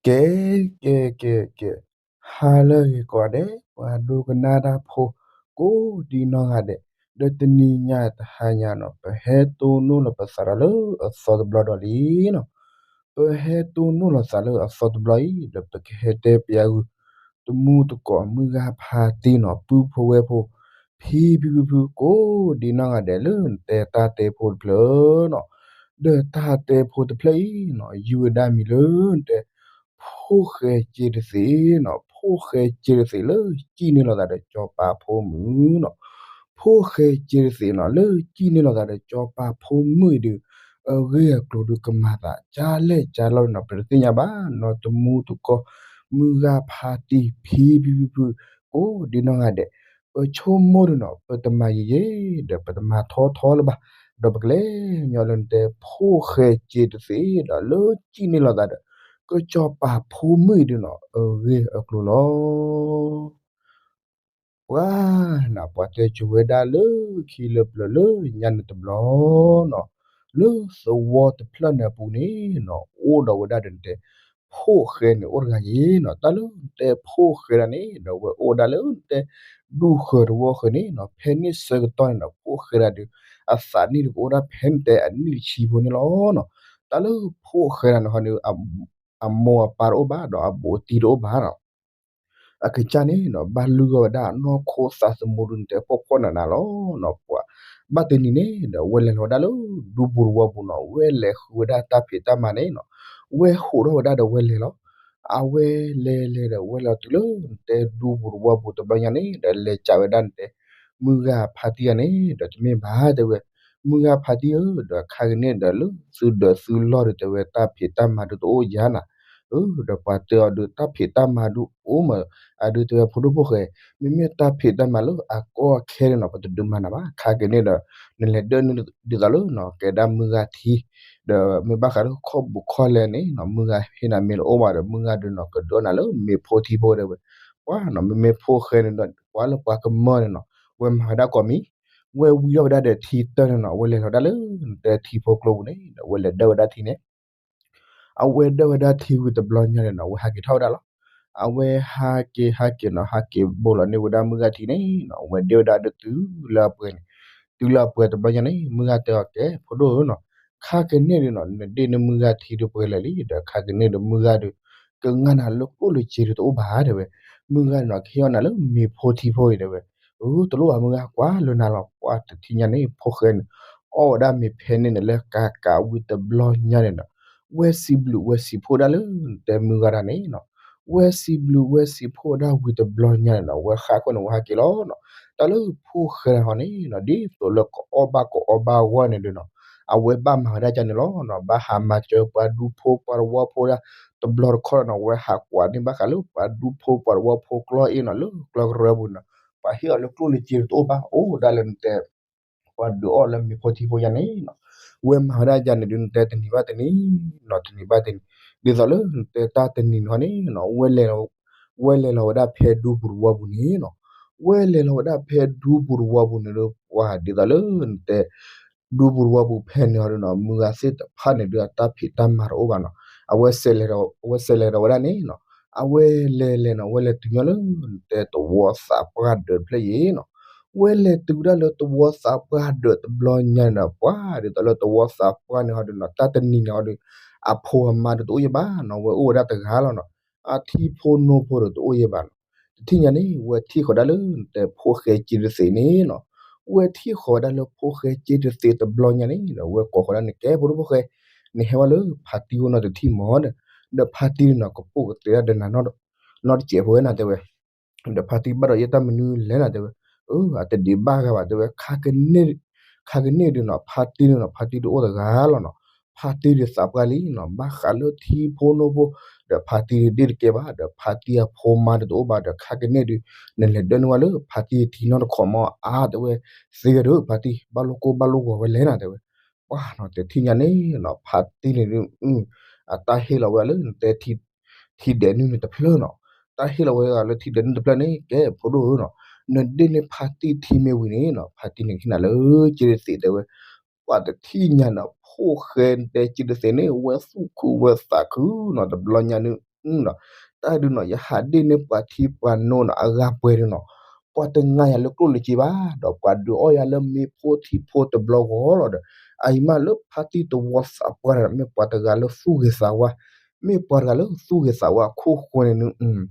ကဲ ကဲ ကဲ ကဲ, ဟါလၢအဂ့ၤကိးဂၤဒဲး ပှၤဒိကနၣ်တၢ်ဖိ ကိးဒံနီၢ်ဂၤဒဲး, ဒီးတနံၤညါတဟါညါနီၤ ပဟဲတိၢ်နီၣ်လီၤပသးဒီးလၢအသီတဘျီဒီးလံနီၤ. ပဟဲတိၢ်နီၣ်လီၤသးလၢအသီတဘျီအံၤ ဒီးပကဟဲတဲပယါဂုာ် တမူတကိး မုၢ်ဂၤဖါတံၢ်နီၤ ပုၢ်ဖိဝဲၢ်ဖိ ဖံဖံဖုဖု ကိးဒံနီၢ်ဂၤဒဲး လၢနတဲတၢ်တဲဖိတဖျၢၣ်နီၤ. ဒီးတၢ်တဲဖိတဖျၢၣ်အံၤနီၤ ယုၢ်ဝဲဒၣ်မံၤလၢနတဲ ဖိၣ်ဃဲစ့တသ့းနီၤ, ဖိၣ်ဃဲစ့တသ့းလၢစံၣ်န့ၢ်လိာ်သးဒီးစီၤပၤဖိမုၣ်နီၤ. ဖိၣ်ဃဲစ့တသ့းနီၤ လၢစံၣ်န့ၢ်လိာ်သးဒီးစီၤပၤဖိမုၣ်အံၤဒီး အဂ့ၢ်အကျိၤဒုးကမၤသး ကၢလဲၣ်ကၢလီၤနီၤ ပတသ့ၣ်ညါဘၣ်နီၤ. တမူတကိး မုၢ်ဂၤဖါတံၢ် ဖံဖံဖုဖု ကိးဒံနီၢ်ဂၤဒဲး, ပဆိကမိၣ်ဒုးနီၤ ပတမၤယံာ်ယံာ် ဒီးပတမၤထီထီလၢၤဘၣ်, ဒီးပကလဲၤညီလၢနတဲ ဖိၣ်ဃဲစ့တသ့းဒီး လၢစံၣ်န့ၢ်လိာ်သးဒီး ကစီၤပၤဖိမုၣ်အံၤဒုးနီၤ အဂ့ၢ်အကျိၤလီၤ. ပှၤနီၤ ပှၤတဲဆိဝဲဒၣ်လၢခံလၢပျၢၤလၢညါန့ၣ်တဘျီနီၤ, လၢသဝီတဖျၢၣ်န့ၣ်အပူၤန့ၣ်နီၤ အိၣ်ဒီးဝဲဒၣ်ဒီးနတဲ ဖိၣ်ဃဲန့ၣ်အိၣ်တဂၤယံၤနီၤ. တၢ်လၢနတဲဖိၣ်ဃဲဒၣ်န့ၣ် ဒီးဝဲအိၣ်ဝဲဒၣ်လၢနတဲ ဒူဃၢၤတဝီဃၢၤန့ၣ်နီၤ, ဖဲန့ၣ်ဆၢကတီၢ်န့ၣ်နီၤ ဖိၣ်ဃဲဒၣ်ဒီး အသးနံၣ်ဒုးကအိၣ်ဒၣ်ဖဲနတဲအနံၣ်တဆံဖိန့ၣ်လီၤနီၤ. တၢ်လၢဖိၣ်ဃဲဒၣ်န့ၣ်ဟီဒုး အမိၢ်အပၢ်တအိၣ်ဘၣ် ဒီးအဘူးအတံၢ်တအိၣ်ဘၣ်နီၤ. အကစၢ်န့ၣ်နီၤ ဘၣ်လုၢ်ဂီၢ်ဝဲဒၣ်နီၢ်ခိသးသမူဒုးနတဲဖှီၣ်ဖှီၣ်နးနးလီၤနီၤ. ပှၤဘၣ်တနံၤန့ၣ်ဒီး ဝဲလဲၤလီၤဝဲဒၣ်လၢ ဒူပူၤတဝီပူၤနီၤ, ဝဲလဲၤဃုဝဲဒၣ်တၢ်ဖံးတၢ်မၤန့ၣ်နီၤ, ဝဲဟိးထီၣ်ဝဲဒၣ်ဒီးဝဲလဲၤလီၤ. အဝဲလဲၤလဲၤဒီးဝဲလဲၤတုၤလၢနတဲဒူပူၤတဝီပူၤတဘျီညါန့ၣ် ဒီးလဲၤစးဝဲဒၣ်နတဲ မုၢ်ဂၤဖါတံၢ်ဂၤန့ၣ်ဒီး တမ့ၢ်ဘၣ်တဲဝဲ, မုၢ်ဂၤဖါတံၢ်ဧၢ, ဒီးခါကန့ၣ်ဒီးလၢသုဒၢးသုလီၢ်ဒုးတဲဝဲ တၢ်ဖံးတၢ်မၤဒုးတအိၣ်ယၤနၤ, အၢ ဒီးပှၤတဲအီၤဒုး တၢ်ဖံးတၢ်မၤဒုးအိၣ်မး, အဒုးတဲဝဲဖိဒိၣ်ဖိၣ်ဃဲ, မ့မ့ၢ်တၢ်ဖံးတၢ်မၤလၢအကီအခဲန့ၣ်နီၤ ပတဒုးမၤနၤဘၣ်, ခါကန့ၣ်ဒီး နလဲၤဒၢနုာ်ဒ်သိးလၢနီၤ ကဲဒၣ်မုၢ်ဂၤထံ, ဒီးမ့ၢ်ဘၣ်ဃးလၢခီၣ်ဘူးခီၣ်လဲၢ်န့ၣ်နီၤ မုၢ်ဂၤဟ့ၣ်နၤမ့ၢ်တအိၣ်ဘၣ်ဒီး မုၢ်ဂၤဒုးနီၤ ကဒၢနၤလၢမ့ၤဖိထံဖိတဲဝဲ, ပှၤနီၤ မ့မ့ၢ်ဖိၣ်ဃဲန့ၣ်ဒီး ကွၢ်လၢပှၤကမၢန့ၣ်နီၤ, ဝဲမၤဝဲဒၣ်ကိးမံၤ, ဝဲဝံထီၣ်ဝဲဒၣ်ဒီးထံတၢၢ်န့ၣ်နီၤ ဝဲလဲၤလီၤဒၣ်လၢနတဲထံဖိကျိပူၤန့ၣ်ဒီး ဝဲလဲၤဒၢဝဲဒၣ်ထံန့ၣ် အဝဲဒၢဝဲဒၣ်ထံဝံၤတဘျီညါန့ၣ်နီၤ အဝဲဟးက့ၤထီၣ်ဝဲဒၣ်လီၤ. အဝဲဟးက့ၤဟးက့ၤနီၤ ဟးက့ၤဘိးလီၤန့ၢ်ဝဲဒၣ်မုၢ်ဂၤထံန့ၣ်နီၤ အဝဲဒၢဝဲဒၣ်ဒုးတုၤလၢအပှဲၤန့ၣ်, တုၤလၢအပှဲၤတဘျီညါန့ၣ် မုၢ်ဂၤတဲအီၤကဲ ဖိဒိၣ်ဧၢနီၤ, ခါကန့ၣ်ဒုးနီၤ နဒ့ၣ်န့ၢ်မုၢ်ဂၤထံဒုးပှဲၤလၢာ်လံ ဒီးခါကန့ၣ်ဒီးမုၢ်ဂၤဒုး ကငါနၤလၢကျိၣ်လၢစ့ဒုးတအိၣ်ဘၣ်တဲဝဲ, မုၢ်ဂၤန့ၣ်နီၤ ကဟ့ၣ်အီၣ်နၤလၢမ့ၤဖိထံဖိအံၤတဲဝဲ, အၢ တလိၣ်ဘၣ်မုၢ်ဂၤကွၢ်လၢနၤလီၤ ပှၤတထံၣ်ညါန့ၣ် ဖိၣ်ဃဲန့ၣ် အီၣ်ဝဲဒၣ်မ့ၤဖဲန့ၣ်န့ၣ် လၢကးကးဝံၤတဘျီညါန့ၣ်နီၤ ဝဲစံးဘျုးဝဲစံးဖှိၣ်ဒၣ်လၢနတဲမုၢ်ဂၤတၢ်န့ၣ်နီၤ, ဝဲစံးဘျုးဝဲစံးဖှိၣ်ဒၣ်ဝံၤတဘျီညါန့ၣ်နီၤ ဝဲဃၣ်ခိၣ်န့ၣ် ဝဲဟးက့ၤလီၤနီၤ, တၢ်လၢဖိၣ်ဃဲဟီန့ၣ်နီၤ ဒ်သိးလၢကအီၣ်ဘၣ်ကအီဘၣ်အဂီၢ်န့ၣ်ဒုးနီၤ အဝဲဘၣ်မၤဝဲဒၣ်ကန့ၣ်လီၤနီၤ, ဘၣ်ဟးမၤစၢၤပှၤဒူဖိပှၤတဝီဖိဒၣ် တဘျီတခီၣ်နီၤ ဝဲဟးကွၢ်န့ၢ်ဘၣ်ဃးလၢပှၤဒူဖိပှၤတဝီဖိကျီအ့ၣ်နီၤ လၢကျီကရၢပူၤန့ၣ်နီၤ, ပှၤဟ့ၣ်အီၤလၢကျိၣ်လၢစ့ဒုးတအိၣ်ဘၣ် အိၣ်ဒၣ်လၢနတဲ ပှၤဒုးအီၣ်လၢမ့ၤဖိထံဖိယါန့ၣ်နီၤ, ဝဲမၤဝဲဒၣ်ယါန့ၣ်ဒုး နတဲတနံၤဘၣ်တနံၤနီၤ တနံၤဘၣ်တနံၤ, ဒ်သိးလၢနတဲတၢ်တနံၤန့ၣ်ဟီန့ၣ်နီၤ ဝဲလဲၤလီၤဝဲဒၣ်ဖဲဒူပူၤတဝီပူၤန့ၣ်နီၤ, ဝဲလဲၤလီၤဝဲဒၣ်ဖဲဒူပူၤတဝီပူၤန့ၣ်ဒီး ပှၤဒ်သိးလၢနတဲ ဒူပူၤတဝီပူၤဖဲန့ၣ်ဟီဒုးနီၤ မုၢ်ဂၤသ့ၣ်တဖၣ်န့ၣ်ဒုး အတၢ်ဖံးတၢ်မၤတအိၣ်ဘၣ်နီၤ, အဝဲစဲးလဲၤဒီး အဝဲစဲးလဲၤဒီးဝဲဒၣ်န့ၣ်နီၤ, အဝဲလဲၤလဲၤနီၤ ဝဲလဲၤတုၤညီလၢ နတဲသဝီသးပှၢ်ဒၢးတဖျၢၣ်အံၤနီၤ, ဝဲလဲၤတုၤဝဲဒၣ်လၢသဝီသးပှၢ်ဒၢးတဘျီညါန့ၣ်ဒီး ပှၤဒ်သိးလၢသဝီသးပှၢ်န့ၣ်ဟီဒုးနီၤ တၢ်တနံၤန့ၣ်ဟီဒုး အဖိအမါဒုးတအိၣ်ယဲဘၣ်နီၤ ဝဲအိၣ်ဝဲဒၣ်တဂၤလီၤနီၤ, အထံဖိနိဖိဒီးတအိၣ်ယဲဘၣ်နီၤ, တထံၣ်ညါန့ၣ် ဝဲထံၣ်ဃီၤဒၣ်လၢနတဲဖိၣ်ဃဲစ့တသ့းန့ၣ်နီၤ, ဝဲထံၣ်ဃီၤဝဲဒၣ်လၢဖိၣ်ဃဲစ့တသ့းတဘျီညါန့ၣ်ဒီး ဝဲကိးဃီၤဒၣ်န့ၣ် ကဲဖိဒိၣ်ဖိၣ်ဃဲ, နဟဲဝဲလၢဖါတံၢ်အိၣ်နီတထံၣ်မးဒီး, ဒီးဖါတံၢ်န့ၣ်နီၤ ကပိာ်ကတဲဒၣ်ဒီးနၤ နီတစဲးဖိဝဲနၤတဲဝဲ, ဒီးဖါတံၢ်ဘၣ်ဒီးယဲၢ်တၢ်မနုၤလဲၣ်နၤတဲဝဲ, အၢ အတဒံးဘၣ်ဂၤဘၣ်တဲဝဲ, ခါကန့ၣ်ဒုးနီၤ ဖါတံၢ်န့ၣ်နီၤ ဖါတံၢ်တအိၣ်တဂၤလီၤနီၤ, ဖါတံၢ်ဒုးသးပှၢ်လံနီၤ ဘၣ်ဃးလၢထံဖိနိဖိ, ဒီးဖါတံၢ်ဒုးဒ့ၣ်တကဲဘၣ် ဒီးဖါတံၢ်အဖိမါဒုးတအိၣ်ဘၣ်ဒီး ခါကန့ၣ်ဒုး နလဲၤဒၢနုာ်ဝဲလၢဖါတံၢ်ထံနီတခီမးအါတဲဝဲ, သ့ဂၤဒုး ဖါတံၢ် ဘၣ်လိၣ်ကိၢ်ဘၣ်လိၣ်ဂီၤဝဲလဲၣ်နၤတဲဝဲ, ပှၤနီၤ တထံၣ်ညါန့ၣ်နီၤ ဖါတံၢ်န့ၣ်ဒုး အတၢ်ဟ့ၣ်လီၤဝဲလၢနတဲ ထံဒဲးနုၢ်န့ၣ်တဖျၢၣ်နီၤ, တၢ်ဟ့ၣ်လီၤဝဲဒၣ်လၢထံဒဲးနုၢ်တဖျၢၣ်န့ၣ် ကဲဖိဒိၣ်ဧၢနီၤ, နဒ့ၣ်န့ၢ်ဖါတံၢ်ထံမ့ၢ်ဝံၤန့ၣ်နီၤ ဖါတံၢ်န့ၣ်ကဟ့ၣ်နၤလၢစ့တသ့းတဲဝဲ, ပှၤတထံၣ်ညါနီၤ ဖိၣ်ဃဲနတဲစ့တသ့းန့ၣ် ဝဲသူၣ်ခုဝဲသးခုနီၤ တဘျီညါန့ၣ် အဝဲဟဲက့ၤတၢ်လၢတၢ်ဒုးနီၣ်ဝဲန့ၣ်အုနီၤ, တၢ်ဒုးနီၣ် ယဟးဒ့ၣ်န့ၢ်ပှၤထံပှၤနိနီၤ အဂၤပှဲၤဒုနီၤ, ပှၤတငါယၤလၢကျိၣ်လၢစ့ဘၣ်, ဒီးပှၤဒုးအီၣ်ယၤလၢမ့ၢ်ဖိထံဖိတဘျီဂီၤလီၤဒီး အအံၤမးလၢဖါတံၢ်တဝီသးပှၢ်န့ၣ် မ့ၢ်ပှၤတဂၤလၢသူၣ်ဂ့ၤသးဝါ, မ့ၢ်ပှၤတဂၤလၢသူၣ်ဂ့ၤသးဝါအခိၣ်ဃိန့ၣ်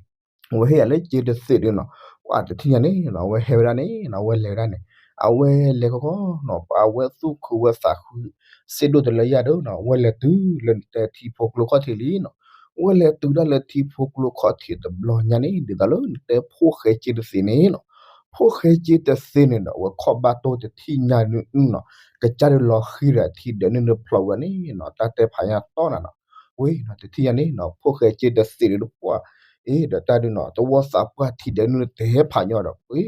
အဝဲဟ့ၣ်ယၤလၢစ့တသ့းဒုနီၤ, ပှၤတထံၣ်ညါန့ၣ်နီၤ အဝဲဟဲဝဲဒၣ်န့ၣ်နီၤ အဝဲလဲၤဝဲဒၣ်န့ၣ်, အဝဲလဲၤခီခီနီၤ ပှၤအဝဲသူၣ်ခုဝဲသးခု စ့ဒိၣ်တလၢယၤဒုနီၤ, အဝဲလဲၤတုၤလၢနတဲထံဖိကျိခီၣ်ထံးလံနီၤ, အဝဲလဲၤတုၤဒၣ်လၢထံဖိကျိခီၣ်ထံးတဘျီညါန့ၣ် ဒ်သိးလၢနတဲဖိၣ်ဃဲစ့တသ့းန့ၣ်နီၤ, ဖိၣ်ဃဲစ့တသ့းန့ၣ်ဒီး အဝဲခီၣ်ဘၣ်တိၢ်တထံၣ်ညါန့ၣ်နီၤ, ကစၢ်ဒုးလီၤဃံၤဒီးထံဒဲးနုၢ်တဖျိးဝဲန့ၣ်နီၤ, တၢ်တဲဖးညါတီၢ်နၤနီၤ, ဝဲနီၤ တထံၣ်ညါန့ၣ်နီၤ ဖိၣ်ဃဲစ့တသ့းဒုတပှၢ် အ့ ဒီးတၢ်ဒုနီၤ တဝီသးပှၢ်ထံဒဲးနုၢ်တတဲဖးညါဒီး ဝဲ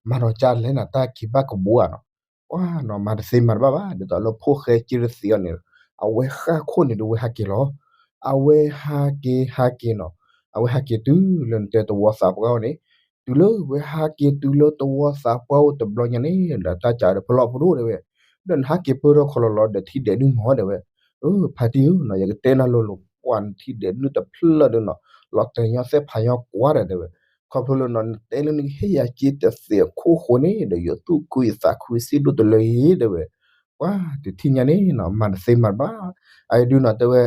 မၤဒီးကၢ်လဲၣ်နၤ တၢ်က့ၤဘၣ်ကဘိဧါနီၤ, ပှၤနီၤ မၤတသ့မၤတဘၣ်ဘၣ် ဒ်သိးလၢဖိၣ်ဃဲစ့တသ့းအီၤန့ၣ်, အဝဲဃၣ်ခိၣ်န့ၣ်ဒုးဝဲဟးက့ၤလီၤ, အဝဲဟးက့ၤဟးက့ၤနီၤ, အဝဲဟးက့ၤတုၤလၢနတဲတဝီသးပှၢ်အအိၣ်န့ၣ်, တုၤလၢဝဲဟးက့ၤတုၤလၢတဝီသးပှၢ်အိၣ်တဘျီညါန့ၣ် ဒီးတၢ်ကးဒီးဖလီၢ်ဖိဒိၣ်တဲဝဲ, ဒီးနဟးက့ၤပၢၢ်ထီၣ်ခီလီၤလီၤဒီးထံဒဲးနုၢ်မီၤတဲဝဲ, အၢ ဖါတံၢ်ဧၢနီၤ ယကတဲနၤလိၤလိၤ ပှၤနထံဒဲးနုၢ်တဖျၢၣ်ဒုနီၤ, လီၤတဲာ်ညီသဲဖးညီကွၢ်ဒီးတဲဝဲ, ခီဖျိလၢနီၤ နတဲလၢနကဟ့ၣ်ယၤစ့တသ့းအခိၣ်ဃိန့ၣ် ဒီးယသူၣ်ခုယသးခုစ့ဒိၣ်တလၢအံၤတဲဝဲ, ပှၤတထံၣ်ညါန့ၣ်နီၤ မၤတသ့မၤတဘၣ်, အအံၤဒုနီၤတဲဝဲ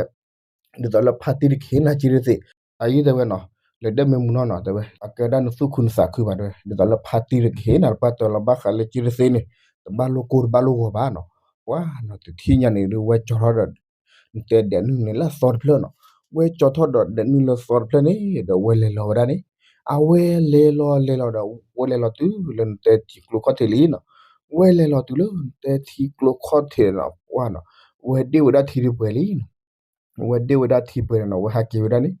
ဒ်သိးလၢဖါတံၢ်တကဟ့ၣ်နၤစ့တသ့း, အအံၤတဲဝဲနီၤ, လဲၤဒၢၣ်မ့ၢ်မုာ်နီၤနီၤတဲဝဲ, အကဲဒၣ်နသူၣ်ခုနသးခုဘၣ်တဲဝဲ, ဒ်သိးလၢဖါတံၢ်တကဟ့ၣ်နၤတပှၢ်တၢၢ်လီၤဘၣ်ဃးလၢစ့တသ့းန့ၣ်, တဘၣ်လိၣ်ကိၢ်တဘၣ်လိၣ်ဂီၤဘၣ်နီၤ, ပှၤနီၤတထံၣ်ညါန့ၣ်ဒုးဝဲကၠီထီၣ်ဒီး နတဲဒဲးနုၢ်န့ၣ်လၢအသီတဖျၢၣ်နီၤ, ဝဲကၠီထီၣ်ဒီးဒဲးနုၢ်လၢသီတဖျၢၣ်န့ၣ် ဒီးဝဲလဲၤလီၤဝဲဒၣ်န့ၣ်, အဝဲလဲၤလီၤလဲၤလီၤဒီး ဝဲလဲၤလီၤတုၤလၢနတဲထံကျိခီၣ်ထံးလံနီၤ, ဝဲလဲၤလီၤတုၤလၢနတဲထံကျိခီၣ်ထံးနီၤ ပှၤနီၤ, ဝဲဒ့ၣ်ဝဲဒၣ်ထံတပှဲၤလံနီၤ ဝဲဒ့ၣ်ဝဲဒၣ်ထံပှဲၤန့ၣ်နီၤ ဝဲဟးက့ၤဝဲဒၣ်န့ၣ်,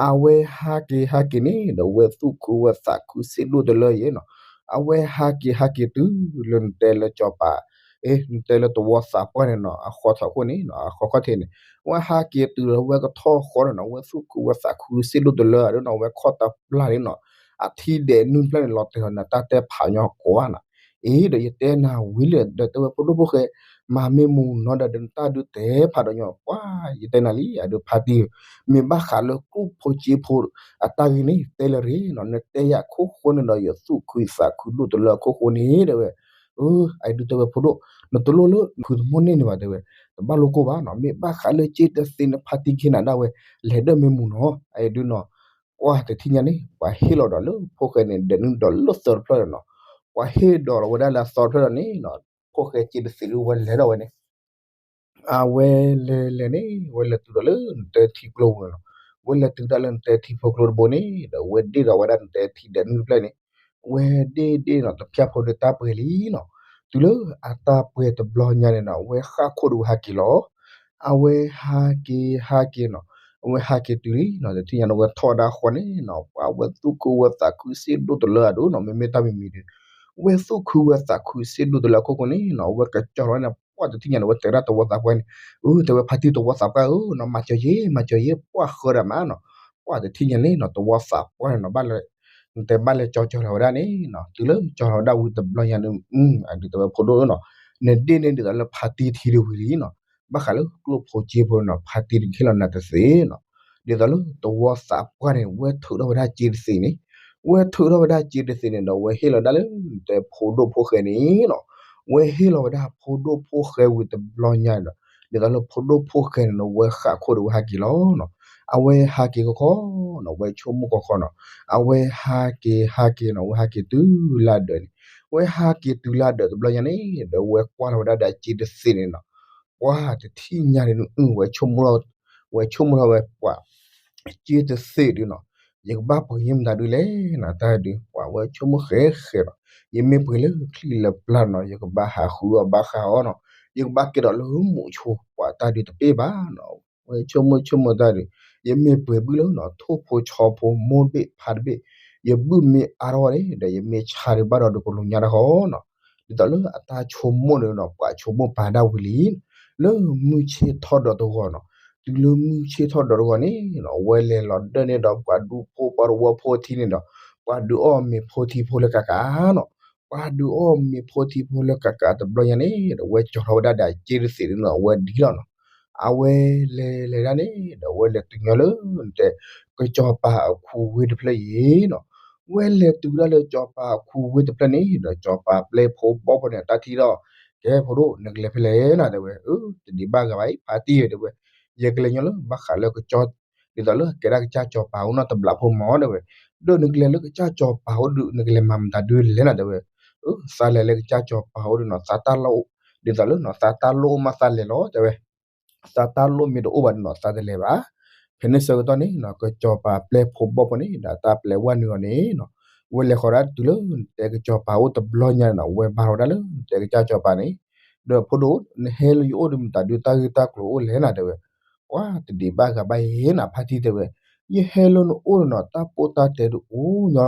အဝဲဟးက့ၤဟးက့ၤန့ၣ်ဒီး ဝဲသူၣ်ခုဝဲသးခုစ့ဒိၣ်တလၢအံၤနီၤ, အဝဲဟးက့ၤဟးက့ၤတုၤလၢနတဲလၢကၠီၤပၤ, အ့ နတဲလၢတဝီသးပှၢ်န့ၣ်နီၤ အဃီထီၣ်ခိၣ်န့ၣ်နီၤ အဃီခီၣ်ထံးန့ၣ်, ဝဲဟးက့ၤတုၤလၢဝဲကထီၣ်ဃီန့ၣ်နီၤ ဝဲသူၣ်ခုဝဲသးခုစ့ဒိၣ်တလၢအံၤနီၤ ဝဲခီၣ်တပျၢ်န့ၣ်နီၤ, အထံဒဲးနုၢ်ဖျၢၣ်န့ၣ် လီၤတဲာ်လီၤနၤတၢ်တဲဖးညီကွၢ်နီၤ, အ့ ဒီးယတဲနၤဝံၤလံဒီးတဲဝဲဖိဒိၣ်ဖိၣ်ဃဲ, မၤမ့ၢ်မုာ်နီၤဒီးနတၢ်ဒုးတဲဖးဒီးညီ ပှၤ ယတဲနၤလံ အဒုးဖါတံၢ်ဧၢ, မ့ၢ်ဘၣ်ဃးလၢကျိၣ်ဖိစ့ဖိအတၢ်ဂ့ၢ်န့ၣ် တဲလၢၤရ့နီၤ, နတဲယၤခိၣ်ဃိန့ၣ်ဒီး ယသူၣ်ခုသးခုဒိၣ်တလၢအခိၣ်ဃိန့ၣ်တဲဝဲ, အဒုးတဲဝဲဖိဒိၣ်, နတလိၣ်လၢမုာ်တမီၢ်န့ၢ်န့ၣ်ဘၣ်တဲဝဲ, တဘၣ်လိၣ်ကိၢ်ဘၣ်နီၤ, မ့ၢ်ဘၣ်ဃးလၢစ့တသ့းန့ၣ် ဖါတံၢ်ကဟ့ၣ်နၤဒၣ်ဝဲ, လဲၤဒၢၣ်မ့ၢ်မုာ်နီၤ, အဒုးနီၤ ပှၤတထံၣ်ညါန့ၣ် ပှၤဟ့ၣ်လီၤဒီးလၢဖိၣ်ဃဲန့ၣ် ဒဲးနုၢ်ဒီးလၢသၢတဖျၢၣ်ဒီးနီၤ, ပှၤဟ့ၣ်ဒီးလီၤဝဲဒၣ်လၢအသီတဖျၢၣ်ဒီးန့ၣ်နီၤ, ဖိၣ်ဃဲစ့တသ့းဒုးဝဲလဲၤထီၣ်ဝဲန့ၣ်, အဝဲလဲၤလဲၤန့ၣ် ဝဲလဲၤတုၤဒီးလၢနတဲထံကျိပူၤန့ၣ်နီၤ, ဝဲလဲၤတုၤဒၣ်လၢနတဲထံဖိကျိတဘိန့ၣ် ဒီးဝဲဒ့ၣ်ဒီးဝဲဒၣ်နတဲထံဒဲးနုၢ်တဖျၢၣ်န့ၣ်, ဝဲဒ့ၣ်ဒ့ၣ်နီၤ တဖၠၣ်ဖိဒီးတၢ်ပှဲၤလံနီၤ, တုၤလၢအတၢ်ပှဲၤတဘျီညါန့ၣ်နီၤ ဝဲဃၣ်ခိၣ်ဒီးဝဲဟးက့ၤလီၤ အဝဲဟးက့ၤဟးက့ၤနီၤ, အဝဲဟးက့ၤတုၤလံနီၤ တထံၣ်ညါန့ၣ် ဝဲထီၣ်ဝဲဒၣ်ဃီန့ၣ်နီၤ ပှၤဝဲသူၣ်ခုဝဲသးခုစ့ဒိၣ်တလၢအဒိၣ်နီၤ မ့မ့ၢ်တၢ်မံၤမံၤဒီး, ဝဲသူၣ်ခုဝဲသးခုစ့ဒိၣ်တလၢအခိၣ်ဃိန့ၣ်နီၤ ဝဲကကၠီထီၣ်ဝဲန့ၣ် ပှၤတထံၣ်ညါန့ၣ် ဝဲတဲဒၣ်တဝီသးပှၢ်န့ၣ်, အၢ တဲဝဲဖါတံၢ်တဝီသးပှၢ်ဧၢနီၤ မၤစၢၤယ့ မၤစၢၤယ့ ပှၤဃၢဒၣ်မးနီၤ, ပှၤတထံၣ်ညါန့ၣ်နီၤ တဝီသးပှၢ်န့ၣ်နီၤ ဘၣ်လဲၤ နတဲဘၣ်လဲၤကၠီကၠီလီၤဝဲဒၣ်န့ၣ်နီၤ တုၤလၢကၠီလီၤဝဲဒၣ်ဝံၤတဘျီညါန့ၣ် အဒုးတဲဝဲဖိဒိၣ်ဧၢနီၤ, နဒ့ၣ်န့ၣ်ဒ်သိးလၢဖါတံၢ်ထံတဝံၤလံနီၤ, ဘၣ်ဃးလၢကျိၣ်ဖိစ့ဖိန့ၣ်နီၤ ဖါတံၢ်တကဟ့ၣ်လီၤနၤတသ့နီၤ, ဒ်သိးလၢတဝီသးပှၢ်န့ၣ် ဝဲထုးထီၣ်ဝဲဒၣ်စ့တသ့းန့ၣ်, ဝဲထုးထီၣ်ဝဲဒၣ်စ့တသ့းန့ၣ်ဒီး ဝဲဟ့ၣ်လီၤဒၣ်လၢနတဲဖိဒိၣ်ဖိၣ်ဃဲန့ၣ်နီၤ, ဝဲဟ့ၣ်လီၤဝဲဒၣ်ဖိဒိၣ်ဖိၣ်ဃဲဝံၤတဘျီညါန့ၣ်ဒီး, ဒ်သိးလၢဖိဒိၣ်ဖိၣ်ဃဲန့ၣ်နီၤ ဝဲဃၣ်ခိၣ်ဒီးဝဲဟးက့ၤလီၤနီၤ, အဝဲဟးက့ၤခီခီနီၤ ဝဲဆိကမိၣ်ခီခီနီၤ, အဝဲဟးက့ၤဟးက့ၤနီၤ ဝဲဟးက့ၤတုၤလၢဒၢးန့ၣ်, ဝဲဟးက့ၤတုၤလၢဒၢးတဘျီညါန့ၣ် ဒီးဝဲကွၢ်လီၤဝဲဒၣ်ဒီးစ့တသ့းန့ၣ်နီၤ, ပှၤတထံၣ်ညါန့ၣ် ဝဲဆိကမိၣ်ထီၣ်, ဝဲဆိကမိၣ်ထီၣ်ဝဲပှၤ စ့တသ့းဒုနီၤ, ယကဘၣ်ပှ့ၤယ့ၢ်မတၤဒုလဲၣ်နီၤ တၢ်ဒုး ပှၤဝဲဆိကမိၣ်ဃဲဃဲနီၤ, ယမ့ၢ်ပှ့ၤလၢချံလၢပျၢ်နီၤ ယကဘၣ်ဟးဃုအီၣ်ဘၣ်ဃးအီၣ်နီၤ, ယကဘၣ်ကဲထီၣ်လၢမူးဆိ ပှၤတၢ်ဒုးတပ့ၢ်ဘၣ်နီၤ, ဝဲဆိကမိၣ်ဆိကမိၣ်တၢ်ဒုး, ယမ့ၢ်ပှ့ၤဘုၣ်လၢနီၤ ထိၣ်ဖိဆီဖိမိၢ်တဘ့ၣ်ဖါတဘ့ၣ်, ယဘုၣ်မ့ၢ်အါထီၣ်န့ၣ် ဒီးယမ့ၢ်ဆါဒုးဘၣ်ဒီးဒုးကလူးညါတၢ်ဃီနီၤ, ဒ်သိးလၢအတၢ်ဆိကမိၣ်န့ၣ်နီၤ ပှၤဆိကမိၣ်ပာ်ဒၣ်ဝံၤလံ လၢမုၢ်ဆ့ၣ်ထီၣ်ဒီးတဂီၤနီၤ, တုၤလၢမုၢ်ဆ့ၣ်ထီၣ်ဒီးတဂီၤန့ၣ်နီၤ ဝဲလဲၤလီၤဒၢၣ်န့ၢ်ဒီးပှၤဒူဖိပှၤတဝီဖိထံန့ၣ်ဒီး, ပှၤဒုးအီၣ်မ့ၤဖိထံဖိလၢကးကးနီၤ, ပှၤဒုးအီၣ်မ့ၤဖိထံဖိလၢကးကးတဘျီညါန့ၣ်ဒီး ဝဲကၠီထီၣ်ဝဲဒၣ်ဒီးစ့တသ့းန့ၣ်နီၤ အဝဲဒံလီၤနီၤ, အဝဲလဲၤလဲၤဒၣ်န့ၣ် ဒီးဝဲလဲၤတုၤညီလၢ တဲ ကစီၤပၤအခူဝ့ၢ်တဖျၢၣ်အံၤနီၤ. ဝဲလဲၤတုၤဒၣ်လၢကစီၤပၤအခူဝ့ၢ်တဖျၢၣ်န့ၣ် ဒီးကစီၤပၤပျဲၢ်ဖိဘီၣ်ဖိန့ၣ် တၢ်ထံၣ်ဒီး ကဲ ဖိဒိၣ် နကလဲၤဖဲလဲၣ်နီၤ တဲဝဲ. အၢ တဒံးဘၣ်ဂၤဘၣ်အံၤ ဖါတံၢ် တဲဝဲ, ယကလဲၤညီလၢဘၣ်ဃးလၢကစီၤ ဒ်သိးလၢကဲဒၣ်ကစၢ်စီၤပၤအိၣ်နီတဘျီဖိမး တဲဝဲ. ဒီးနကလဲၤလၢကစၢ်စီၤပၤအိၣ်ဒီး နကလဲၤမၤမတၤဒုလဲၣ်နီၤ တဲဝဲ. အၢ သးလဲၤလၢကစၢ်စီၤပၤအိၣ်ဒီးနီၤ သးတၢ်လိၣ် ဒ်သိးလၢနီၤ သးတၢ်လိၣ်အိၣ်မးသးလဲၤလီၤ တဲဝဲ. သးတၢ်လိၣ်မ့ၢ်တအိၣ်ဘၣ်ဒီးနီၤ သးတလဲၤဘၣ်. ဖဲန့ၣ်ဆၢကတီၢ်န့ၣ်နီၤ ကစီၤပၤပျဲၢ်ဖိဘီၣ်ဖိန့ၣ် ဒီးတၢ်ပျဲဝဲနုာ်အီၤန့ၣ်နီၤ ဝဲလဲၤဃီၤဒၣ်တုၤလၢ တဲကစီၤပၤအိၣ်တဘျီညါနီၤ ဝဲဘါထီၣ်ဝဲဒၣ်လၢ တဲကစၢ်စီၤပၤန့ၣ် ဒီးဖိဒိၣ် နဟဲလၢယအိၣ်ဒီးမတၤဒုတၢ်ဂ့ၢ်တၢ်ကျိၤအိၣ်လဲၣ်နီၤ တဲဝဲ. ကွၢ် တဒံးဘၣ်ဂၤဘၣ်အံၤနီၤ ဖါတံၢ် တဲဝဲ, ယဟဲလၢနအိၣ်ဒီးနီၤ တၢ်ပိၢ်တၢ်တဲဒုအိၣ်ညီ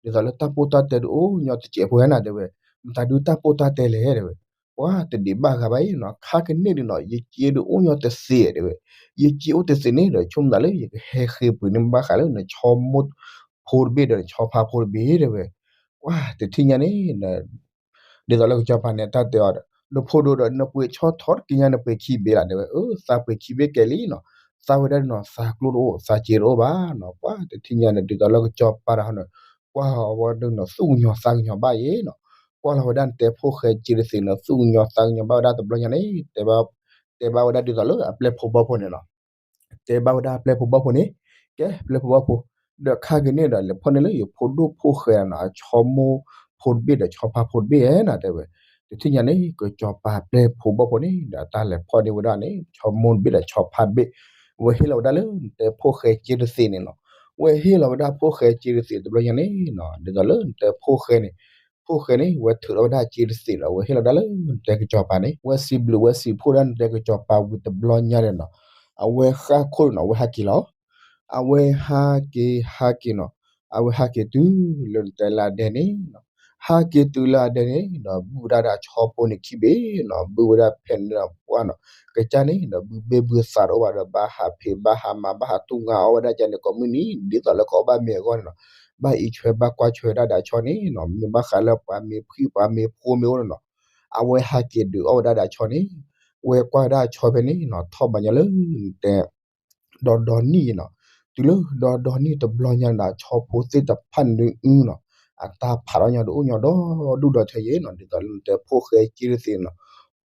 ဒ်သိးလၢတၢ်ပိၢ်တၢ်တဲဒုအိၣ်ညီတစဲးဖိနီၤ တဲဝဲ. မတၤဒုတၢ်ပိၢ်တၢ်တဲလဲၣ် တဲဝဲ. ကွၢ် တဒံးဘၣ်ဂၤဘၣ်အံၤနီၤ ခါကန့ၣ်ဒုနီၤ ယစ့ဒုအိၣ်ညီတသ့ တဲဝဲ. ယစ့အိၣ်တသ့န့ၣ်ဒီး ဆိကမိၣ်သးလၢယကဟဲဃ့ပှ့ၤန့ၢ်ဘၣ်ဃးလၢနဆီမိၢ်ဖိတဘ့ၣ်ဒီးနဆီဖါဖိတဘ့ၣ် တဲဝဲ. ကွၢ် တထံၣ်ညါန့ၣ် ဒ်သိးလၢကစီၤပၤန့ၣ် တၢ်တဲအီၤဒီး နဖိဒိၣ်ဒီး နပှ့ၤဆီထီၣ်တက့ၢ်ညါ နပှ့ၤခံဘ့ၣ်လီၤ တဲဝဲ. အၢ သးပှ့ၤခံဘ့ၣ်ကဲလံနီၤ. သးဝဲဒၣ်နီၤ သးကျိတအိၣ် သးစ့တအိၣ်ဘၣ်နီၤ. ကွၢ် တထံၣ်ညါန့ၣ် ဒ်သိးလၢကစီၤပၤတဟီန့ၣ် ကွၢ်အဝဲဒၣ်နီၤ သူၣ်ကညီၤသးကညီၤဘၣ်အံၤနီၤ. ကွၢ်လီၤဝဲဒၣ်နတဲဖိၣ်ဃဲစ့တသ့နီၤ သူၣ်ကညီၤသးကညီၤဘၣ်ဝဲဒၣ်တဘျီညါန့ၣ် တဲ တဲဘၣ်ဝဲဒၣ်ဒ်သိးလၢအပျဲၢ်ဖိဘီၣ်ဖိန့ၣ်နီၤ တဲဘၣ်ဝဲဒၣ်အပျဲၢ်ဖိဘီၣ်ဖိန့ၣ်, ကဲ ပျဲၢ်ဖိဘီၣ်ဖိ, ဒီးခါက့ၤန့ၣ်ဒီး လဲၤဖီၣ်န့ၢ်လၢယဖိဒိၣ်ဖိၣ်ဃဲနီၤ အဆီမိၢ်ဖိတဘ့ၣ်ဒီးဆီဖါဖိတဘ့ၣ်နီၤ တဲဝဲ. တထံၣ်ညါန့ၣ် ကစီၤပၤပျဲၢ်ဖိဘီၣ်ဖိန့ၣ် ဒီးတၢ်လဲၤဖီၣ်န့ၢ်ဝဲဒၣ်န့ၣ် ဆီမိၢ်တဘ့ၣ်ဒီးဆီဖါတဘ့ၣ်, ဝဲဟ့ၣ်လီၤဝဲဒၣ်လၢ နတဲဖိၣ်ဃဲစ့တသ့န့ၣ်နီၤ, ဝဲဟ့ၣ်လီၤဝဲဒၣ်ဖိၣ်ဃဲစ့တသ့တဘျီညါန့ၣ်နီၤ ဒ်သိးလၢနတဲဖိၣ်ဃဲန့ၣ် ဖိၣ်ဃဲန့ၣ် ဝဲထုးထီၣ်ဝဲဒၣ်စ့တသ့ဒီး ဝဲဟ့ၣ်လီၤဝဲဒၣ်လၢ နတဲကစီၤပၤန့ၣ် ဝဲစံးဘျုးဝဲစံးဖှိၣ်ဒၣ်နတဲကစီၤပၤဝံၤတဘျီညါန့ၣ်နီၤ, အဝဲဃၣ်ခိၣ်န့ၣ်နီၤ အဝဲဟးက့ၤလီၤ. အဝဲဟးက့ၤ ဟးက့ၤနီၤ, အဝဲဟးက့ၤတုၤလၢနတဲလၢအဒဲန့ၣ်နီၤ, ဟးက့ၤတုၤလၢအဒဲန့ၣ်ဒီး ဘုၣ်ဝဲဒၣ်ဒီးဆီဖိန့ၣ်ခံဘ့ၣ်နီၤ, ဘုၣ်ဝဲဒၣ်ဖဲန့ၣ်ဒီးပှၢ်နီၤ, ကစၢ်န့ၣ်ဒီး ဘုဘ့ၣ်ဘုသးတအိၣ်ဘၣ်ဒီး ဘၣ်ဟးဖံးဘၣ်ဟးမၤဘၣ်ဟးတူၢ်ငါအီၣ်ဝဲဒၣ်ကန့ၣ် ကိးမုၢ်နံၤ ဒ်သိးလၢကအီၣ်ဘၣ်မ့ၤအဂီၢ်န့ၣ်နီၤ, ဘၣ်အံးဆွဲဘၣ်ကွၢ်ဆွဲဝဲဒၣ်ဒီးဆီန့ၣ်နီၤ, မ့ၢ်ဘၣ်ဃးလၢပှၤမ့ၢ်ဖှံပှၤမ့ၢ်ဖိမ့ၢ်အိၣ်န့ၣ်နီၤ, အဝဲဟးက့ၤဒုးအီၣ်ဝဲဒၣ်ဒီးဆီန့ၣ်, ဝဲကွၢ်ဝဲဒၣ်ဆီဖဲန့ၣ်နီၤ ထီၣ်ဘးညီလၢ တဲ ဒီဒီနံၣ်နီၤ, တုၤလၢဒီဒီနံၣ်တဘျီညါန့ၣ်ဒီး ဆီဖိသ့ၣ်တဖၣ်န့ၣ်ဒုးနီၤ, အတၢ်ဖးထီၣ်ညီဒီးအိၣ်ညီဒီဒူၣ်ဒီထၢယဲနီၤ, ဒ်သိးလၢနတဲဖိၣ်ဃဲစ့တသ့နီၤ,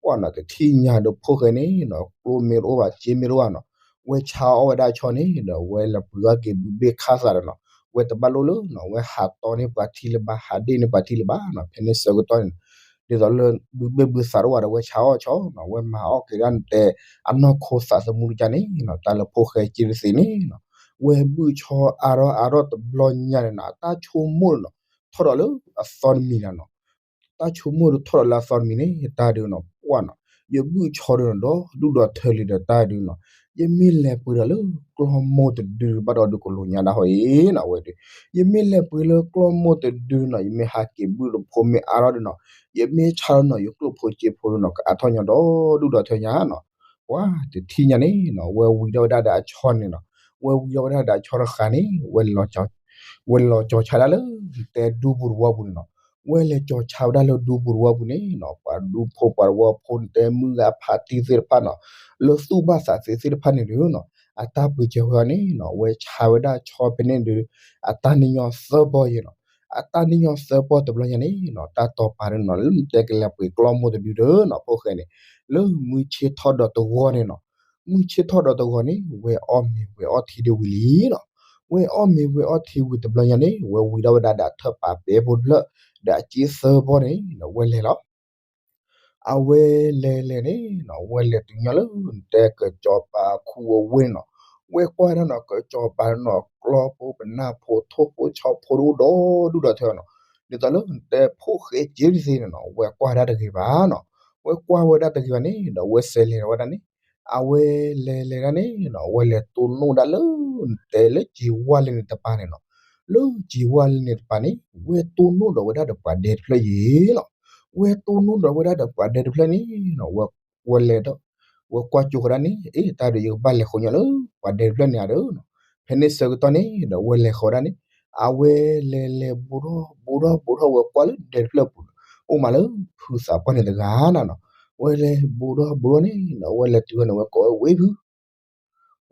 ပှၢ်နီၤ တထံၣ်ညါဒီးဖိၣ်ဃဲန့ၣ်နီၤ ကျိမ့ၢ်တအိၣ်ဘၣ် စ့မ့ၢ်တအိၣ်ဘၣ်နီၤ, ဝဲဆါအီၣ်ဝဲဒၣ်ဆီန့ၣ်ဒီး ဝဲလဲၤပှ့ၤအီၣ်က့ၤဘုဘ့ၣ်ခါသးဒီးနီၤ, ဝဲတဘၣ်လိၣ်လၢနီၤ ဝဲဟးတီန့ၢ်ပှၤထံလၢၤဘၣ် ဟးဒ့ၣ်န့ၢ်ပှၤထံလၢၤဘၣ်နီၤ, ဖဲန့ၣ်ဆၢကတီၢ်န့ၣ် ဒ်သိးလၢ ဘုဘ့ၣ်ဘုသးတအိၣ်ဘၣ်ဒီး ဝဲဆါအီၣ်ဆီနီၤ, ဝဲမၤအီၣ်က့ၤဒၣ်နတဲ အနီၢ်ခိသးသမူတကါန့ၣ်နီၤ, တၢ်လၢဖိၣ်ဃဲစ့တသ့န့ၣ်နီၤ, ဝဲဘုၣ်ဆီအါထီၣ်အါထီၣ်တဘျီညါန့ၣ်နီၤ, တၢ်ဆိကမိၣ်န့ၣ်နီၤ ထီၣ်ဒီးလၢအသီတမံၤလီၤနီၤ, တၢ်ဆိကမိၣ်ဒုးထီၣ်ဒီးလၢအသီတမံၤန့ၣ် တၢ်ဒုးနီၤ ပှၢ်နီၤ, ယဘုၣ်ဆီဒုးနီၤ ဒီဒူၣ်ဒီထၢလံဒီးတၢ်ဒုးနီၤ, ယမ့ၢ်လဲၤပှ့ၤဒီးလၢကျီမိၢ်တဒုဘၣ်ဒီးဒုး ကလိာ်ညါဒၣ်ဟီအံၤနီၤ, အဝဲဒုး ယမ့ၢ်လဲၤပှ့ၤလၢကျီမိၢ်တဒုနီၤ, ယမ့ၢ်ဟးက့ၤဘုၣ်တဖိမ့ၢ်အါထီၣ်ဒုးနီၤ, ယမ့ၢ်ဆါလီၤနီၤ ယကျိၣ်ဖိစ့ဖိဒုးနီၤ ကအါထီၣ်ညီဒီဒူၣ်ဒီထၢညါနီၤ, ပှၢ်တထံၣ်ညါန့ၣ်နီၤ ဝဲဝံၤထီၣ်ဝဲဒၣ်ဒီးအဆီန့ၣ်နီၤ, ဝဲဝံၤထီၣ်ဝဲဒၣ်ဒီးအဆီတဃၣ်န့ၣ် ဝဲလီၤကၠီၤဆါဒၣ်လၢ တဲဒူပူၤတဝီပူၤန့ၣ်နီၤ, ဝဲလဲၤကၠီၤဆါဝဲဒၣ်လၢဒူပူၤတဝီပူၤန့ၣ်နီၤ, ပှၤဒူဖိပှၤတဝီဖိတဲမုၢ်ဂၤဖးတံၢ်သ့ၣ်တဖၣ်နီၤ, လၢသူၣ်ဘၣ်သးသ့သ့ၣ်တဖၣ်န့ၣ်ဒုးနီၤ, အတၢ်ပှ့ၤစၢၤဝဲအီၤန့ၣ်နီၤ ဝဲဆါဝဲဒၣ်ဆီဖဲန့ၣ်ဒုး အတၢ်နံၣ်ညီသၢပီယဲနီၤ, အတၢ်နံၣ်ညီသၢပီတဘျီညါန့ၣ်နီၤ တၢ်တီၤပာ်ဒုးနီၤ လၢတဲကလဲၤပှ့ၤကျီမိၢ်တဒုဒီးနီၤ ဖိၣ်ဃဲန့ၣ် လၢမုၢ်ဆ့ၣ်ထီၣ်ဒီးတဂီၤန့ၣ်နီၤ, မုၢ်ဆ့ၣ်ထီၣ်ဒီးတဂီၤန့ၣ် ဝဲအီၣ်မ့ၤဝဲအီထံဒုးဝံၤလံနီၤ, ဝဲအီၣ်မ့ၤဝဲအီထံဝံၤတဘျီညါန့ၣ် ဝဲဝံၤဒီးဝဲဒၣ်ဒီးထၢၣ်ပာ်ပဲဖိတဖျၢၣ် ဒီးအစ့သၢပီန့ၣ် ဝဲလဲၤလီၤ အဝဲလဲၤလဲၤန့ၣ်နီၤ ဝဲလဲၤတုၤညီလၢ တဲကစီၤပၤခူအဝ့ၢ်န့ၣ်နီၤ, ဝဲကွၢ်ဒၣ်နီၤ ကစီၤပၤနီၤ ကျီဖိပနၢ်ဖိထိၣ်ဖိဆီဖိတအိၣ်ဒီဒူၣ်ဒီထၢနီၤ, ဒ်သိးလၢတဲဖိၣ်ဃဲစ့တသ့န့ၣ်နီၤ ဝဲကွၢ်ဒၣ်တဂ့ၤဘၣ်နီၤ, ဝဲကွၢ်ဝဲဒၣ်တဂ့ၤဘၣ်န့ၣ်ဒီး ဝဲစဲးလဲၤဒီးဝဲဒၣ်န့ၣ် အဝဲလဲၤလဲၤဒၣ်န့ၣ်နီၤ ဝဲလဲၤတိၢ်နီၣ်ဒၣ်လၢ တဲလၢစံးဝါလၢန့ၣ်တပၤန့ၣ်နီၤ, လၢစံးဝါလၢန့ၣ်တပၤန့ၣ် ဝဲတိၢ်နီၣ်ဒီးဝဲဒၣ်ဒီးပှၤဒဲတဖျၢၣ်ယဲနီၤ, ဝဲတိၢ်နီၣ်ဒီးဝဲဒၣ်ဒီးပှၤဒဲတဖျၢၣ်န့ၣ်နီၤ ဝဲလဲၤဒီး ဝဲကွၢ်ကၠိဃီဒၣ်န့ၣ် အ့ တၢ်ဒုးယကဘၣ်လဲၤဃီညီလၢ ပှၤဒဲတဖျၢၣ်န့ၣ်ဧါဒီးနီၤ, ဖဲန့ၣ်ဆၢကတီၢ်န့ၣ်ဒီး ဝဲလဲၤဃီဒၣ်န့ၣ် အဝဲလဲၤလဲၤဘူးထီၣ်ဘူးထီၣ်ဘူးထီၣ် ဝဲကွၢ်လၢဒဲတဖျၢၣ်ပူၤ အိၣ်မးလၢဖုသးပှၢ်န့ၣ်တဂၤနၤနီၤ, ဝဲလဲၤဘူးဒီးဘူးဒီးန့ၣ်နီၤ ဝဲလဲၤတုၤဝဲန့ၣ် ဝဲကိးဝဲ ဝ့ၢ်ဖု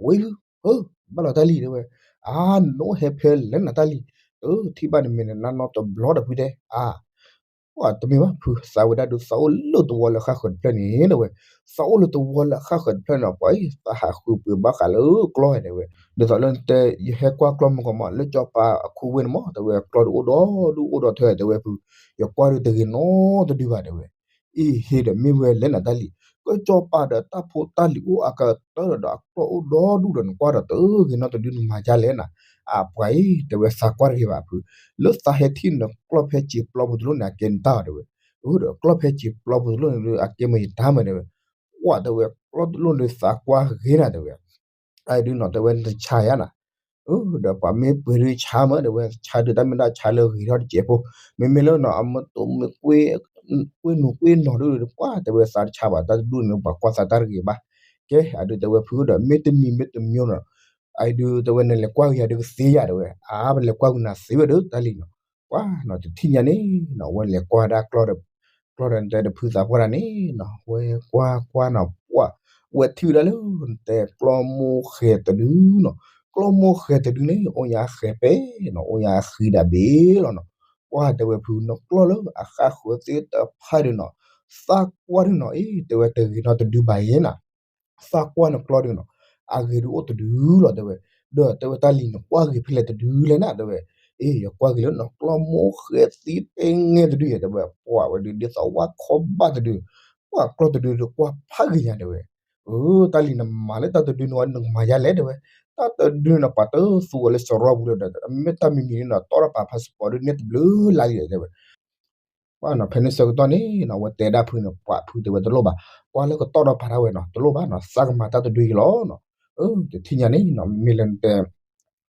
ဝ့ၢ်ဖု ဧၢ, ဘၣ်လီၤတၢ်လံၤတဲဝဲ, အါ နအိၣ်ဟဲဖဲလဲၣ်နၤတၢ်လံၤ, ထံၣ်ဘၣ်နမဲာ်နနါနီတဘျီဒီးဖုတဲ, အါ ပှၤတမ့ၢ်ဘၣ်ဖု သးဝဲဒၣ်ဒုးသးအိၣ်လၢတဝီလၢဃၣ်ဃၢၤတဖျၢၣ်န့ၣ်တဲဝဲ, သးအိၣ်လၢတဝီလၢဃၣ်ဃၢၤတဖျၢၣ်န့ၣ် ပှၤအံၤ သးဟးဃုပှ့ၤဘၣ်ဃးလၢကျီၢ်တဲဝဲ, ဒ်သိးလၢနတဲ ယဟဲကွၢ်ကျီၢ်မုၢ်ကီၢ်မး လၢကၠီၤပၤအခိၣ်ဝ့ၢ်န့ၣ်မး တဲဝဲ ကျီၢ်ဒုးအိၣ်ဒီဒူၣ်အိၣ်ဒီထၢတဲဝဲဖု, ယကွၢ်ဒုးတဂ့ၤနီတဒုဘၣ်တဲဝဲ, အ့ဟ့ဒီးမ့ၢ်ဝဲလဲၣ်နၤတၢ်လံၤ, ကၠီၤပၤဒီးတၢ်ဖိတၢ်လံၤအိၣ်အကတၢၢ်ဒီးအကျီၢ်အိၣ်ဒီဒူၣ်ဒီးနကွၢ်ဒီးတဂ့ၤနီတဒုနမၤဒ်လဲၣ်နၤ, အပှၤအံၤ တဲဝဲသးကွၢ်တဂ့ၤဘၣ်ဖု, လၢသးဟဲထံၣ်နကျီၢ်ဖဲစံာ်ပျီပူၤတလိၣ်န့ၣ် အကဲနတၢ်အီၤတဲဝဲ, အၢ ဒီးကျီၢ်ဖဲစံာ်ပျီပူၤတလိၣ်န့ၣ် အကဲမ့ၢ်ယတၢ်မးတဲဝဲ, ပှၤတဲဝဲ ကျီၢ်တလိၣ်န့ၣ်သးကွၢ်ဂ့ၤနၤတဲဝဲ အဒုးနီၤ တဲဝဲနတဆါယါနၤ, အၢ ဒီးပှၤမ့ၢ်ပှ့ၤဒုးဆါမး တဲဝဲ ဆါဒုးတၢ်မ့ၢ်ဒၣ်ဆါလၢဂ့ၤထီၣ်တစဲးဖိ, မ့မ့ၢ်လၢနီၤ အမ့ၢ်တိၢ်မ့ၢ်ကွ့ ကွ့နူၤကွ့နီၤဒုး ပှၤတဲဝဲသးတဆါဘၣ် တၢ်တဒူၣ်န့ၣ် ပှၤကွၢ်သးတၢ်တဂ့ၤဘၣ်, ကဲ အဒုးတဲဝဲဖုဒီး မ့တမံၤမ့တမံၤနီၤ, အဒုးတဲဝဲနလဲၤကွၢ်ဂ့ၤယၤဒုးကသ့ယၤတဲဝဲ, အါ ပလဲၤကွၢ်ဂ့ၤနၤသ့ဝဲဒီးတၢ်လံၤနီၤ, ပှၤနီၤ တထံၣ်ညါန့ၣ်နီၤ ဝဲလဲၤကွၢ်ဒၣ်ကျီၢ်ဒီး ကျီၢ်ဒီးနတဲတဖုသးပှၢ်တၢ်န့ၣ်နီၤ ဝဲကွၢ်ကွၢ်နီၤ ပှၤ ဝဲထံၣ်ဝဲဒၣ်လၢ နတဲကျီၢ်မိၢ်ဃဲၤတဒုနီၤ, ကျီၢ်မိၢ်ဃဲၤတဒုန့ၣ် အိၣ်ညါဃဲၤပဲနီၤ အိၣ်ညါဃံဒၣ်ဘ့ၣ်လီၤနီၤ, ပှၤတဲဝဲဖုနီၤ ကျီၢ်လၢအဃၣ်ဃၢၤသ့ၣ်တဖၣ်ဒုးနီၤ, သးကွၢ်ဒုးနီၤ အ့ တဲဝဲတဂ့ၤနီတဒုဘၣ်ယဲနၤ သးကွၢ်နကျီၢ်ဒုးနီၤ, အဂ့ၤဒုးအိၣ်တဒုလီၤတဲဝဲ, ဒီးတဲဝဲတၢ်လံၤနကွၢ်ဂ့ၤဖဲလဲၣ်တဒုလဲၣ်နၤတဲဝဲ, အ့ ယကွၢ်ဂ့ၤလၢနီၤကျီၢ်မိၢ်ဃဲၤသံပဲငဲတဒုယဲတဲဝဲ, ပှၤဝဲဒုးဒ်သိးဝါခီဘၣ်တဒု, ပှၤကျီၢ်တဒုဒီးကွၢ်ဖးဂ့ၤညါတဲဝဲ, အၢ တၢ်လံၤနမၤလၢတၢ်တဒုန့ၣ်ဝဲ နကမၤယါလဲၣ်တဲဝဲ, တၢ်တဒုန့ၣ်နီၤ ပှၤတသူအီၤလၢစရီပူၤလၢဒီး မ့ၢ်တၢ်မံၤမံၤန့ၣ်နီၤ တီၣ်ထီၣ်ပာ် passport ဒုးန့ၢ်တဘျုးလါလံတဲဝဲ ပှၤနီၤ ဖဲန့ၣ်ဆၢကတီၢ်န့ၣ်နီၤ အဝဲတဲဒၣ်ဖုန့ၣ် ပှၤဖုတဲဝဲတလိၣ်ဘၣ်, ကွၢ်လၢကတီၢ်ဒီးပာ်ထီၣ်ဝဲနီၤ တလိၣ်ဘၣ်နီၤ သးကမၤတၢ်တဒုအံၤလီၤနီၤ, အၢ တထံၣ်ညါန့ၣ်နီၤ မ့ၢ်လၢနတဲ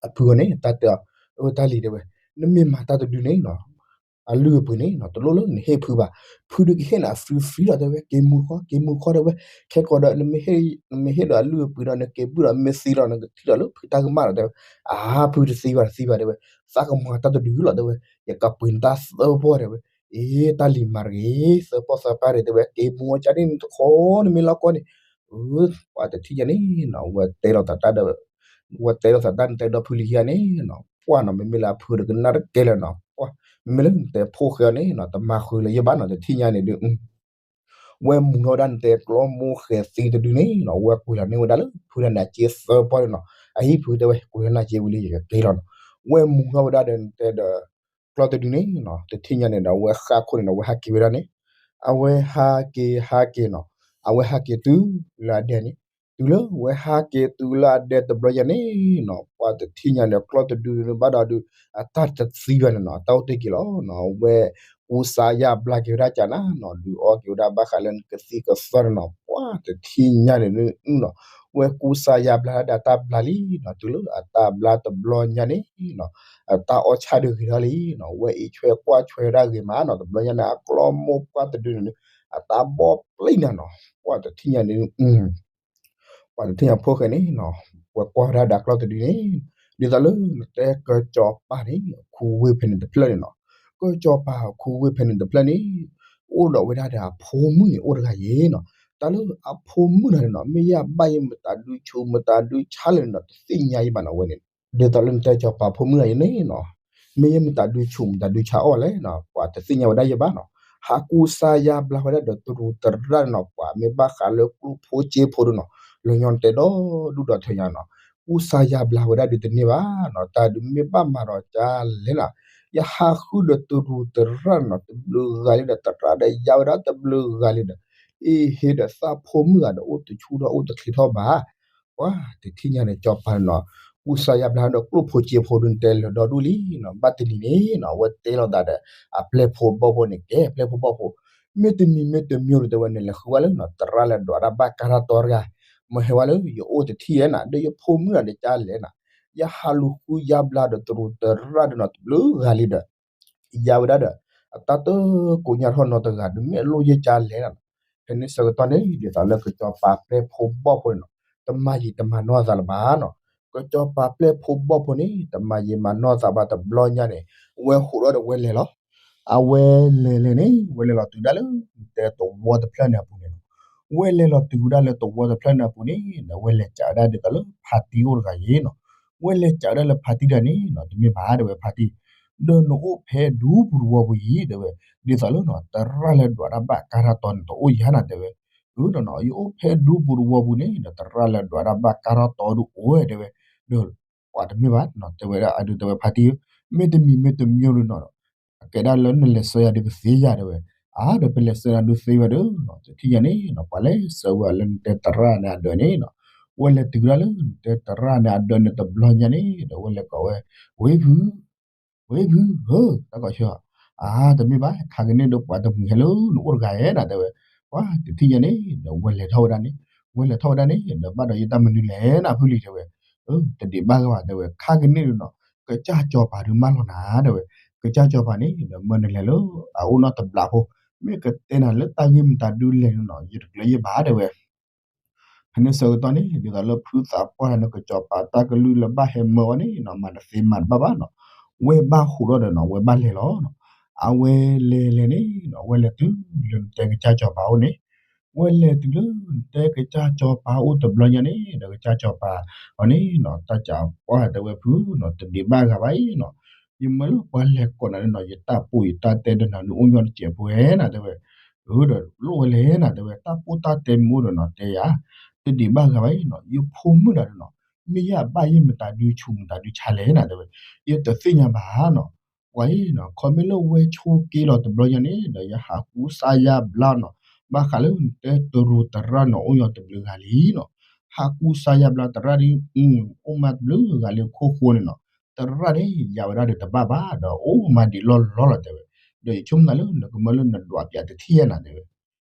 အဖုအီၤန့ၣ် တၢ်တဲအီၤ, အၢ တၢ်လံၤတဲဝဲ, နမ့ၢ်မၤတၢ်တဒုန့ၣ်နီၤ အလုၢ်အပှ့ၤန့ၣ်နီၤ တလိၣ်လၢနဟ့ၣ်ဖုဘၣ်, ဖုဒုးကဟ့ၣ်နၤ free free လီၤတဲဝဲ က့ၤမူတခီ က့ၤမူတခီတဲဝဲ, ခဲကိာ်ဒီး နမ့ၢ်ဟ့ၣ်ဒီးအလုၢ်အပှ့ၤဒီး နက့ၤဘုၣ်ဒီး မ့ၢ်သံလီၤ နကထံၣ်ဒီးလၢဖုတၢ်ကမၣ်လီၤတဲဝဲ, အါ ဖုတသံဘၣ်တသံဘၣ်တဲဝဲ, သးကမၤတၢ်တဒုလီၤတဲဝဲ, ယကပှ့ၤနတၢ်သၢပီၢ်တဲဝဲ, အ့ တၢ်လံၤမၤတဂ့ၤ သၢပီၢ်သၢပၢ်န့ၣ်တဲဝဲ က့ၤမူအီၤကၢ်န့ၣ်နတခီ နမ့ၢ်လီၢ်ကီၢ်န့ၣ်, အၢ ပှၤတထံၣ်ညါန့ၣ်နီၤ ဝဲတဲလိာ်သးတၢ်ဒီး ဝဲတဲလိာ်သးတၢ်န့ၣ် တဲဒီဖုလံၤခံဂၤန့ၣ်နီၤ ပှၤနီၤ မ့မ့ၢ်လၢအဖုဒီးကနၣ်တကဲလၢာ်နီၤ ပှၤ မ့မ့ၢ်လၢနတဲဖိၣ်ဃဲအီၤန့ၣ်နီၤ တမၤဃုာ်လၢၤယဲဘၣ်နီၤ တထံၣ်ညါန့ၣ်ဒုး ဝဲမူထီၣ်ဝဲဒၣ်နတဲကျီၢ်မိၢ်ဃဲၤသံတဒုန့ၣ်နီၤ ဝဲကွံာ်လီၤန့ၢ်ဝဲဒၣ်လၢဖုတၢ်န့ၣ်အစ့သၢပီၢ်န့ၣ်နီၤ အဟံၣ်ဖုတဲဝဲ ကွံာ်လီၤနၤစ့ဝံၤလံ ယကက့ၤလီၤနီၤ ဝဲမူထီၣ်ဝဲဒၣ်ဒီးနတဲဒီး ကျီၢ်တဒုန့ၣ်နီၤ တထံၣ်ညါန့ၣ်ဒီး အဝဲဃၣ်ခိၣ်န့ၣ်နီၤ အဝဲဟးက့ၤဝဲဒၣ်န့ၣ် အဝဲဟးက့ၤဟးက့ၤနီၤ အဝဲဟးက့ၤတုၤလၢအဒဲန့ၣ် တုၤလၢဝဲဟးက့ၤတုၤလၢအဒဲတဘျီညါန့ၣ်နီၤ ပှၤတထံၣ်ညါန့ၣ် ကျီၢ်တဒုန့ၣ်ဘၣ်ဒီးဒုး အတၢ်တသံဘၣ်န့ၣ်နီၤ အတၢ်အိၣ်တ့ၢ်က့ၤလီၤနီၤ ဝဲကူစါယါဘျါက့ၤဝဲဒၣ်ကနၤနီၤ ဒုးအီက့ၤဝဲဒၣ်ဘၣ်ဃးလၢနကသံၣ်ကသီန့ၣ်နီၤ ပှၤတထံၣ်ညါန့ၣ်နီၤ ဝဲကူစါယါဘျါဒၣ်တၢ်ဘျါလံနီၤ တုၤလၢအတၢ်ဘျါတဘျီညါန့ၣ်နီၤ အတၢ်အီၣ်ဆၣ်ဒုးဂ့ၤထီၣ်လံနီၤ ဝဲအံးဆွဲကွၢ်ဆွဲဝဲဒၣ်ဂ့ၤမးနီၤ တဘျီညါန့ၣ် အကျီၢ်မိၢ်ပှၢ်တဒုန့ၣ် အတၢ်ဘီၣ်ပျံၤနၤနီၤ ပှၤတထံၣ်ညါန့ၣ် ပှၤတထံၣ်ညါဖိၣ်ဃဲန့ၣ်နီၤ ပှၤကွၢ်ဝဲဒၣ်ဒီးကျီၢ်တဒုန့ၣ် ဒ်သိးလၢနတဲကၠီၤပၤန့ၣ် ခူဝ့ၢ်ဖဲန့ၣ်တဖျၢၣ်န့ၣ်နီၤ ကၠီၤပၤခူဝ့ၢ်ဖဲန့ၣ်တဖျၢၣ်န့ၣ် အိၣ်ဒီးဝဲဒၣ်ဒီးအဖိမုၣ်န့ၣ် အိၣ်တဂၤယဲနီၤ တၢ်လၢအဖိမုၣ်တဂၤန့ၣ်နီၤ မ့ၢ်ယဘၣ်ယဲမတၤဒုးဆူး မတၤဒုးဆါလဲၣ်န့ၣ်နီၤ တသ့ၣ်ညါယဲဘၣ်နီၤ ဝဲန့ၣ် ဒ်သိးလၢနတဲကၠီၤပၤဖိမုၣ်တဂၤယဲန့ၣ်နီၤ မ့ၢ်ယဲမတၤဒုးဆူး မတၤဒုးဆါအီၣ်လဲၣ်နီၤ ပှၤတသ့ၣ်ညါဝဲဒၣ်ယဲဘၣ်နီၤ ဟးကူစါယါဘျါဝဲဒၣ်ဒီးတရူးတရၣ်န့ၣ်နီၤ ပှၤမ့ၢ်ဘၣ်ဃးလၢကျိၣ်ဖိစ့ဖိဒုနီၤ လၢညါနတဲဒီဒူၣ်ဒီထၢညါနီၤ ကူစါယါဘျါဝဲဒၣ်ဒုးတန့ၢ်ဘၣ်နီၤ တၢ်ဒုးမ့ၢ်ဘၣ်မၤဒီးကလဲၣ်နီၤ ယဟးဃုဒီးတရူးတရၣ်န့ၣ်နီၤ တဘျုးဂၤလံဒီး တရၣ်ဒီးယါဝဲဒၣ်တဘျုးဂၤလံဒီး အ့ဟ့ဒီးသးဖိမုၣ်ဂၤဒီး အိၣ်တဆူၣ်ထီၣ်အိၣ်တချ့ထီၣ်ဘၣ် ပှၤတထံၣ်ညါန့ၣ် ကၠီၤပၤန့ၣ်နီၤ ကူစါယါဘျါဒီးကျိၣ်ဖိစ့ဖိဒုန့ၣ် တဲလၢာ်ဒီဒူၣ်လံနီၤ ဘၣ်တနံၤန့ၣ်နီၤ အဝဲတဲလိာ်သးဒီး အပျဲၢ်ဖိဘီၣ်ဖိန့ၣ် ကဲ ပျဲၢ်ဖိဘီၣ်ဖိ မ့တမံၤမ့တမံၤဒီး တဲဝဲနလဲၤဃုဝဲလၢနီၤ တရၣ်လၢဒွးတၢ်ဘၣ်ကါတၢ်တီတဂၤ မ့ၢ်ဟဲဝဲလၢ ယအိၣ်တထံၣ်ဧဲနီၤ ဒီးယဖိမုၣ်ဒီးကလဲၣ်နီၤ ယဟးလူၤဃုယါဘျါဒီးတရူးတရၣ်ဒီးနီၤ တဘျုးဂၤလံဒီး ယါဝဲဒၣ်ဒီး အတၢ်တကိးညါထီၣ်နီတဂၤ ဒုးမ့ၢ်အလိၣ်ယဲကလဲၣ်နီၤ ဖဲန့ၣ်ဆၢကတီၢ်န့ၣ် ဒ်သိးလၢကၠီၤပၤပျဲၢ်ဖိဘီၣ်ဖိန့ၣ်နီၤ တမၤယံာ်တမၤနီၢ်အသးလၢၤဘၣ်နီၤ ကၠီၤပၤပျဲၢ်ဖိဘီၣ်ဖိန့ၣ် တမၤယံာ်မၤနီၢ်အသးဘၣ်တဘျီညါန့ၣ် ဝဲဟိးထီၣ်ဒီးဝဲလဲၤလီၤ အဝဲလဲၤလဲၤန့ၣ် ဝဲလဲၤလီၤတုၤဒၣ်လၢ တဲတဝီတဖျၢၣ်န့ၣ်အပူၤန့ၣ်နီၤ ဝဲလဲၤလီၤတုၤဝဲဒၣ်လၢသဝီတဖျၢၣ်န့ၣ်အပူၤန့ၣ်ဒီး ဝဲလဲၤစးဝဲဒၣ်ဒ်သိးလၢဖါတံၢ်အိၣ်တဂၤအံၤနီၤ. ဝဲလဲၤစးဝဲဒၣ်လၢဖါတံၢ်တဂၤန့ၣ်နီၤ, တမ့ၢ်ဘၣ်တဲဝဲဖါတံၢ်, ဒီးနအိၣ်ဖဲဒူပူၤတဝီပူၤအံၤတဲဝဲ, ဒ်သိးလၢနီၤ သရၣ်လၢဒွးတၢ်ဘၣ်ကါထီၣ်တီန့ၣ်တအိၣ်ဧါနီၤတဲဝဲ. အၢဒီးနီၤ ယအိၣ်ဖဲဒူပူၤတဝီပူၤန့ၣ်ဒီး သရၣ်လၢဒွးတၢ်ဘၣ်ကါထီၣ်တီဒုးအိၣ်ဝဲတဲဝဲ, ဒီးပှၤတမ့ၢ်ဘၣ်နီၤ တဲဝဲဒၣ်အဒုးတဲဝဲဖါတံၢ်ဧၢ, မ့တမံၤမ့တမံၤဒုးနီၤ အကဲဒၣ်လၢနလဲၤဆှၢယၤဒုးကသ့ယၤတဲဝဲ, အါဒီးပလဲၤဆှၢနၤဒုးသ့ဝဲဒီးနီၤ တထံၣ်ညါန့ၣ်နီၤ ပှၤလဲၤဆှၢဝဲလၢနတဲသရၣ်န့ၣ်အဒၢးန့ၣ်နီၤ. ဝဲလဲၤတုၤဝဲဒၣ်လၢနတဲသရၣ်န့ၣ်အဒၢးန့ၣ်တဘျီညါန့ၣ်ဒီး ဝဲလဲၤကိးဝဲ, ဝ့ဖု ဝ့ဖုဧၢ, တၢ်ကိးဆၢ, အါ တမ့ၢ်ဘၣ် ခါကန့ၣ်ဒီးပှၤတမှံၤဟဲလၢနအိၣ်တဂၤဧါနီၤတဲဝဲ, ပှၤတထံၣ်ညါန့ၣ်ဒီး ဝဲလဲၤထီၣ်ဝဲဒၣ်န့ၣ်, ဝဲလဲၤထီၣ်ဝဲဒၣ်န့ၣ်ဒီး ဘၣ်ဒီးယတၢ်မနုၤလဲၣ်နီၤဖုလံၤတဲဝဲ, တဒံးဘၣ်ဂ့ၤဘၣ်တဲဝဲ ခါကန့ၣ်ဒုးနီၤ, ကစၢ်စီၤပၤဒုးမၢလီၤနၤတဲဝဲ, ကစၢ်စီၤပၤန့ၣ်ဒီး မၢနလဲၤလၢအအိၣ်နီတဘျီဖိ, မ့ၢ်ကတဲနၤလၢတၢ်ဂ့ၢ်မတၤဒုးလဲၣ်န့ၣ်နီၤ ယတကျၢၤယဘၣ်တဲဝဲ ဖဲန့ၣ်ဆၢကတီၢ်န့ၣ် ဒ်သိးလၢဖုသးပှၢ်တဂၤန့ၣ် ကစီၤပၤတၢ်ကလုၢ်လၢဘၣ်ဟဲမၢအီၤန့ၣ်နီၤ မၤတသ့မၤတဘၣ်ဘၣ်နီၤ, ဝဲဘၣ်ဟူးထီၣ်ဒီးနီၤ ဝဲဘၣ်လဲၤလီၤနီၤ, အဝဲလဲၤလဲၤန့ၣ်နီၤ ဝဲလဲၤတုၤလၢနတဲကစၢ်စီၤပၤအိၣ်န့ၣ်, ဝဲလဲၤတုၤလၢနတဲကစၢ်စီၤပၤအိၣ်တဘျီညါန့ၣ်ဒီး ကစၢ်စီၤပၤအီၤန့ၣ်နီၤ တၢ်စီၤပၤတဲဝဲဖုနီၤ တဒံးဘၣ်ဂ့ၤဘၣ်အံၤနီၤ, ယမၢလၢပှၤလဲၤကိးနၤန့ၣ်နီၤ ယတၢ်ပိာ်ယတၢ်တဲဒီးနၤဒုးအိၣ်ညီတစဲးဖိဧါနီၤတဲဝဲ, ဒီးလိၣ်ဝဲလဲၣ်နီၤတဲဝဲ တၢ်ပိာ်တၢ်တဲမ့ၢ်အိၣ်ဒီးနီၤ တဲယၤ, တဒံးဘၣ်ဂ့ၤဘၣ်အံၤနီၤ ယဖိမုၣ်တဂၤဒီးနီၤ မ့ၢ်ယဘၣ်ယဲၢ်မတၤဒုးဆူးမတၤဒုးဆါလဲၣ်နီၤတဲဝဲ, ယတသ့ၣ်ညါဘၣ်နီၤ, ပှၤအံၤနီၤ ခီမ့ၢ်လၢဝဲဆိးက့လီၤတဘျီညါန့ၣ်ဒီး ယဟးကူစါယါဘျါနီၤ, ဘၣ်ဃးလၢနတဲတရူးသရၣ်နီၤ အိၣ်ညီတဘျုးဂၤလံနီၤ, ဟးကူစါယါဘျါသရၣ်ဒ် အိၣ်မးတဘျုးဂၤလၢခိၣ်ဃိန့ၣ်နီၤ, သရၣ်န့ၣ် ယၤဝဲဒၣ်ဒီးတဘၣ်ဘၣ် ဒီးအိၣ်မးဒံးလီၢ်လီၢ်လီၤတဲဝဲ, ဒီးယဆိကမိၣ်သးလၢနကမၢလၢနဒွးပၠးတထံၣ်ယဲၢ်နၤတဲဝဲ,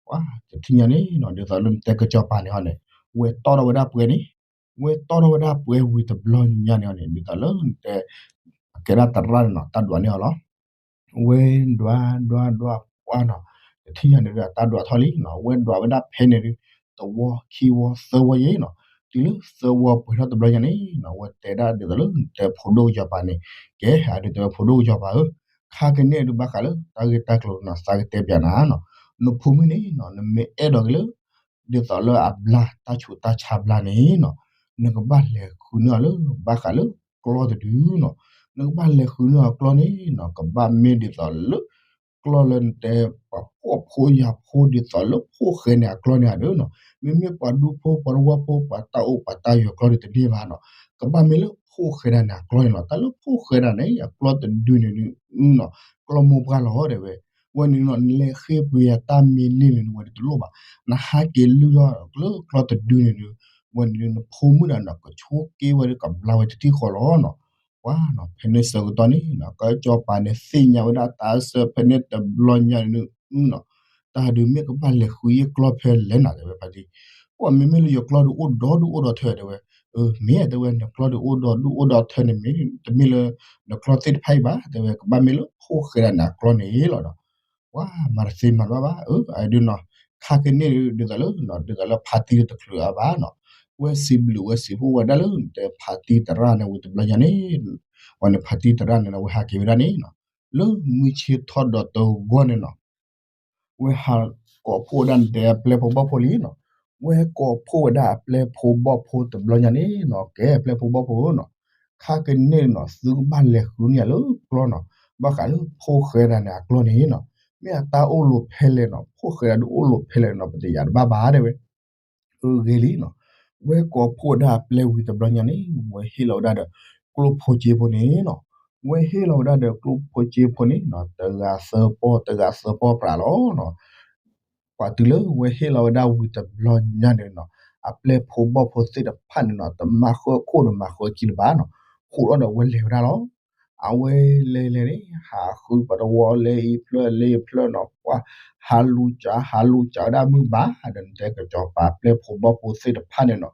ပှၤတထံၣ်ညါန့ၣ်နီၤ ဒ်သိးလၢနတဲကစီၤပၤန့ၣ်ဟီန့ၣ်, ဝဲတီထီၣ်ဝဲဒၣ်ပှဲၤန့ၣ်, ဝဲတီထီၣ်ဝဲဒၣ်ပှဲၤဝံၤတဘျီညါန့ၣ်ဟီန့ၣ် ဒ်သိးလၢနတဲ အကဲဒၣ်သရၣ်န့ၣ်နီၤ တၢ်ဒွးန့ၢ်အီၤလီၤ. ဝဲဒွးဒွးဒွးပှၢ်နီၤ, တထံၣ်ညါန့ၣ်ဒီးတၢ်ဒွးထီၣ်လံနီၤ, ဝဲဒွးဝဲဒၣ်ဖဲန့ၣ်ဒီး တဝီခံဝီသၢဝီယဲၢ်နီၤ, တုၤလၢသၢဝီပှဲၤထီၣ်တဘျီညါန့ၣ်နီၤ ဝဲတဲဒၣ်ဒ်သိးလၢနတဲဖိဒိၣ်ကစီၤပၤန့ၣ်, ကဲ အဒုးတဲဝဲဖိဒိၣ်ကစီၤပၤဧၢ, ခါကန့ၣ်ဒုးဘၣ်ဃးလၢတၢ်ဂ့ၢ်တၢ်ကျိၤနီၤ သးကတဲပၠးနၤနီၤ, နဖိမုၣ်န့ၣ်နီၤ နမ့ၢ်အဲၣ်ဒိးက့ၤလၢ ဒ်သိးလၢအဘျါတၢ်ဆူးတၢ်ဆါဘျါန့ၣ်နီၤ, နကဘၣ်လဲၤဃုန့ၢ်အီၤလၢ ဘၣ်ဃးလၢကျီၢ်တဒုနီၤ, နကဘၣ်လဲၤဃုန့ၢ်အီၤကျီၢ်န့ၣ်နီၤ ကဘၣ်မ့ၢ်ဒ်သိးလၢ ကျီၢ်လၢနတဲ ပှၤဖှီၣ်ဖိယာ်ဖိဒ်သိးလၢဖိၣ်ဃဲန့ၣ်အကျီၢ်န့ၣ်ဧါဒီးနီၤ, မ့မ့ၢ်ပှၤဒူဖိပှၤတဝီဖိ ပှၤတၢ်အိၣ်ပှၤတၢ်ယွၤကျီၢ်ဒုးတန့ၢ်ဘၣ်နီၤ, ကဘၣ်မ့ၢ်လၢဖိၣ်ဃဲဒၣ်န့ၣ်အကျီၢ်န့ၣ်လီၤ. တၢ်လၢဖိၣ်ဃဲဒၣ်န့ၣ် အကျီၢ်တဒုန့ၣ်နီၤ ကျီၢ်မိၢ်ပှၢ်လီၤတဲဝဲ, ဝဲန့ၣ်နီၤ နလဲၤဃ့ပှ့ၤယၤတၢ်မ့ၢ်န့ၢ်န့ၣ် ဝဲဒၣ်တလိၣ်ဘၣ်, နဟးက့ၤလုၢ်ထီၣ်လၢကျီၢ်တဒုန့ၣ်ဒီး ဝဲန့ၣ်နဖိမုၣ်ဒၣ်နီၤ ကဆိးက့ဝဲဒီးကဘျါဝဲတထံၣ်ဃီလီၤနီၤ. ပှၤနီၤ ဖဲန့ၣ်ဆၢကတီၢ်န့ၣ်နီၤ ကစီၤပၤန့ၣ်သ့ၣ်ညါဝဲဒၣ်တၢ်အစၢဖဲန့ၣ်တဘျီညါန့ၣ်နီၤ, တၢ်ဒုးမ့ၢ်ကဘၣ်လဲၤဃုယဲၢ်ကျီၢ်ဖဲလဲၣ်နီၤ တဲဝဲဖါတံၢ်, ပှၤမ့မ့ၢ်လၢယကျီၢ်ဒုးအိၣ်ဒီဒုးအိၣ်ဒီထၢတဲဝဲ, အမ့ၢ်တဲဝဲ နကျီၢ်ဒုးအိၣ်ဒီဒုးအိၣ်ဒီထၢန့ၣ်မ့ၢ် တမ့ၢ်လၢ နကျီၢ်သ့ၣ်တဖၣ်အံၤဘၣ် တဲဝဲ ကဘၣ်မ့ၢ်လၢဖိၣ်ဃဲဒၣ်န့ၣ်အကျီၢ်န့ၣ်လီၤနီၤ. ပှၤမၤတသ့မၤတဘၣ်ဘၣ် အဒုးနီၤ ခါကန့ၣ်ဒ်သိးလၢ ဒ်သိးလၢဖါတံၢ်တချုးအါဘၣ်နီၤ, ဝဲစံးဘျုးဝဲစံးဖှိၣ်ဝဲဒၣ်လၢနတဲဖါတံၢ်သရၣ်န့ၣ်ဝံၤတဘျီညါန့ၣ်, ဝဲန့ၣ်ဖါတံၢ်သရၣ်န့ၣ် ဝဲဟးက့ၤဝဲဒၣ်န့ၣ်နီၤ, လၢမုၢ်ဆ့ၣ်ထီၣ်ဒီးတဂီၢ်န့ၣ်နီၤ ဝဲဟးကိးဖှိၣ်ဝဲဒၣ်နတဲအပျဲၢ်ဖိဘီၣ်ဖိလံနီၤ, ဝဲကိးဖှိၣ်ဝဲဒၣ်အပျဲၢ်ဖိဘီၣ်ဖိတဘျီညါန့ၣ်နီၤ ကဲအပျဲၢ်ဖိဘီၣ်ဖိနီၤ, ခါကန့ၣ်နီၤ သုကဘၣ်လဲၤဃုန့ၢ်ယၤလၢကျီၢ်နီၤ, ဘၣ်ဃးလၢဖိၣ်ဃဲဒၣ်န့ၣ်အကျီၢ်န့ၣ်နီၤ, မ့ၢ်အတၢ်အိၣ်လိာ်ဖဲလဲၣ်နီၤ ဖိၣ်ဃဲဒၣ်ဒုးအိၣ်လိာ်ဖဲလဲၣ်နီၤ ပတယာ်တဘၣ်ဘၣ်တဲဝဲ အဂ့ၤလံနီၤ, ဝဲကိးဖှိၣ်ဝဲဒၣ်အပျဲၢ်ဝံၤတဘျီညါန့ၣ် ဝဲဟ့ၣ်လီၤဝဲဒၣ်ဒီး ကျိၣ်ဖိစ့ဖိန့ၣ်နီၤ, ဝဲဟ့ၣ်လီၤဝဲဒၣ်ဒီးကျိၣ်ဖိစ့ဖိန့ၣ်နီၤ တဂၤသၢပီၢ် တဂၤသၢပီၢ်ပြးလီၤနီၤ, ပှၤတုၤလၢဝဲဟ့ၣ်လီၤဝဲဒၣ်ဝံၤတဘျီညါန့ၣ်နီၤ, အပျဲၢ်ဖိဘီၣ်ဖိသ့ၣ်တဖၣ်န့ၣ်နီၤ တမၤဃၢခိၣ်တမၤဃၢခံလၢၤဘၣ်နီၤ, ဃိးထီၣ်ဒီးဝဲလဲၤဝဲဒၣ်လီၤ. အဝဲလဲၤလဲၤန့ၣ် ဟးဃုပှၤတဝီလဲၤအံၤဖျၢၣ်လဲၤအံၤဖျၢၣ်နီၤ, ပှၤဟးလူၤစး ဟးလူၤစးဝဲဒၣ်မုၢ်ဘၣ် ဒီးနတဲကစီၤပၤပျဲၢ်ဖိဘီၣ်ဖိသ့ၣ်တဖၣ်န့ၣ်နီၤ,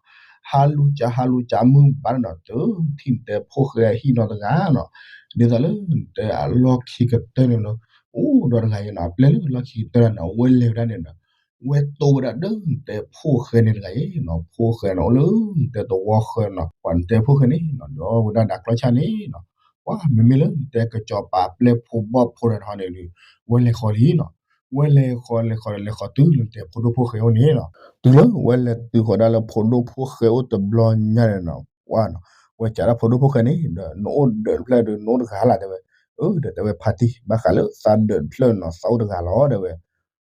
ဟးလူၤစး ဟးလူၤစးမုၢ်ဘၣ်န့ၣ်နီၤ တထံၣ်နတဲဖိၣ်ဃဲအဟံၣ်နီတဂၤနီၤ, ဒ်သိးလၢနတဲအလီၢ်ခံကတၢၢ်န့ၣ်နီၤ, အိၣ်ဒီးတဂၤအံၤနီၤ အပျဲၢ်လၢလီၢ်ခံကတၢၢ်န့ၣ် အဝဲလဲၤဝဲဒၣ်န့ၣ်နီၤ ဝဲတိဝဲဒၣ်ဒီးနတဲဖိၣ်ဃဲန့ၣ်တဂၤအံၤနီၤ, ဖိၣ်ဃဲန့ၣ် အိၣ်လၢနတဲသဝီဃၢၤနီၤ, ပှၤနတဲဖိၣ်ဃဲန့ၣ်နီၤ ဒီးဝဲဒၣ်နကျီၢ်ဆၣ်န့ၣ်နီၤ, ပှၤမ့မ့ၢ်လၢနတဲကစီၤပၤပျဲၢ်ဖိဘီၣ်ဖိတဂၤန့ၣ်ဟီန့ၣ်ဒီး ဝဲလဲၤဃီလံနီၤ, ဝဲလဲၤဃီၤလဲၤဃီၤလဲၤဃီၤတုၤလၢတဲဖိဒိၣ်ဖိၣ်ဃဲအိၣ်န့ၣ်လီၤ. တုၤလၢဝဲလဲၤတုၤဃီၤဒၣ်လၢဖိဒိၣ်ဖိၣ်ဃဲအိၣ်တဘျီညါန့ၣ်နီၤ, ဝဲစံးဒၣ်ဖိဒိၣ်ဖိၣ်ဃဲန့ၣ်ဒီး နအိၣ်ဒၢးတဖျၢၣ်ဒီး နအိၣ်တဂၤလၢ် တဲဝဲ. အၢ ဒီးတဲဝဲဖါတံၢ် ဘၣ်ဃးလၢသးဒၢးတဖျၢၣ်နီၤ သးအိၣ်တဂၤလီၤ တဲဝဲ.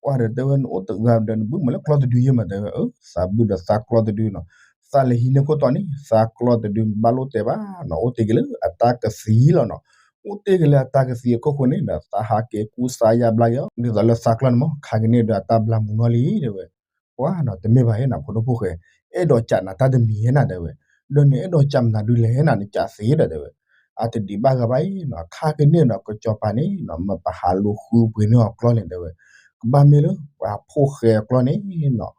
ပှၢ်ဒီးတဲဝဲ နအိၣ်တဂၤဒီး နဘုၣ်မးလၢကျီၢ်တဒုယဲၢ်မး တဲဝဲ. အၢ သးဘုၣ်ဒီးသးကျီၢ်တဒုနီၤ, သးလဲၤဟံးန့ၢ်ခိၣ်တီန့ၣ် သးကျီၢ်တဒုဘၣ်လိၣ်တဲဘၣ်နီၤ, အိၣ်တ့ၢ်က့ၤလၢအတၢ်ကသံလီၤနီၤ. အိၣ်တ့ၢ်က့ၤလၢအတၢ်ကသံအခိၣ်ဃိန့ၣ်ဒီး သးဟးက့ၤကူစါယါဘျါက့ၤအီၤ ဒ်သိးလၢသးကျီၢ်န့ၣ်မး ခါက့ၤန့ၣ်ဒီးအတၢ်ဘျါမူနီၢ်လံ တဲဝဲ. ပှၢ်နီၤ တမ့ၢ်ဘၣ်ဟဲနီၤ ဖိဒိၣ်ဖိၣ်ဃဲ, အဲၣ်ဒိးကးနၤတၢ်တမံၤဟဲနၤ တဲဝဲ. ဒီးနအဲၣ်ဒိးကးမနုၤဒုလဲၣ်နၤ နကးသ့ဒီး တဲဝဲ. အတဒံးဘၣ်ဂၤဘၣ်အံၤနီၤ, ခါက့ၤန့ၣ်ဒီး ကစီၤပၤန့ၣ်နီၤ မ့ၢ်ပဟးလူၤဃုပှ့ၤန့ၢ်အီၤကျီၢ်န့ၣ် တဲဝဲ, ကဘၣ်မ့ၢ်လၢပှၤဖိၣ်ဃဲအကျီၢ်န့ၣ်နီၤ.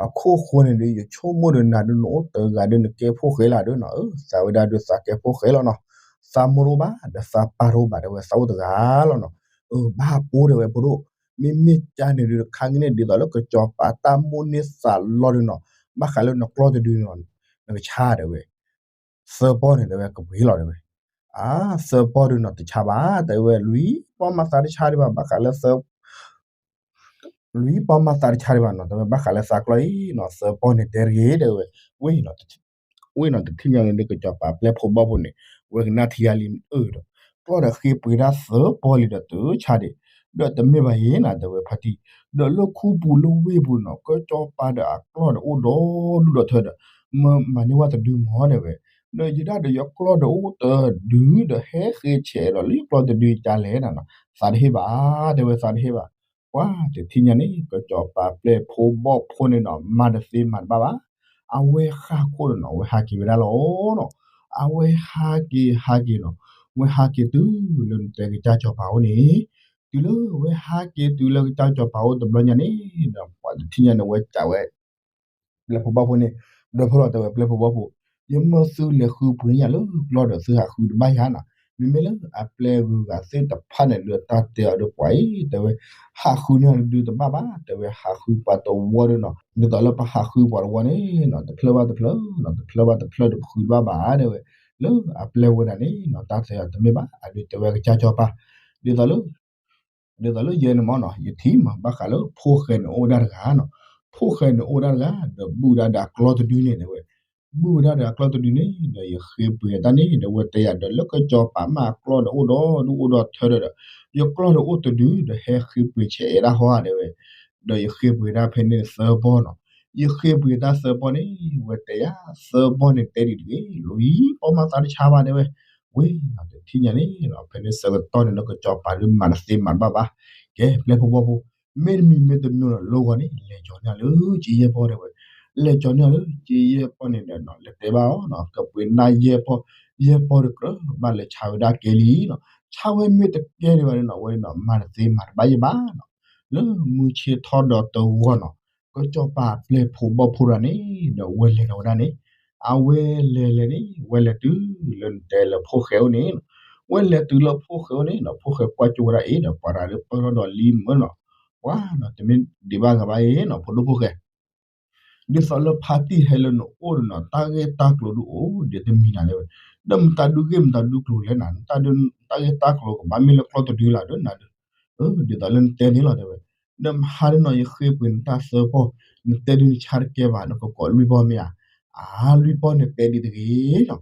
အခိၣ်ဃိန့ၣ်ဒီး ယဆိကမိၣ်ဒီးနၤဒုး နအိၣ်တဂၤဒီး နကဲဖိၣ်ဃဲလၢ်ဒီးနီၤ. အၢ သးဝဲဒၣ်ဒုးသးကဲဖိၣ်ဃဲလီၤနီၤ, သးမိၢ်တအိၣ်ဘၣ် ဒီးသးပၢ်တအိၣ်ဘၣ် တဲဝဲ, သးအိၣ်တဂၤလီၤနီၤ. အၢ ဘၣ်ပိၢ် တဲဝဲ ဖိဒိၣ်, မ့မ့ၢ်ကါန့ၣ်ဒုး ခါက့ၤန့ၣ် ဒ်သိးလၢကစီၤပၤတၢ်မိၣ်န့ၢ်သးလီၤဒုးနီၤ, ဘၣ်ဃးလၢနကျီၢ်တဒုနီၤ နကဆါ တဲဝဲ. သၢပီၢ်န့ၣ် တဲဝဲ ကပှ့ၤလီၤ တဲဝဲ. အါ သၢပီၢ်ဒုးနီၤ တဆါဘၣ် တဲဝဲ, လွံၢ်ပီၢ်မးသးတဆါဒံးဘၣ် ဘၣ်ဃးလၢသၢ လွံၢ်ပီၢ်မးသးတဆါဒံးဘၣ်နီၤ တဲဝဲ, ဘၣ်ဃးလၢသးကျီၢ်အံၤနီၤ သၢပီၢ်န့ၣ်တဲတဂ့ၤ တဲဝဲ. ဝဲနီၤ ဝဲနီၤ တထံၣ်ညါန့ၣ် ကစီၤပၤပျဲၢ်ဖိဘီၣ်ဖိန့ၣ် ဝဲကနၣ်ထံဂၤလံ အၢဒီး ကျီၢ်ဒီးဃ့ပှ့ၤဒၣ်သၢပီၢ်လံဒီးတဆါဒံး, ဒီးတမ့ၢ်ဘၣ်ယဲနၤ တဲဝဲဖါတံၢ်, ဒီးလၢခူပူၤလၢဝ့ၢ်ပူၤနီၤ ကစီၤပၤဒီးအကျီၢ်ဒီးအိၣ်ဒီဒူၣ်ဒီထၢဒီး မၤန့ၢ်ဝဲတဒုမး တဲဝဲ. ဒီးယဒၣ်ဒီးယကျီၢ်ဒီးအိၣ်တဒုဒီးဟဲဃ့ဆဲးဒီးလၢယကျီၢ်တဒုယကလဲၣ်နၤနီၤ, သးတဟ့ၣ်ဘၣ် တဲဝဲ, သးတဟ့ၣ်ဘၣ်. ပှၢ်တထံၣ်ညါန့ၣ် ကစီၤပၤပျဲၢ်ဖိဘီၣ်ဖိန့ၣ်နီၤ မၤတသ့မၤတဘၣ်ဘၣ်. အဝဲဃၣ်ခိၣ်ဒီးနီၤ အဝဲဟးက့ၤဝဲဒၣ်လီၤနီၤ. အဝဲဟးက့ၤဟးက့ၤနီၤ, ဝဲဟးက့ၤတုၤလၢနတဲကစၢ်စီၤပၤအိၣ်န့ၣ်, တုၤလၢဝဲဟးက့ၤတုၤလၢကစၢ်စီၤပၤအိၣ်တဘျီညါန့ၣ်ဒီး ပှၢ်တထံၣ်ညါန့ၣ် ဝဲစံးဝဲ ပျဲၢ်ဖိဘီၣ်ဖိန့ၣ်, ဒီးဖဲလီၤတဲဝဲပျဲၢ်ဖိဘီၣ်ဖိ, ယမၢသုလဲၤဃုပှ့ၤန့ၢ်ယၤလၢကျီၢ်ဒီး သုဟးဃုတဘၣ်ယၤနီၤ. မ့မ့ၢ်လၢအပျဲၢ်ဂုၤဂၤသ့ၣ်တဖၣ်န့ၣ် ဒုးတၢ်တဲအီၤဒီးပှၤအံၤ တဲဝဲ, ဟးဃုန့ၢ်အီၤဒုးတဘၣ်ဘၣ် တဲဝဲ, ဟးဃုပှၤတဝီဒီးနီၤ, ဒ်သိးလၢပဟးဃုပှၤတဝီန့ၣ်နီၤ တဖျၢၣ်ဘၣ်တဖျၢၣ်နီၤ တဖျၢၣ်ဘၣ်တဖျၢၣ်ဒီးပဃုတဘၣ်ဘၣ် တဲဝဲ. လၢအပျဲၢ်ဝဲဒၣ်န့ၣ်နီၤ တၢ်တဲအီၤတမ့ၢ်ဘၣ် အဒုးတဲဝဲကစၢ်စီၤပၤ, ဒ်သိးလၢ ဒ်သိးလၢယဲန့ၣ်မ့ၢ်နီၤ ယထံၣ်မး ဘၣ်ဃးလၢဖိၣ်ဃဲန့ၣ်အိၣ်ဝဲဒၣ်တဂၤနီၤ, ဖိၣ်ဃဲန့ၣ်အိၣ်ဝဲဒၣ်တဂၤ ဒီးဘုၣ်ဝဲဒၣ်ဒီးအကျီၢ်တဒုန့ၣ် တဲဝဲ, ဘုၣ်ဝဲဒၣ်ဒီးအကျီၢ်တဒုန့ၣ် ဒီးယဃ့ပှ့ၤတၢ်န့ၣ် ဒီးဝဲတဲယၤဒီးလၢကစီၤပၤမ့ၢ်အကျီၢ်ဒီးအိၣ်ဒီဒူၣ်အိၣ်ဒီထၢဒီး ယကျီၢ်ဒီးအိၣ်တဒု ဒီးဟဲဃ့ပှ့ၤဆဲးအဲၣ်ဒၣ်ဟီဧါ တဲဝဲ, ဒီးယဃ့ပှ့ၤဒၣ်ဖဲန့ၣ်သၢပီၢ်နီၤ, ယဃ့ပှ့ၤတၢ်သၢပီၢ်န့ၣ် ဝဲတဲယၤ သၢပီၢ်န့ၣ်တဲဒံးတဂ့ၤ လွံၢ်ပီၢ်မးသးတဆါဘၣ် တဲဝဲ. ဝဲနီၤ တထံၣ်ညါန့ၣ်နီၤ ဖဲန့ၣ်ဆၢကတီၢ်န့ၣ်ဒီး ကစီၤပၤဒုးမၤတသ့မၤတဘၣ်ဘၣ်. ကဲ ပျဲၢ်ဖိဘီၣ်ဖိ, မ့တမံၤမ့တမံၤနီၤ လီၤဂီၤန့ၣ် လဲၤကၠီၤန့ၢ်အီၤလၢကၠ့ယဲၢ်ပီၢ် တဲဝဲ, လဲၤကၠီၤန့ၢ်အီၤလၢကၠ့ယဲၢ်ပီၢ်န့ၣ်ဒီးနီၤ လဲၤတဲဘၣ်အီၤနီၤ ကပှ့ၤနၢ်ယဲၢ်ပီၢ်, ယဲၢ်ပီၢ်တကြၢး ဘၣ်လဲၤဆါဝဲဒၣ်ကဲလံနီၤ. ဆါဝဲမ့ၢ်တကဲဒံးဘၣ်န့ၣ်နီၤ ဝဲနီၤ မၤတသ့မၤတဘၣ်ယဲၢ်ဘၣ်နီၤ. လၢမုၢ်ဆ့ၣ်ထီၣ်ဒီးတဂီၢ်နီၤ ကစီၤပၤပျဲၢ်ဖိဘီၣ်ဖိတဂၤန့ၣ် ဒီးဝဲလဲၤဒီးဝဲဒၣ်န့ၣ်, အဝဲလဲၤလဲၤန့ၣ် ဝဲလဲၤတုၤလၢနတဲလၢဖိၣ်ဃဲအိၣ်န့ၣ်, ဝဲလဲၤတုၤလၢဖိၣ်ဃဲအိၣ်န့ၣ်နီၤ ဖိၣ်ဃဲကွၢ်ကၠိဝဲဒၣ်အံၤဒီး ပှၤတဂၤလၢပၢၢ်ထီၣ်ဒီးလံမၢနီၤ, ပှၤနီၤ တမ့ၢ်ဒံးဘၣ်ဂၤဘၣ်အံၤနီၤ ဖိဒိၣ်ဖိၣ်ဃဲ ဒ်သိးလၢဖါတံၢ်ဟဲလၢနအိၣ်ဒီးနီၤ တၢ်ဂ့ၢ်တၢ်ကျိၤဒုးအိၣ်ဒံးတမံၤနၤ တဲဝဲ, ဒီးမတၤဒုးဂ့ၢ်မတၤဒုးကျိၤလဲၣ်နၤ တၢ်ဂ့ၢ်တၢ်ကျိၤကဘၣ်မ့ၢ်လၢကျီၢ်တဒုလၢ်ဒီးနၤဒီး, ဒ်သိးလၢနတဲန့ၣ်လီၤ တဲဝဲ, ဒီးမဟါဒီးနီၤ ယဃ့ပှ့ၤနတၢ်သၢပီၢ်, နတဲဒုးနဆါတကဲဘၣ် နကကိးလွံၢ်ပီၢ်မ့ၢ်ဧါ, အါ လွံၢ်ပီၢ်န့ၣ်တဲဒံးတဂ့ၤနီၤ,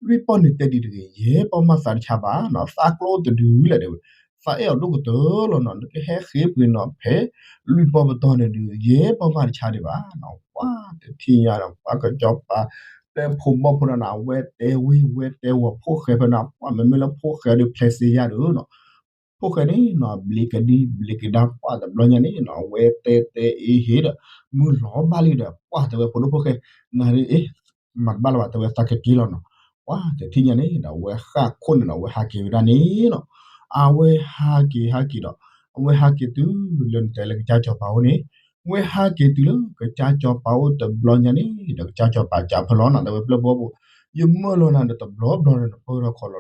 လွံၢ်ပီၢ်န့ၣ်တဲဒံးတဂ့ၤ ယဲၢ်ပီၢ်မးသးတဆါဘၣ်နီၤ သးကျီၢ်အိၣ်တဒုလဲၣ် တဲဝဲ, သးအဲၣ်အီၤဒိၣ်ကတၢၢ်လီၤနီၤ နကဟဲဃ့ပှ့ၤနီၤ ဖဲလွံၢ်ပီၢ်ပတီၢ်န့ၣ်ဒုး ယဲၢ်ပီၢ်မးတဆါဒံးဘၣ်နီၤ, ပှၤတထံၣ်ညါဒီး ပှၤကစီၤပၤ ပျဲၢ်ဖိဘီၣ်ဖိတဂၤန့ၣ် အဝဲတဲဝံၤ ဝဲတဲဝီၤ ဖိၣ်ဃဲဖဲန့ၣ် ပှၤမ့မ့ၢ်လၢဖိၣ်ဃဲဒုးဖျဲးသ့ယါဒီးနီၤ, ဖိၣ်ဃဲန့ၣ်နီၤ ဘျံးကဒံ ဘျံးကဒါ ပှၤတဘျီညါန့ၣ်နီၤ အဝဲတဲတဲအ့ဟ့ဒီး မုၢ်လီၤဘၣ်လံဒီး ပှၤတဲဝဲဖိဒိၣ်ဖိၣ်ဃဲ နၤဒုးအ့ၣ် မၤတဘၣ်လၢၤဘၣ် တဲဝဲသးကက့ၤလီၤနီၤ, ပှၤတထံၣ်ညါန့ၣ်ဒီး အဝဲဃၣ်ခိၣ်န့ၣ်ဒီး အဝဲဟးက့ၤဝဲဒၣ်န့ၣ်နီၤ, အဝဲဟးက့ၤဟးက့ၤဒီး အဝဲဟးက့ၤတုၤလၢနတဲလၢကစၢ်စီၤပၤအိၣ်န့ၣ်, ဝဲဟးက့ၤတုၤလၢကစၢ်စီၤပၤအိၣ်တဘျီညါန့ၣ်ဒီး ကစၢ်စီၤပၤစံးဖဲလီၤနီၤ တဲဝဲပျဲၢ်ဖိဘီၣ်ဖိ, ယမၢလီၤနၤဒီးတဘျီဘျီဒီးနပၢၢ်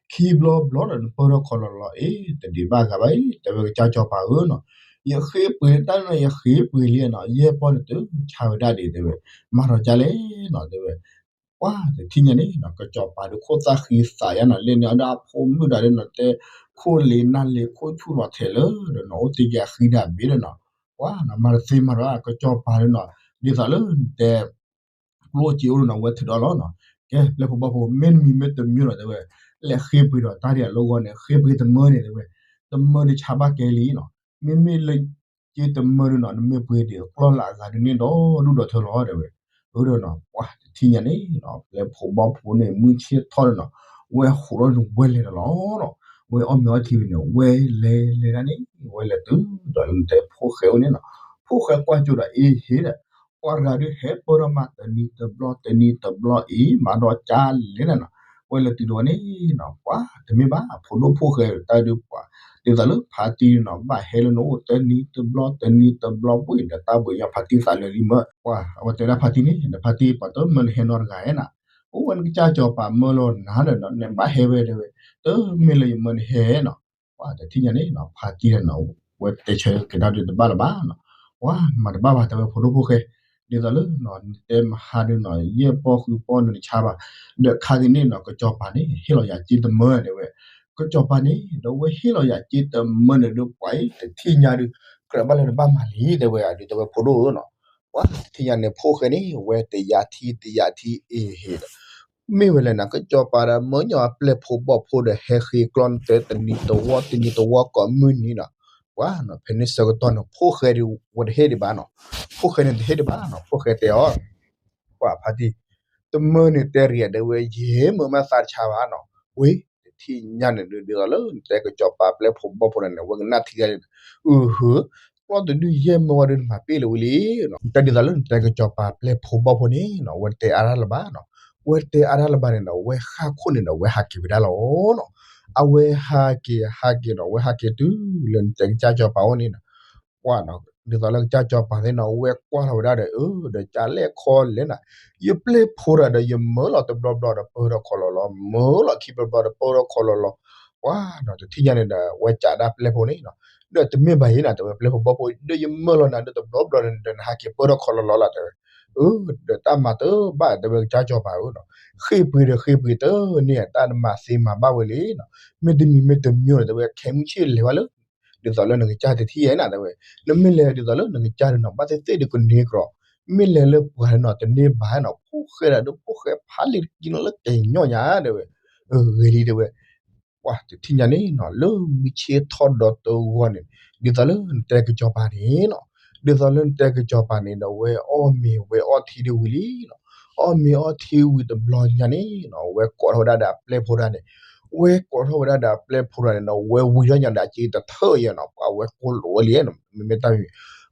ထီၣ်ခီလီၤလီၤ, ခံဘျီဘျီဒီးနပၢၢ်ထီၣ်ခီလီၤလီၤ အ့ၣ် တဒံးဘၣ်ဂၤဘၣ်အံၤ တဲဝဲကစၢ်စီၤပၤဧၢနီၤ, ယဃ့ပှ့ၤတၢ်နီၤ ယဃ့ပှ့ၤလံနီၤ ယဲၢ်ပီၢ်န့ၣ်တုၤဆါဝဲဒၣ်ဒံး တဲဝဲ, မၤထီၣ်ကလဲၣ်နီၤ တဲဝဲ ပှၤတထံၣ်ညါန့ၣ်နီၤ ကစီၤပၤဒုးခိၣ်သၣ်ဃံသးယါနီၤ လဲၣ်န့ၢ်အီၤဒီးအဖိမုၣ်ဒီးနီၤ တဲခိၣ်လ့နၢ်လ့ခိၣ်ဆူၣ်လီၤထဲးလၢဒီးနီၤ အိၣ်တ့ၢ်က့ၤအဃံဒၣ်ဘ့ၣ်ဒီးနီၤ ပှၤနီၤ မၤတသ့မၤဒီး ကစီၤပၤဒုးနီၤ ဒ်သိးလၢနတဲ ကျိၣ်စ့အိၣ်ဒုးနီၤ ဝဲထုးဒီးလီၤနီၤ ကဲ ပျဲၢ်ဖိဘီၣ်ဖိ မ့တမံၤမ့တမံၤနီၤ တဲဝဲ လဲၣ်ဃ့ပှ့ၤဒီးတၢ်ဒ်အလီၢ်ဂီၢ်န့ၣ် ဃ့ပှ့ၤတမၢန့ၣ် တဲဝဲ တမၢဒုးဆါဘၣ်ကဲလံနီၤ မ့မ့ၢ်လၢ က့တမၢဒုးနီၤ နမ့ၢ်ပှ့ၤဒံးကျီၢ်လၢအဂၤဒုးန့ၣ်ဒီဒူၣ်ဒီထၢလီၤ တဲဝဲ အၢဒီးနီၤ ပှၤတထံၣ်ညါန့ၣ်နီၤ ပျဲၢ်ဖိဘီၣ်ဖိန့ၣ် မုၢ်ဆ့ၣ်ထီၣ်ဒီးနီၤ ဝဲဟူးထီၣ်န့ၣ် ဝဲလဲၤဒီးလီၤနီၤ ဝဲအီၣ်မ့ၤအီထံဝံၤန့ၣ် ဝဲလဲၤလဲၤဒၣ်န့ၣ် ဝဲလဲၤတုၤဒီးလၢနတဲဖိၣ်ဃဲအိၣ်န့ၣ်နီၤ ဖိၣ်ဃဲကွၢ်ကၠိဒီးအ့ဟ့ဒီး ပှၤတဂၤဒုးဟဲပၢၢ်ထီၣ်မး တနံၤတဘျီ တနံၤတဘျီအံၤ မၤဒီးကၢ်လဲၣ်န့ၣ်နီၤ ဝဲလဲၤတုၤဒီးဝဲန့ၣ်နီၤ ပှၤတမ့ၢ်ဘၣ် ဖိဒိၣ်ဖိၣ်ဃဲတၢ်ဒုးပှၤ ဒ်သိးလၢဖါတံၢ်နီၤ ဘၣ်ဟဲလၢနအိၣ်တနံၤတဘျီ တနံၤတဘျီ ပှ့ၤဒီးတၢ်ဘှံးညါဖါတံၢ်သးလၢာ်လံမၢ် ပှၤအဝဲတဲဒၣ်ဖါတံၢ်န့ၣ် ဒီးဖါတံၢ်ပှၤတမၢနဟဲနီတဂၤဧါနီၤ အိၣ်ဝဲနကစၢ်စီၤပၤမၢလီၤနၤဒီးနီၤ နဘၣ်ဟဲဝဲတဲဝဲ တမ့ၢ်လၢယမၢနဟဲနီၤ ပှၤတထံၣ်ညါန့ၣ်နီၤ ဖါတံၢ်ဒီးနီၤ ဝဲတဲဆၢကဒါဒုးတဘၣ်လၢၤဘၣ်နီၤ ပှၤမၤတဘၣ်ဘၣ်တဲဝဲဖိဒိၣ်ဖိၣ်ဃဲ ဒ်သိးလၢနီၤ နတဲမဟါဒုးနီၤ ယဲၢ်ပီၢ်ဃုပီၢ်နတဆါဘၣ် ဒီးခါက့ၤန့ၣ်နီၤ ကစီၤပၤန့ၣ် ဟ့ၣ်လီၤယၤစ့တမၢတဲဝဲ ကစီၤပၤန့ၣ် ဒီးဝဲဟ့ၣ်လီၤယၤစ့တမၢန့ၣ်ဒုး ပှၤအံၤတထံၣ်ညါဒုး ကြၢးဘၣ်လၢနဘၣ်မၤလံတဲဝဲ ဒုးတဲဝဲဖိဒိၣ်ဧၢနီၤ ပှၤတထံၣ်ညါန့ၣ် ဖိၣ်ဃဲန့ၣ် ဝဲတယၤထံတယၤထံအ့ဟ့ဒီး မ့ၢ်ဝဲလဲၣ်နီၤ ကစီၤပၤဒီးမၢညီအပျဲၢ်ဖိဘီၣ်ဖိဒီးဟဲဃ့ကျီၢ်နတဲတနံၤတဝီ တနံၤတဝီကိးမုၢ်နံၤနီၤ ပှၤနီၤ ဖဲန့ၣ်ဆၢကတီၢ်န့ၣ် ဖိၣ်ဃဲဒုးဝဲတဟ့ၣ်ဒံးဘၣ်နီၤ ဖိၣ်ဃဲန့ၣ်တဟ့ၣ်ဒံးဘၣ်နီၤ ဖိၣ်ဃဲတဲအီၤ ပှၤဖါတံၢ် တမၢန့ၣ်တဲရံၣ်တဲဝဲ ယဟ့ၣ်မၢမးသးတဆါဘၣ်နီၤ ဝ့ၢ် တထံၣ်ညါန့ၣ်ဒုး ဒ်သိးလၢနတဲကစီၤပၤပျဲၢ်ဖိဘီၣ်ဖိန့ၣ် ဝဲကနၣ်ထံဂၤန့ၣ် အုဟၢ ကျီၢ်တဒုယဲၢ်မၢဝဲဒုးနမၤပ့ၢ်လၢဝံၤလံနီၤ တၢ်ဒ်သိးလၢနတဲကစီၤပၤပျဲၢ်ဖိဘီၣ်ဖိန့ၣ်နီၤ ဝဲတဲအါဒၣ်လၢၤဘၣ်နီၤ ဝဲတဲအါဒၣ်လၢၤဘၣ်န့ၣ်နီၤ ဝဲဃၣ်ခိၣ်န့ၣ်ဒီး ဝဲဟးက့ၤဝဲဒၣ်လီၤနီၤ အဝဲဟးက့ၤဟးက့ၤနီၤ ဝဲဟးက့ၤတုၤလၢနတဲကစၢ်စီၤပၤအိၣ်န့ၣ်နီၤ ပှၤနီၤ ဒ်သိးလၢကစၢ်စီၤပၤသ့ၣ်နီၤ ဝဲကွၢ်လီၤဝဲဒၣ်ဒီး အၢ ဒီးကၢ်လဲၣ်ခီလဲၣ်နီၤ ယပျဲၢ်ဖိဒီး ဒီးယမၢလီၤတဘျီဘျီဒီးပၢၢ်ထီၣ်ခီလီၤလီၤ မၢလီၤခံဘျီဘျီဒီးပၢၢ်ထီၣ်ခီလီၤလီၤ ပှၤနီၤ တထံၣ်ညါန့ၣ်ဒီး ဝဲကးဒၣ်ပျဲၢ်ဖိန့ၣ်နီၤ ဒီးတမ့ၢ်ဘၣ်အံၤနီၤ တဲဝဲပျဲၢ်ဖိဘီၣ်ဖိ ဒီးယမၢလီၤနၤဒီးတဘျီဘျီဒီး နဟးက့ၤပၢၢ်ထီၣ်ခီလီၤလီၤလီၤ တဲဝဲ အၢ ဒီးတၢ်မၤတဘၣ်တဲဝဲကစၢ်စီၤပၤဧၢနီၤ ဃ့ၢ်ပှ့ၤဒီးဃ့ၢ်ပှ့ၤတန့ၢ် တၢ်မၤသ့မၤဘၣ်ဝဲလံနီၤ မ့တမံၤမ့တမံၤနီၤ တဲဝဲ ခဲမုၢ်ဆ့ၣ်လဲၤဝဲလၢ ဒ်သိးလၢနကစၢ်တထံၣ်ယဲနီၤ တဲဝဲ နမ့ၢ်လဲၤဒ်သိးလၢနကစၢ်ဒီးနီၤ ဘၣ်သ့ၣ်သ့ၣ်ဒီးကန့ၢ်ကြီ မ့ၢ်လဲၤလၢပှၤနီၤ တန့ၢ်ဘၣ်နီၤ ဖိၣ်ဃဲဒီး ဖိၣ်ဃဲဖးလံၤတကံနီၤလၢကညီၣ်ညါ တဲဝဲ အၢ ဂ့ၤလံ တဲဝဲ ပှၤတထံၣ်ညါန့ၣ်နီၤ လၢမုၢ်ဆ့ၣ်ထီၣ်ဒီးတဂီၢ်န့ၣ် ဒ်သိးလၢနတဲကစီၤပၤန့ၣ်နီၤ ဒ်သိးလၢနတဲကစီၤပၤန့ၣ်ဒီး ဝဲအီၣ်မ့ၤဝဲအီထံဒ်ဝံၤလံနီၤ အီၣ်မ့ၤအီထံဝံၤတဘျီညါန့ၣ်နီၤ ဝဲကိးထီၣ်ဝဲဒၣ်ဒီးအပျဲၢ်ဖိဒၣ်န့ၣ် ဝဲကိးထီၣ်ဝဲဒၣ်ဒီးအပျဲၢ်ဖိဒၣ်န့ၣ်ဒီး ဝဲဝံၤထီၣ်ညါဒီးအစ့တထၢၣ်ယဲနီၤ ပှၤဝဲကိးလိာ်ဝဲလံ မ့မ့ၢ်တၢ်မံၤ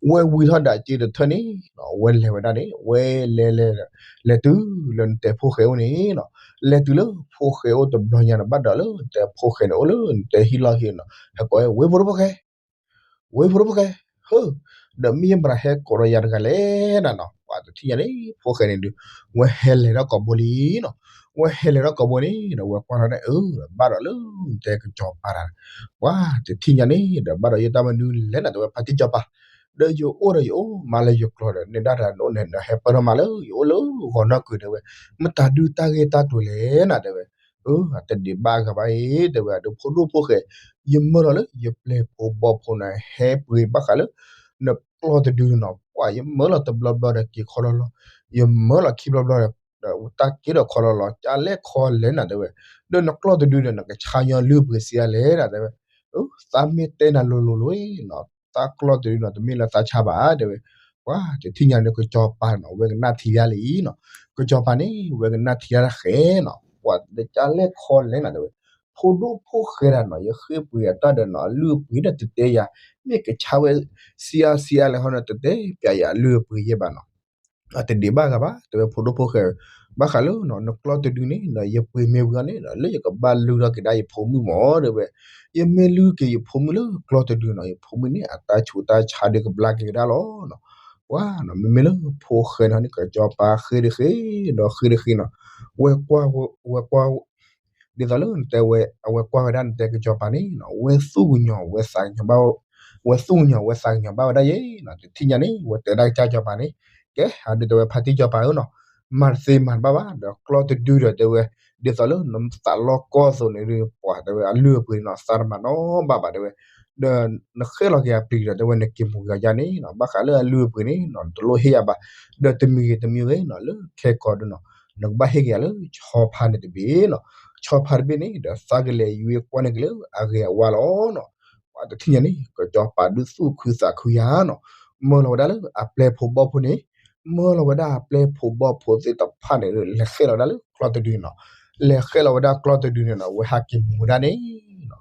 ဝဲဝံၤထီၣ်ဒီးအစ့တထၢၣ်န့ၣ်နီၤ ဝဲလဲၤဝဲဒၣ်န့ၣ် ဝဲလဲၤလဲၤ လဲၤတုၤလၢနတဲဖိၣ်ဃဲအိၣ်န့ၣ်နီၤ လဲၤတုၤလၢဖိၣ်ဃဲအိၣ်တဘျီညါန့ၣ် ဘၣ်ဒီးလၢနတဲဖိၣ်ဃဲန့ၣ် အိၣ်လၢနတဲဟံၣ်လီၢ်ဟံၣ်နီၤ ဟဲကိးဝဲ ဝ့ၢ်ဖိဒိၣ်ဖိၣ်ဃဲ ဝ့ၢ်ဖိဒိၣ်ဖိၣ်ဃဲ ဟၢ ဒီးမ့ၢ်ယမတၤဟဲကိးဒီးယၤတဂၤလဲၣ်နၤနီၤ ပှၤတထံၣ်ညါန့ၣ် ဖိၣ်ဃဲန့ၣ်ဒုး ဝဲဟဲလဲၤထီၣ်ကိာ်ဘိလံနီၤ ဝဲဟဲလဲၤထီၣ်ကိာ်ဘိန့ၣ်ဒီး ဝဲကွၢ်ထီၣ်န့ၣ် အၢ ဘၣ်ဒီးလၢနတဲကစီၤပၤတၢ် ပှၤတထံၣ်ညါန့ၣ်ဒီး ဘၣ်ဒီးယတၢ်မနုၤလဲၣ်နၤ တဲဝဲဖါတံၢ်စီၤပၤ ဒီးယအိၣ်ဒီးယအိၣ်မးလၢယကျိၤဒီး နဲဒၣ်တၢ်ဒိၣ်န့ၣ်ဒီး ဟဲပၢၢ်ထီၣ်မးလၢယအိၣ်လၢဂီၤနီၢ်ကုၤ တဲဝဲ မတၤဒုးတၢ်ဂ့ၢ်တၢ်ကျိၤလဲၣ်နၤ တဲဝဲ အၢ အတဒံးဘၣ်ဂၤဘၣ်အံၤ တဲဝဲ အဒုးဖိဒိၣ်ဖိၣ်ဃဲ ယမၢလီၤလၢယပျဲၢ်ဖိဘီၣ်ဖိန့ၣ် ဟဲပှ့ၤဘၣ်ဃးလၢ နကျီၢ်တဒုနီၤ ပှၤယမၢလီၤတဘျီဘျီဒီးက့ၤခီလီၤလီၤ ယမၢလီၤခံဘျီဘျီဒီး တၢ်က့ၤဒီးခီလီၤလီၤ ကၢ်လဲၣ်ခီလဲၣ်နၤ တဲဝဲ ဒီးနကျီၢ်တဒုဒီး နကဆါညီလုၢ်ပှ့ၤစံးအါလဲၣ်နၤ တဲဝဲ အၢ သးမ့ၢ်တဲနၤလိၤလိၤလိၤနီၤ သးကျီၢ်တဒုနီၤ တမ့ၢ်လၢသးဆါဘၣ် တဲဝဲ ပှၤတထံၣ်ညါန့ၣ် ကစီၤပၤနီၤ ဝဲကနၣ်ထံယါလံနီၤ ကစီၤပၤန့ၣ် ဝဲကနၣ်ထံယါတၢ်ဃဲနီၤ ပှၤတကၢ်လဲၣ်ခီလဲၣ်နၤ တဲဝဲ ဖိဒိၣ်ဖိၣ်ဃဲဒၣ်နီၤ ယဃ့ၢ်ပှ့ၤအတၢ်ဒီးနီၤ အလုၢ်အပှ့ၤဒီးတတဲယၤ မ့ၢ်ကဆါဝဲ စံးအါစံးအါလဲၣ်ဟီနီၤ တတဲပျးယၤအလုၢ်အပှ့ၤယဲၢ်ဘၣ်နီၤ အတဒံးဘၣ်ဂၤဘၣ် တဲဝဲဖိဒိၣ်ဖိၣ်ဃဲ ဘၣ်ဃးလၢနီၤ နကျီၢ်တဒုန့ၣ်နီၤ ယပှ့ၤမ့ၢ်ဝံၤအီၤန့ၣ်နီၤ လၢယကဘၣ်လုၢ်ထီၣ်က့ၤဒၣ်ယဖိမုၣ်မၢ် တဲဝဲ ယမ့ၢ်လုၢ်က့ၤယဖိမုၣ်လၢကျီၢ်တဒုနီၤ ယဖိမုၣ်န့ၣ် အတၢ်ဆူးတၢ်ဆါဒုးကဘျါက့ၤဝဲဒၣ်လီၤနီၤ ပှၤနီၤ မ့မ့ၢ်လၢဖိၣ်ဃဲနီၤန့ၣ် ကစီၤပၤဃ့တဃ့ ဒီးဃ့တဃ့နီၤ ဝဲကွၢ် ဝဲကွၢ် ဒ်သိးလၢနတဲဝဲ အဝဲကွၢ်ဝဲဒၣ်နတဲကစီၤပၤန့ၣ်နီၤ ဝဲသူၣ်ကညီၤဝဲသးကညီၤဘၣ် ဝဲသူၣ်ကညီၤဝဲသးကညီၤဘၣ်ဝဲဒၣ်ယဲနီၤ တထံၣ်ညါန့ၣ် ဝဲတဲဒၣ်ကစၢ်စီၤပၤန့ၣ် ကဲ အဒုးတဲဝဲဖါတံၢ်စီၤပၤဧၢနီၤ မၤတသ့မၤတဘၣ်ဘၣ် ဒီးကျီၢ်တဒုဒီးတဲဝဲ, ဒ်သိးလၢနသးလီကီၢ်အသိးန့ၣ်ဒီး ပှၤတဲဝဲအလုၢ်အပှ့ၤန့ၣ်နီၤ သးတမၤနီတဘၣ်ဘၣ်တဲဝဲ, ဒီးနဃဲလီၤက့ၤအပျံၤဒီးတဲဝဲနက့ၤမူၤက့ၤယၤန့ၣ်နီၤ ဘၣ်ဃးလၢအလုၢ်အပှ့ၤန့ၣ်နီၤ နတလိၣ်ဟ့ၣ်ယၤဘၣ်, ဒီးတမံၤဂ့ၤတမံၤဂ့ၤနီၤ လၢခဲကိာ်ဒုနီၤ နကဘၣ်ဟ့ၣ်က့ၤယၤလၢဆီဖါန့ၣ်တဘ့ၣ်နီၤ, ဆီဖါတဘ့ၣ်န့ၣ် ဒီးသးကလဲၤယွ့ကွၢ်န့ၢ်က့ၤလၢအဂ့ၤအဝါလီၤနီၤ, ပှၤတထံၣ်ညါန့ၣ် ကစီၤပၤဒုးသူၣ်ခုသးခုယၤနီၤ, မၢလီၤဝဲဒၣ်လၢအပျဲၢ်ဖိဘီၣ်ဖိန့ၣ် မၢလီၤဝဲဒၣ်အပျဲၢ်ဖိဘီၣ်ဖိသ့ၣ်တဖၣ်န့ၣ် လဲၤဃဲလီၤဝဲဒၣ်လၢကျီၢ်တဒုန့ၣ်နီၤ, လဲၤဃဲလီၤဝဲဒၣ်ကျီၢ်တဒုန့ၣ်နီၤ အဝဲဟးက့ၤမူၤဝဲဒၣ်န့ၣ်နီၤ,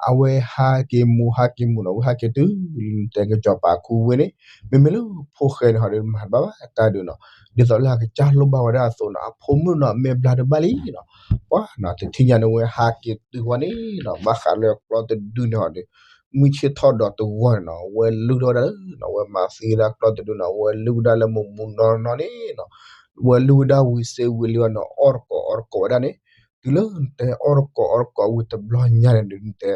အဝဲဟးက့ၤမူၤ ဟးက့ၤမူၤနီၤ အဝဲဟဲက့ၤတုၤ တဲကစီၤပၤခူဝ့ၢ်န့ၣ်, မ့မ့ၢ်လၢဖိၣ်ဃဲန့ၣ်ဟီဒီးမၤတဘၣ်ဘၣ်တၢ်ဒုးနီၤ, ဒ်သိးလၢအကစၢ်လိၣ်ဘၣ်ဝဲဒၣ်အသိးနီၤ အဖိမုၣ်နီၤ မဲာ်ဘျါတဘၣ်လံနီၤ, ပှၤနီၤ တထံၣ်ညါန့ၣ်ဝဲဟးက့ၤတုၤဝဲန့ၣ်နီၤ ဘၣ်ဃးလၢကျီၢ်တဒုန့ၣ်ဟီဒီး မုၢ်ဆ့ၣ်ထီၣ်ဒီးတဂီၤန့ၣ်နီၤ ဝဲလုၢ်ထီၣ်ဝဲဒၣ်လၢနီၤ ဝဲမၤသံဝဲဒၣ်ကျီၢ်တဒုနီၤ ဝဲလုၢ်ဝဲဒၣ်လၢမူးမူးနီၢ်နီၢ်န့ၣ်နီၤ, ဝဲလုၢ်ဝဲဒၣ်ဝံၤစ့ဝံၤလံအီၤနီၤ အီၣ်တကိးအီတကိးဝဲဒၣ်န့ၣ်, တုၤလၢနတဲအီၣ်တကိးအီတကိးဝံၤတဘျီညါန့ၣ်ဒီးနတဲ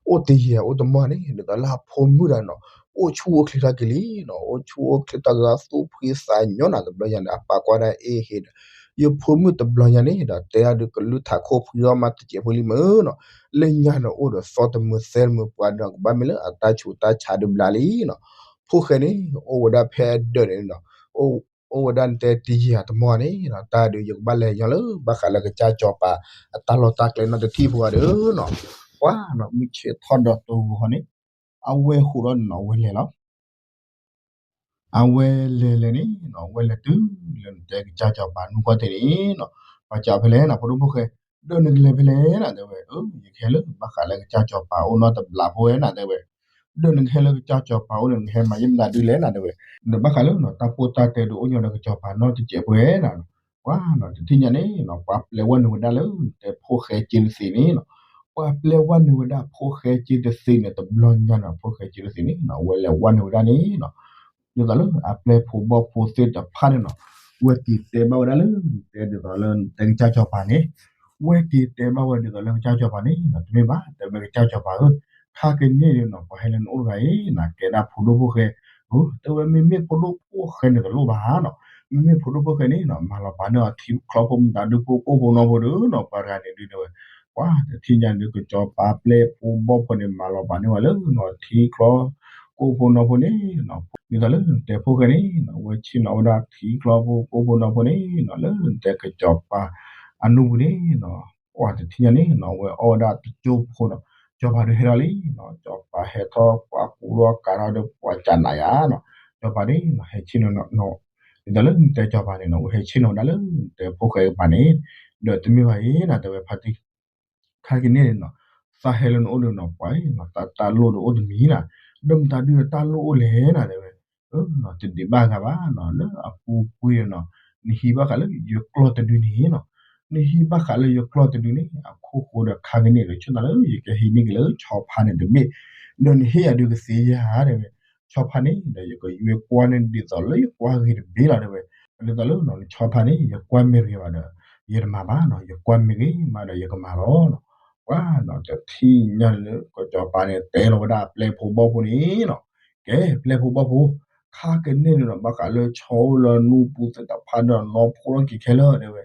အိၣ်တယံာ်အိၣ်တမီၢ်န့ၣ် ဒ်သိးလၢအဖိမုၣ်ဒီးနီၤ အိၣ်ဆူၣ်အိၣ်ချ့ထီၣ်က့ၤလံနီၤ အိၣ်ဆူၣ်အိၣ်ချ့ထီၣ်က့ၤ သူၣ်ဖှံသးညီနီၤ တဘျီညါန့ၣ် အပၢ်ကွၢ်ဒၣ်အ့ဟ့ဒီး ယဖိမုၣ်တဘျီညါန့ၣ်ဒီး တဲဒၣ်ဒုးကလုၢ်ထးခိၣ်ဖှံထီၣ်မးတစဲးဖိလံမ့ၢ်နီၤ, လၢညါန့ၣ်အိၣ်ဒီးသီတမုာ်သဲတမုာ်ပှၤဒီးကဘၣ်မ့ၢ်လၢအတၢ်ဆူးတၢ်ဆါဒုးဘျါလံနီၤ, ဖိၣ်ဃဲန့ၣ် အိၣ်ဝဲဒၣ်ဖဲအဒၢးန့ၣ်နီၤ အိၣ်ဝဲဒၣ်နတဲတယံာ်တမီၢ်န့ၣ်နီၤ တၢ်ဒုးယကဘၣ်လဲၤညီလၢ ဘၣ်ဃးလၢကစၢ်စီၤပၤ အတၢ်လီၢ်တၢ်ကျဲနီတထံၣ်ဖိဂၤဒီးနီၤ, ပှၤနီၤ မုၢ်ဆ့ၣ်ထီၣ်ဒီးတဂီၤန့ၣ် အဝဲဃိးဒီးနီၤ အဝဲလဲၤလီၤ အဝဲလဲၤလဲၤန့ၣ်နီၤ အဝဲလဲၤတုၤလၢနတဲကစၢ်စီၤပၤနူၢ်ကီၢ်သဲးန့ၣ်နီၤ, ပှၤစံးဖဲလဲၣ်နီၤ ဖိဒိၣ်ဖိၣ်ဃဲ, ဒီးနကလဲၤဖဲလဲၣ်နၤတဲဝဲ, ယကဟဲလၢဘၣ်ဃးလၢကစၢ်စီၤပၤအိၣ်နီတဘျီဖိဝဲနၤတဲဝဲ, ဒီးနကဟဲလၢကစၢ်စီၤပၤအိၣ်န့ၣ် နကဟဲမၤယဲၢ်မတၤဒုလဲၣ်နၤတဲဝဲ, ဒီးဘၣ်ဃးလၢနီၤ တၢ်ပိၢ်တၢ်တဲဒုးအိၣ်ညီဒီးကစီၤပၤနီတစဲးဖိဝဲနၤ, ပှၤနီၤ တထံၣ်ညါန့ၣ်နီၤ ပှၤပျဲဝဲနုာ်ဝဲဒၣ်လၢနတဲဖိၣ်ဃဲက့တသ့န့ၣ်နီၤ, ပှၤပျဲဝဲနုာ်ဝဲဒၣ်ဖိၣ်ဃဲက့တသ့န့ၣ် တဘျီညါနီၤ ဖိၣ်ဃဲက့တသ့န့ၣ်နီၤ အဝဲလဲၤဝဲနုာ်ဝဲဒၣ်န့ၣ်နီၤ, ဒ်သိးလၢအပျဲၢ်ဖိဘီၣ်ဖိသ့ၣ်တဖၣ်န့ၣ်နီၤ, ဝဲက့ၤတဲဘၣ်ဝဲဒၣ်လၢ တဲဒ်သိးလၢနတဲကစၢ်စီၤပၤန့ၣ်, ဝဲက့ၤတဲဘၣ်ဝဲဒ်သိးလၢကစၢ်စီၤပၤန့ၣ်နီၤ တမ့ၢ်ဘၣ် တဲဝဲကစၢ်စီၤပၤဧၢ, ခါကန့ၣ်န့ၣ်နီၤ ပှၤဟဲလၢနအိၣ်တဂၤအံၤ နကဲဒၣ်ဖိဒိၣ်ဖိၣ်ဃဲ, တဲဝဲမ့မ့ၢ်ဖိဒိၣ်ဖိၣ်ဃဲန့ၣ်တလိၣ်ဘၣ်နီၤ, မ့မ့ၢ်ဖိဒိၣ်ဖိၣ်ဃဲန့ၣ်နီၤ မၤလီၤပာ်န့ၢ်အီၤထံချီဖိမတၤဒုဖိကိၣ်ဖိနီဖိဒုနီၤ ပှၤတဂၤန့ၣ်ဒုတဲဝဲ, ပှၤတထံၣ်ညါဒုးကစီၤပၤပျဲၢ်ဖိဘီၣ်ဖိန့ၣ် မၤလီၤပာ်န့ၢ်ဝဲလၢနီၤ ထံချီကိၣ်ဖိနီဖိန့ၣ်နီၤ, ဒ်သိးလၢနတဲဖိၣ်ဃဲန့ၣ်နီၤ ဝဲဆ့ၣ်နီၤဝဲဒၣ်ထံချီဖိကိၣ်ဖိနီဖိန့ၣ်နီၤ လၢနတဲကစီၤပၤအနူပူၤန့ၣ်နီၤ, ပှၤတထံၣ်ညါန့ၣ်နီၤ ဝဲအီၣ်ဝဲဒၣ်တကၠိဖိနီၤ, စီၤပၤဒုးဟဲထီၣ်လံနီၤ စီၤပၤဟဲထီၣ်ပှၤကူထီၣ်ကၤထီၣ်ဒီးပှၤကနးယါနီၤ, စီၤပၤန့ၣ်နီၤ ဟဲဆ့ၣ်နီၤနီၤ ဒ်သိးလၢနတဲစီၤပၤန့ၣ်နီၤ ဝဲဟဲဆ့ၣ်နီၤဝဲဒၣ်လၢနတဲဖိၣ်ဃဲကပၤန့ၣ်, ဒီးတမ့ၢ်ဘၣ်အံၤနၤတဲဝဲဖါတံၢ် ခါကန့ၣ်န့ၣ်နီၤ, သးဟဲလၢနအိၣ်ဒီးနီၤ ပှၤအံၤနီၤ တၢ်တၢ်လိၣ်ဒီးအိၣ်တမံၤနၤ, ဒီးမတၤဒုးတၢ်လိၣ်အိၣ်လဲၣ်နၤတဲဝဲ, တဒံးဘၣ်ဂၤဘၣ်နီၤ လၢအပူၤကွံာ်ဒီးနီၤ, နဟံးဘၣ်ဃးလၢယကျီၢ်တဒုန့ၣ်နီၤ, နဟံးဘၣ်ဃးလၢယကျီၢ်တဒုန့ၣ် အခိၣ်ဃိဒီးခါကန့ၣ်ဒီး ဆိသးလၢယကဟံးန့ၢ်က့ၤလၢဆီဖါန့ၣ်တဘ့ၣ်, ဒီးနဟ့ၣ်ယၤဒုးကသ့ဧါတဲဝဲ, ဆီဖါန့ၣ်ဒီးယကယွဲကွၢ်န့ၢ်ဒ်သိးလၢယကွၢ်ဂ့ၤတဘ့ၣ်လီၤတဲဝဲ, ဒ်သိးလၢနီၤ ဆီဖါန့ၣ် ယကွၢ်မ့ၢ်တဂ့ၤဘၣ်ဒီး ယတမၤဘၣ်နီၤ, ယကွၢ်မ့ၢ်ဂ့ၤမးဒီးယကမၤလီၤနီၤ, ပှၤနီၤ တထံၣ်ညါလၢကစီၤပၤန့ၣ် တဲလီၤဝဲဒၣ်အပျဲၢ်ဖိဘီၣ်ဖိန့ၣ်နီၤ, ကဲပျဲၢ်ဖိဘီၣ်ဖိ, ခါကန့ၣ်န့ၣ်နီၤ ဘၣ်ဃးလၢဆီအိၣ်လၢနူပူၤသ့ၣ်တဖၣ်ဒီးနီၢ်ဖိထီၣ်က့ၤခဲလၢာ်တဲဝဲ,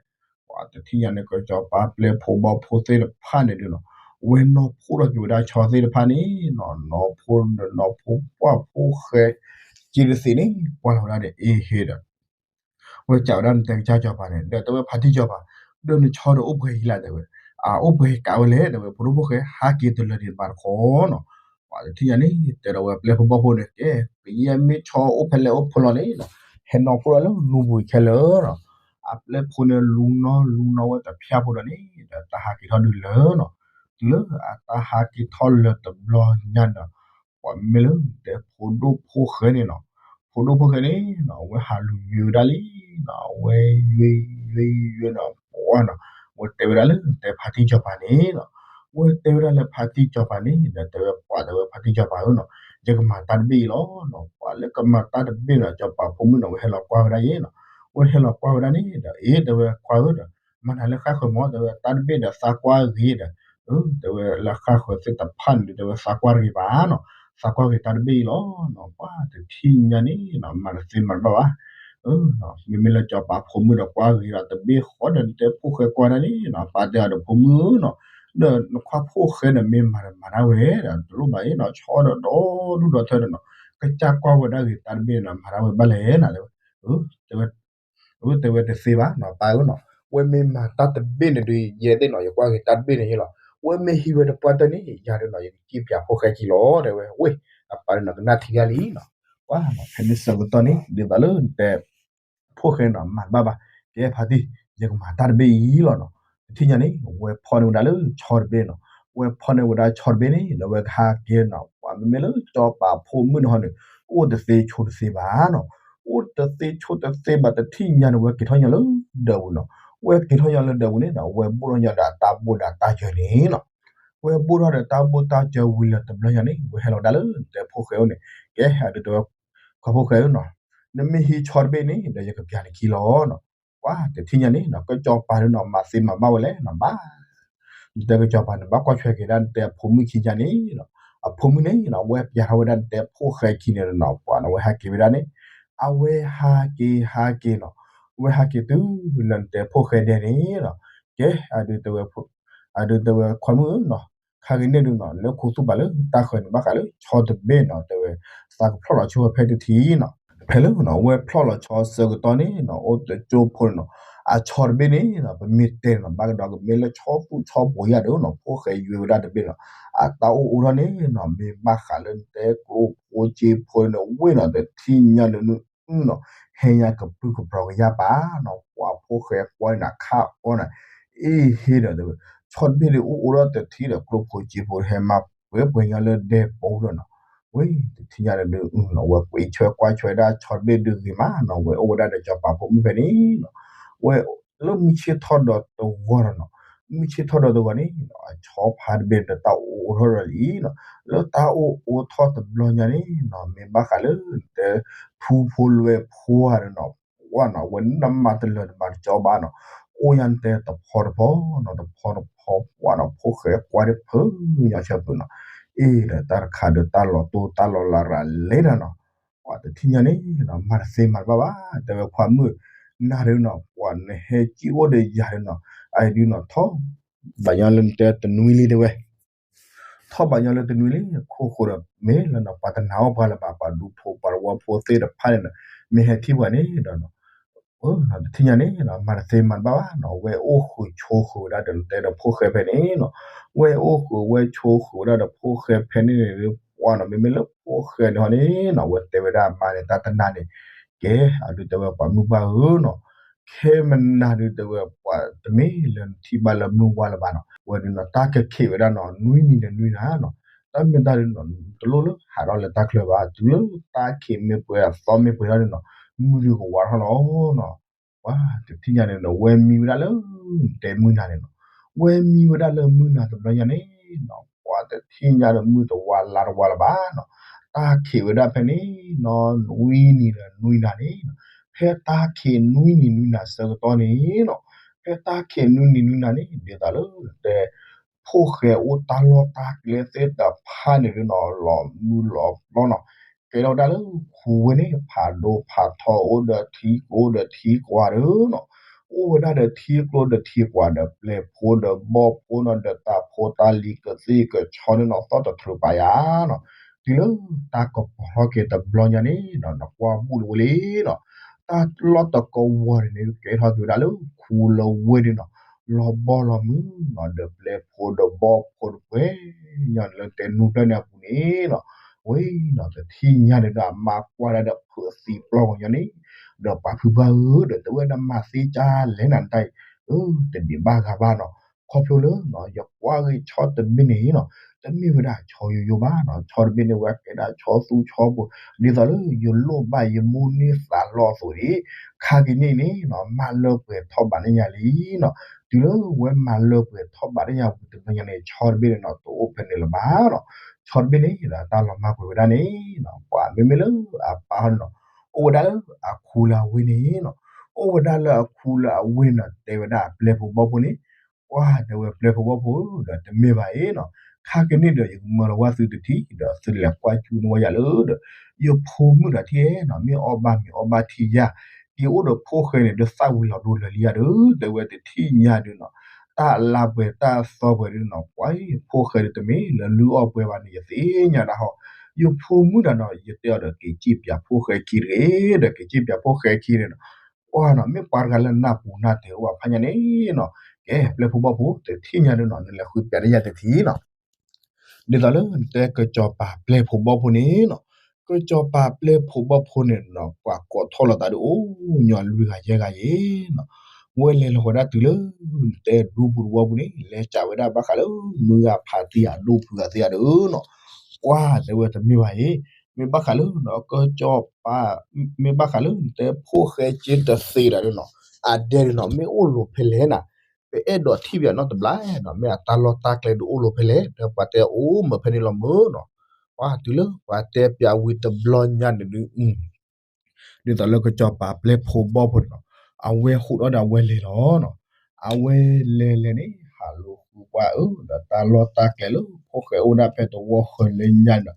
ပှၤတထံၣ်ညါန့ၣ် ကစီၤပၤပျဲၢ်ဖိဘီၣ်ဖိသ့ၣ်တဖၣ်န့ၣ်ဒီးနီၤ, ဝဲနီၢ်ဖိထီၣ်က့ၤဝဲဒၣ်ဆီသ့ၣ်တဖၣ်န့ၣ်နီၤ, နီၢ်ဖိဒီးနီၢ်ဖိပှၢ်ဖိၣ်ဃဲက့တသ့န့ၣ် ပှၤလီၤဝဲဒၣ်ဒီးအ့ဟ့ဒီး ဝဲစံးဝဲဒၣ်နတဲကစၢ်စီၤပၤန့ၣ် ဒီးတဲဝဲဖါတံၢ်စီၤပၤ, ဒီးနဆီဒီးအိၣ်ပှဲၤဂ့ၤလဲၣ်တဲဝဲ, အအိၣ်ပှဲၤကးဝဲလဲၣ်တဲဝဲ ဖိဒိၣ်ဖိၣ်ဃဲ ဟးက့ၤတလၢာ်ဒံးဘၣ်တခီနီၤ, ပှၤတထံၣ်ညါန့ၣ် တဲဒီးဝဲပျဲၢ်ဖိဘီၣ်ဖိန့ၣ် ကဲ ကယဲၢ်မ့ၢ်ဆီအိၣ်ဖဲလဲၣ်အိၣ်ဖဲလဲၣ်န့ၣ်နီၤ, ဟဲနီၢ်ဖိထီၣ်လၢနူပူၤခဲလၢာ်နီၤ, အပျဲၢ်ဖိန့ၣ်လူနီၢ်လူနီၢ်ဝဲတဖၠၣ်ဖိဒီးန့ၣ် ဒီးတၢ်ဟးက့ၤထီၣ်ဒုးလၢနီၤ, တုၤလၢအတၢ်ဟးက့ၤထီၣ်လၢာ်တဘျီညါဒီး ပှၤမ့ၢ်လၢတဲဖိဒိၣ်ဖိၣ်ဃဲန့ၣ်နီၤ, ဖိဒိၣ်ဖိၣ်ဃဲန့ၣ်နီၤ အဝဲဟးလူၤယွ့ဝဲဒၣ်လံနီၤ, အဝဲယွ့ယွ့ယွ့နီၤ ပှၤနီၤ, အဝဲတဲဝဲဒၣ်လၢတဲဖါတံၢ်စီၤပၤန့ၣ်နီၤ, အဝဲတဲဝဲဒၣ်လၢဖါတံၢ်စီၤပၤန့ၣ် ဒီးတဲဝဲပှၤတဲဝဲဖါတံၢ်စီၤပၤဧၢနီၤ, ယကမၤတၢ်တဘ့ၣ်အံၤလီၤနီၤ, ပှၤလၢကမၤတၢ်တဘ့ၣ်နီၤ စီၤပၤဖိမုၣ်နီၤ အဝဲဟဲလီၤကွၢ်ဝဲဒၣ်ယဲနီၤ, အဝဲဟဲလီၤကွၢ်ဝဲဒၣ်န့ၣ်ဒီး အ့ တဲဝဲခွါဧၢဒီး မၤနၤလၢဃၣ်ဃၢၤမး တဲဝဲတၢ်တဘ့ၣ်ဒီးသးကွၢ်ဂ့ၤဒီး, အၢ တဲဝဲလၢဃၣ်ဃၢၤသ့ၣ်တဖၣ်န့ၣ်ဒီး တဲဝဲသးကွၢ်တဂ့ၤဘၣ်နီၤ, သးကွၢ်ဂ့ၤတၢ်တဘ့ၣ်အံၤလီၤနီၤ, ပှၤတထံၣ်ညါန့ၣ်နီၤ မၤတသ့မၤတဘၣ်ဘၣ်, မ့မ့ၢ်လၢစီၤပၤဖိမုၣ်ဒီးကွၢ်ဂ့ၤဒီးတဘ့ၣ်ဃီဒီး နတဲဖိၣ်ဃဲကွၢ်ဒၣ်န့ၣ်နီၤ, အပၢ်တဲအီၤဒီး ဖိမုၣ်နီၤ, ဒီးနခွါဖိၣ်ဃဲဒီးမ့ၢ်မၤဒီးမၤဒၣ်ဝဲဒီး တလိၣ်ဘၣ်အံၤနီၤ, ဆီဒီးဒီဒူၣ်ဒီထၢဒီးနီၤ, ကစၢ်ကွၢ်ဝဲဒၣ်ဂ့ၤတၢ်တဘ့ၣ်န့ၣ်နီၤ မၤဒၣ်ဝဲဘၣ်လဲၣ်နီၤ, တဲဝဲ တဲဝဲတသ့ဘၣ်နီၤ ပၢ်ဧၢနီၤ, ဝဲမ့ၢ်မၤတၢ်တဘ့ၣ်န့ၣ်ဒီး ယဲသ့ၣ်နီၤ ယကွၢ်ဂ့ၤတၢ်တဘ့ၣ်န့ၣ်လီၤ, ဝဲမ့ၢ်ဟံးဝဲတပှၢ်တၢၢ်န့ၣ် ယၤဒီးနီၤ ယကစံၣ်ပၠးဖိၣ်ဃဲခံလီၤ တဲဝဲ, ဝ့ၢ် အပၢ်ဒီးနီၤ ကနၣ်ထံဂၤလံနီၤ, ကွၢ်နီၤ ဖဲန့ၣ်ဆၢကတီၢ်န့ၣ် ဒ်သိးလၢနတဲ ဖိၣ်ဃဲနီၤ မၤတဘၣ်ဘၣ်, ကဲဖါတံၢ် ယကမၤတၢ်တဘ့ၣ်အံၤလီၤနီၤ, တထံၣ်ညါန့ၣ် ဝဲဖီၣ်န့ၢ်ဝဲဒၣ်လၢဆီတဘ့ၣ်နီၤ, ဝဲဖီၣ်န့ၢ်ဝဲဒၣ်ဆီတဘ့ၣ်န့ၣ် ဒီးဝဲကဟးက့ၤနီၤ, ပှၤမ့မ့ၢ်လၢစီၤပၤဖိမုၣ်န့ၣ်ဟီန့ၣ် အိၣ်တသ့ဆိတသ့ဘၣ်နီၤ, အိၣ်တသ့ဆိတသ့ဘၣ် တထံၣ်ညါန့ၣ် ဝဲက့ၤထီၣ်ညီလၢဒၢးပူၤနီၤ, ဝဲက့ၤထီၣ်ညီလၢဒၢးပူၤန့ၣ်နီၤ ဝဲဘိၣ်ထီၣ်ညီဒီးအတၢ်ဘိၣ်ဒီးတၢ်စၢၤန့ၣ်နီၤ, ဝဲဘိၣ်ထီၣ်ဒီးတၢ်ဘိၣ်တၢ်စၢၤဝံၤလၢတဘျီညါန့ၣ် ဝဲဟဲလီၤဒၣ်လၢနတဲဖိၣ်ဃဲအိၣ်န့ၣ်, ကဲ အဒုးတဲဝဲ ခွါဖိၣ်ဃဲဧၢနီၤ, နမ့ၢ်ဟံးဆီတဘ့ၣ်န့ၣ် ဒီးယကပျၢ်နခံလီၤနီၤ, ပှၤတထံၣ်ညါန့ၣ်နီၤ ကစီၤပၤန့ၣ်နီၤ မၤသ့မၤဘၣ်ဝဲလဲၣ်နီၤ ဘၣ် နတဲကစီၤပၤန့ၣ် ဘၣ်ကွၢ်ထွဲက့ၤဒၣ်နတဲအဖိမုၣ်ခံညါန့ၣ်နီၤ, အဖိမုၣ်န့ၣ်နီၤ အဝဲပျၢ်ထီၣ်ဝဲဒၣ်နတဲဖိၣ်ဃဲခံန့ၣ်နီၤ ပှၤနီၤ အဝဲဟးက့ၤဝဲဒၣ်န့ၣ်, အဝဲဟးက့ၤဟးက့ၤနီၤ, အဝဲဟးက့ၤတုၤလၢနတဲဖိၣ်ဃဲဒဲန့ၣ်နီၤ, ကဲ အဒုးတဲဝဲ အဒုးတဲဝဲခွါမုၣ်ဧၢနီၤ, ခါက့ၤန့ၣ်ဒုးနီၤ လၢခူသူၣ်ပာ်လၢတၢ်ဃၢၤန့ၣ် ဘၣ်ဃးလၢဆီတဘ့ၣ်နီၤ တဲဝဲ, သးကဖျီၣ်လီၤဆိဝဲဖဲတထံၣ်နီၤ, ဖဲလၢနီၤ ဝဲဖျီၣ်လီၤဆီဆၢကတီၢ်န့ၣ်နီၤ အိၣ်တကၠိဖိန့ၣ်နီၤ, အဆီတဘ့ၣ်န့ၣ်နီၤ ပမ့ၢ်တဲန့ၣ်နီၤ ဘၣ်ကဒီးကမ့ၢ်လၢဆီသူၣ်ဆီပိၤယါဒီးနီၤ ဖိၣ်ဃဲယွဲဝဲဒၣ်တဘ့ၣ်နီၤ, အတၢ်အိၣ်အိၣ်ထီၣ်န့ၣ်နီၤ မ့ၢ်ဘၣ်ဃးလၢနတဲကျိဖိစ့ဖိန့ၣ် ဝ့ၢ်နီၤ တထံၣ်ညါလၢနအုၣ်နီၤ, ဟဲညါကပြုၢ်ကပြီၤကယၢ်ပာ်နီၤ ပှၤဖိၣ်ဃဲကွၢ်န့ၣ် ခါအီၣ်န့ၣ် အ့ဟ့ဒီးတဲဝဲ, ဆီတဘ့ၣ်ဒုးအိၣ်အိၣ်ဒီးတထံၣ်ဒီးကျိဖိစ့ဖိဟဲမၤပှဲၤပှဲၤညီလၢဒဲပီၤဒီးနီၤ, ဝ့ၢ် တထံၣ်ညါဒုးနီၤ ဝဲကွဲးဆွဲကွၢ်ဆွဲဒၣ်ဆီတဘ့ၣ်ဒုးဂ့ၤမးနီၤ ဝဲအိၣ်ဝဲဒၣ်ဒီးစီၤပၤဖိမုၣ်ဖဲန့ၣ်နီၤ, ဝဲလၢမုၢ်ဆ့ၣ်ထီၣ်ဒီးတဂီၤဒီးနီၤ, မုၢ်ဆ့ၣ်ထီၣ်ဒီးတဂီၤန့ၣ်နီၤ အဆီဖါတဘ့ၣ်ဒီးတၢ်အိၣ်အိၣ်ထီၣ်ဒီးလံနီၤ, လၢတၢ်အိၣ်အိၣ်ထီၣ်တဘျီညါန့ၣ်နီၤ မ့ၢ်ဘၣ်ဃးလၢနတဲ ထူဖိလွဲဖိဧါဒီးနီၤ ဝဲနီၤ ဝဲနမၤတလၢာ်တမၤတကီဘၣ်နီၤ, အိၣ်ညါနတဲတဖီတဖီနီၤ တဖီတဖီပှၤနီၤ ဖိၣ်ဃဲကွၢ်ဒၣ်ဖုညါဆၢဖုနီၤ, အ့ဒီးတၢ်တခါဒီးတၢ်လီၤတိၢ်တၢ်လီၤလးရၤလဲၣ်ဒီးနီၤ, ပှၤတထံၣ်ညါန့ၣ်နီၤ မၤတသ့မၤတဘၣ်ဘၣ် တဲဝဲခွါမုၣ်, နၤဒုးနီၤ ပှၤနဟဲကံၣ်အိၣ်ဒီးယၤဒုးနီၤ, အအံၤဒုးနီၤ ထီၣ်ဘၣ်ညီလၢနတဲတနွံလံတဲဝဲ ထီၣ်ဘၣ်ညီလၢတနွံလံ ခိၣ်ဃိဒီး မ့ၢ်လၢနီၤ ပှၤတနာ်အီၣ်ပှၤလၢၤဘၣ် ပှၤဒူဖိပှၤသဝီဖိသ့ၣ်တဖၣ်န့ၣ်နီၤ မ့ၢ်ဟဲထံၣ်ပှၤန့ၣ်ဒီးနီၤ, တထံၣ်ညါန့ၣ်နီၤ မၤတသ့မၤတဘၣ်ဘၣ်နီၤ ဝဲအိၣ်ဃုာ်ဆိးဃုာ်ဝဲဒၣ်ဒီးနတဲဒီးဖိၣ်ဃဲဖဲန့ၣ်နီၤ, ဝဲအိၣ်ဃုာ်ဝဲဆိးဃုာ်ဝဲဒၣ်ဒီးဖိၣ်ဃဲဖဲန့ၣ်န့ၣ် ပှၤနီၤ မ့မ့ၢ်လၢဖိၣ်ဃဲန့ၣ်ဟီန့ၣ်နီၤ ဝဲတဲဝဲဒၣ်မါန့ၣ် တၢ်တနၤန့ၣ် ကဲ အဒုးတဲဝဲပှၤမုၢ်ပှၢ်ဧၢနီၤ ခဲမနၤဒုးတဲဝဲ ပှၤတမ့ၢ်လၢနထံၣ်ဘၣ်လၢမုၢ်ဝါလၢၤဘၣ်နီၤ, ဝဲဒုးနီၤ တၢ်ကခ့းဝဲဒၣ်နီၤ နွံနံၤဒီးနွံနၤနီၤ, တၢ်မ့ၢ်တၢ်ဒုးနီၤ တလိၣ်လၢဟးထီၣ်လၢတၢ်ချၢဘၣ်, တုၤလၢတၢ်ခံးမ့ၢ်ပှဲၤအသီမ့ၢ်ပှဲၤထီၣ်န့ၣ်နီၤ မုၢ်ဒုးကဝါထီၣ်လီၤနီၤ, ပှၤတထံၣ်ညါန့ၣ်နီၤ ဝဲမံဝဲဒၣ်လၢ တဲမုၢ်နၤန့ၣ်နီၤ, ဝဲမံဝဲဒၣ်လၢမုၢ်နၤတဘျီညါန့ၣ်နီၤ ပှၤတထံၣ်ညါဒီးမုၢ်တဝါလါတဝါလၢၤဘၣ်နီၤ, တၢ်ခံးဝဲဒၣ်ဖဲန့ၣ်နီၤ နွံနံၤဒီးနွံနၤန့ၣ်နီၤ, ဖဲတၢ်ခံးနွံနံၤနွံနၤဆၢကတီၢ်န့ၣ်နီၤ, ဖဲတၢ်ခံးနွံနံၤနွံနၤန့ၣ် ဒ်သိးလၢတဲ ဖိၣ်ဃဲအိၣ်တၢ်လီၢ်တၢ်ကျဲသ့ၣ်တဖၣ်န့ၣ်ဒုးနီၤ လီၤမုၢ်လီၤပျီနီၤ, ကဲထီၣ်ဝဲဒၣ်လၢခူဝ့ၢ်န့ၣ် ဖးဒိၣ်ဖးထီအိၣ်ဒီးထံကျိဒီးထံကွၢ်ဒီးနီၤ, အိၣ်ဝဲဒၣ်ဒီးထံကျိဒီးထံကွၢ်ဒီး ပျဲၢ်ဖိဒီးဘီၣ်ဖိနီၤ ဒီးတၢ်ဖိတၢ်လံၤကသ့ၣ်ကဆီန့ၣ်နီၤ သီၣ်တထြၢပာ်ယၤနီၤ, တုၤလၢတၢ်ကပီၤထီၣ်က့ၤတဘျီညါန့ၣ်နီၤ နကွၢ်ဘူၣ်လီၤဝဲလံနီၤ, တၢ်လီၢ်တကဝီၤန့ၣ်န့ၣ် ကဲထီၣ်က့ၤဝဲဒၣ်လၢခူလၢဝ့ၢ်န့ၣ်နီၤ, လီၤဘီလီၤမုၢ်နီၤ ဒီးပျဲၢ်ဖိဒီးဘီၣ်ဖိတပှဲၤညီလၢတဲနူပျဲၢ်န့ၣ်အပူၤန့ၣ်နီၤ, ဝဲနီၤ တထံၣ်ညါန့ၣ်ဒီး အမါကွၢ်ဒၣ်ဒီးဖုးသံပျီၢ်ဂီၤညါန့ၣ်, ဒီးပှၤဖုဘၣ်ဧၢ ဒီးတဲဝဲဒၣ်မၤသ့ကၢ်လဲၣ်နၤတၢ်အံၤ, အၢ တဒံးဘၣ်ဂၤဘၣ်နီၤ, ခီဖျိလၢနီၤ ယကွၢ်ဂ့ၢ်ဆီတဘ့ၣ်န့ၣ်နီၤ တမ့ၢ်ဝဲဒၣ်ဆီယိယိဘၣ်နီၤ, ဆီတဘ့ၣ်န့ၣ် ဝဲကဲဒၣ်ဆီသူဆီပိၤ, ဒ်သိးလၢယလိၣ်ဘၣ်ယမိၢ်န့ၢ်သးလီအသိးန့ၣ်, ခါက့ၤန့ၣ်န့ၣ်နီၤ မၤလၢပှဲၤထီၣ်ဘးန့ၢ်ယၤလံနီၤ, တုၤလၢဝဲမၤလၢပှဲၤထီၣ်ဘးန့ၢ်ယၤဝံၤတဘျီညါန့ၣ် ဆီတဘ့ၣ်န့ၣ်နီၤ တအိၣ်ဖဲန့ၣ်လၢၤဘၣ်နီၤ, ဆီတဘ့ၣ်န့ၣ် ဒီးတၢ်လီၤမၢ်ကွံာ်ဝဲဒၣ်န့ၣ်နီၤ ပှၤမ့မ့ၢ်လၢအပၢ်န့ၣ်နီၤ အိၣ်ဝဲဒၣ်လၢအခူလၢအဝ့ၢ်န့ၣ်နီၤ, အိၣ်ဝဲဒၣ်လၢအခူလၢအဝ့ၢ်န့ၣ်နီၤ တဲဝဲဒၣ်အပျဲၢ်ဖိဘီၣ်ဖိန့ၣ် ပှၤတဲဝဲပျဲၢ်ဖိဘီၣ်ဖိဒီးတမ့ၢ်ဘၣ်အံၤနီၤ, ခါက့ၤန့ၣ်ဒီး ယကမၢလီၤဝဲသုတထံၣ်ဒီး သုလဲၤကွၢ်ကူန့ၢ်ဝဲယၤလၢဒီး ယဖိမုၣ်ဒီးထံၣ်နီၤ မ့ၢ်အီၣ်ဘၣ်မ့ၤအီၣ်ဘၣ်ထံယၤ, က့ၤအိၣ်ဒီးဖိၣ်ဃဲန့ၣ် ဒုးသၣ်ဝံၤလီၤဒိလၢာ်လံဧါဒီး တဲဝဲတထံၣ်ညါဒုးနီၤ, တၢ်လါပှဲၤတၢ်သီပှဲၤဒုးနီၤ, ပှၤဖိၣ်ဃဲဒုးတမ့ၢ်လၢလုၢ်အီၣ်ပှဲၤဘၣ်န့ၣ် ယသ့ၣ်ညါဒၣ်ဟီ, ယဖိမုၣ်တဂၤနီၤ ယတဲအီၤဒီး က့ၤစံၣ်ပၠးဖိၣ်ဃဲခံတဂ့ၤ, ဒီးက့ၤစံၣ်ပၠးဖိၣ်ဃဲခံန့ၣ်နီၤ, ပှၤနီၤ မ့ၢ်ပှၤတဂၤလၢနၢ်ပူၤနၢ်တဲာ်အိၣ်ဘၣ်ဖးညါန့ၣ်နီၤ, ကဲ ပျဲၢ်ဖိဘီၣ်ဖိ တထံၣ်ညါဒုးနီၤ နလဲၤဃုပၠးတယၤတထံၣ်နီၤ ဒ်သိးလၢနတဲကစီၤပၤပျဲၢ်ဖိဘီၣ်ဖိန့ၣ်နီၤ, ကစီၤပၤပျဲၢ်ဖိဘီၣ်ဖိန့ၣ်နီၤ ပှၤကိးထီၣ်လိာ်သးဒုးအိၣ်ညီလွံၢ်ဂၤယဲၢ်ဂၤယဲၢ်နီၤ, ဝဲလဲၤလီၤဝဲဒၣ်တုၤလၢ နတဲဒူပူၤတဝီပူၤန့ၣ် လဲၤစးဝဲဒၣ်ဘၣ်ဃးလၢ မုၢ်ဂၤဖးတံၢ်အဒိၣ်ဖုဂၤသ့ၣ်ဧါဒီးနီၤ, ပှၤတဲဝဲတမ့ၢ်ဘၣ်အံၤ, မ့ၢ်ဘၣ်ဃးလၢနီၤ ကစီၤပၤ မ့ၢ်ဘၣ်ဃးလၢနတဲဖိၣ်ဃဲက့တသ့ဒၣ်ဒီးနီၤ, အဒဲဒုးနီၤ မ့ၢ်အိၣ်လိၤဖဲလဲၣ်နၤ, ပအဲၣ်ဒိးထံၣ်ပယီၤနီတဘျီနီၤ, မ့ၢ်အတၢ်လီၢ်တၢ်ကျဲဒုးအိၣ်လိၤဖဲလဲၣ်, ဒီးပှၤတဲအိၣ်မ့ၢ်ဖဲန့ၣ်လီၤမ့ၢ်နီၤ, ပှၤတုၤလၢပှၤတဲပၠးဝံၤတဘျီညါန့ၣ်ဒုး ဒ်သိးလၢကစီၤပၤပျဲၢ်ဖိဘီၣ်ဖိန့ၣ်နီၤ, အဝဲဟူးထီၣ်ဒီးအဝဲလဲၤလီၤနီၤ, အဝဲလဲၤလဲၤန့ၣ် ဟးလိာ်ဃုပှၢ်အၢ ဒီးတၢ်လီၢ်တၢ်ကျဲလၢဖိၣ်ဃဲအိၣ်ဒၣ်ဖဲတဝီဃၢၤလၢညါနီၤ,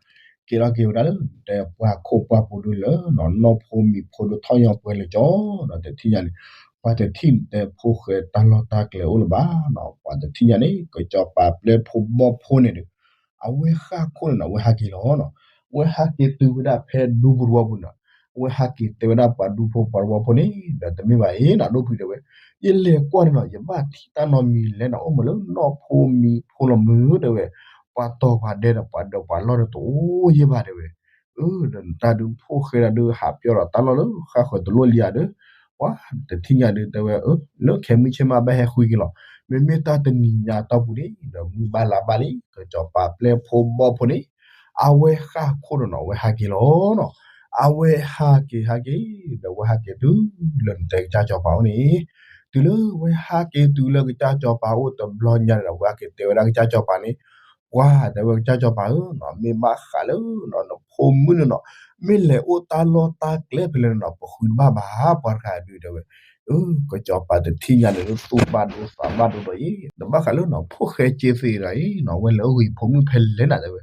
ကဲထီၣ်က့ၤဝဲဒၣ်လၢ နတဲပှၤခိၣ်ပှၢ်ပူၤဒုးလၢနီၤ နီၢ်ဖိမံၤဖိဒုးထီၣ်ညီပှဲၤလၢကၠီနီၤ, တထံၣ်ညါန့ၣ် ပှၤတထံၣ်နတဲဖိၣ်ဃဲတၢ်လီၢ်တၢ်ကျဲအိၣ်လၢၤဘၣ်နီၤ, ပှၤတထံၣ်ညါန့ၣ် ကစီၤပၤပျဲၢ်ဖိဘီၣ်ဖိန့ၣ်ဒီး အဝဲဃၣ်ခိၣ်န့ၣ်နီၤ အဝဲဟးက့ၤလီၤနီၤ, အဝဲဟးက့ၤတုၤဝဲဒၣ်ဖဲဒူပူၤတဝီပူၤန့ၣ်နီၤ, အဝဲဟးက့ၤတဲဝဲဒၣ်ပှၤဒူဖိပှၤတဝီဖိန့ၣ် ဒီးတမ့ၢ်ဘၣ်အံၤနီၤ ဒိၣ်ဖုတဲဝဲ, ယလဲၤကွၢ်န့ၣ်နီၤ ယဘၣ်ထံၣ်တၢ်နီတမံၤလဲၣ်နီၤ အိၣ်မးလၢနီၢ်ဖိမံၤဖိလီၤမုၢ်တဲဝဲ, ပှၤတီၤပှၤဒဲဒီးပှၤဒီးပှၤလီၢ်ဒီးတအိၣ်ယဲၢ်ဘၣ်တဲဝဲ, အၢ ဒီးနတၢ်ဒုးဖိၣ်ဃဲဒၣ်ဒုးဟးပၠီဒီးတၢ်လီၢ်လၢဃၣ်ဃၢၤတလိၣ်လံဧါဒီး ပှၤတထံၣ်ညါဒုးတဲဝဲ အၢ လၢခဲမုၢ်ဆ့ၣ်မးဘၣ်ဟဲဃုက့ၤလီၤ, မ့မ့ၢ်တၢ်တနံၤညါအတီၢ်ပူၤန့ၣ် ဒီးမုၢ်ဘၣ်လါဘၣ်လံ ကစီၤပၤပျဲၢ်ဖိဘီၣ်ဖိန့ၣ် အဝဲဃၣ်ခိၣ်ဒီးနီၤ အဝဲဟးက့ၤလီၤနီၤ, အဝဲဟးက့ၤဟးက့ၤ ဒီးအဝဲဟးက့ၤတုၤလၢနတဲကစၢ်စီၤပၤအိၣ်န့ၣ်, တုၤလၢအဝဲဟးက့ၤတုၤလၢကစၢ်စီၤပၤအိၣ်တဘျီညါဒီး အဝဲဟးက့ၤတဲဝဲဒၣ်ကစၢ်စီၤပၤန့ၣ်, ပှၤတဲဝဲကစၢ်စီၤပၤဧၢနီၤ မ့ၢ်ဘၣ်ဃးလၢနီၤ နဖိမုၣ်န့ၣ်နီၤ မ့ၢ်လဲၤအိၣ်တၢ်လီၢ်တၢ်ကျဲဖဲလဲၣ်န့ၣ်နီၤ ပဃုတဘၣ်ဘၣ် ပှၤတဂၤဒုးတဲဝဲ, အၢ ကစီၤပၤတထံၣ်ညါန့ၣ် သူၣ်ဘၣ်ဒိသးဘၣ်ဒိဒီးအံၤ တဘၣ်ဃးလၢနီၤ ဖိၣ်ဃဲက့သ့ဒီးအံၤနီၤ အဝဲလဲၤအိၣ်ဂ့ၤဖိမုၣ်ဖဲလဲၣ်နၤတဲဝဲ,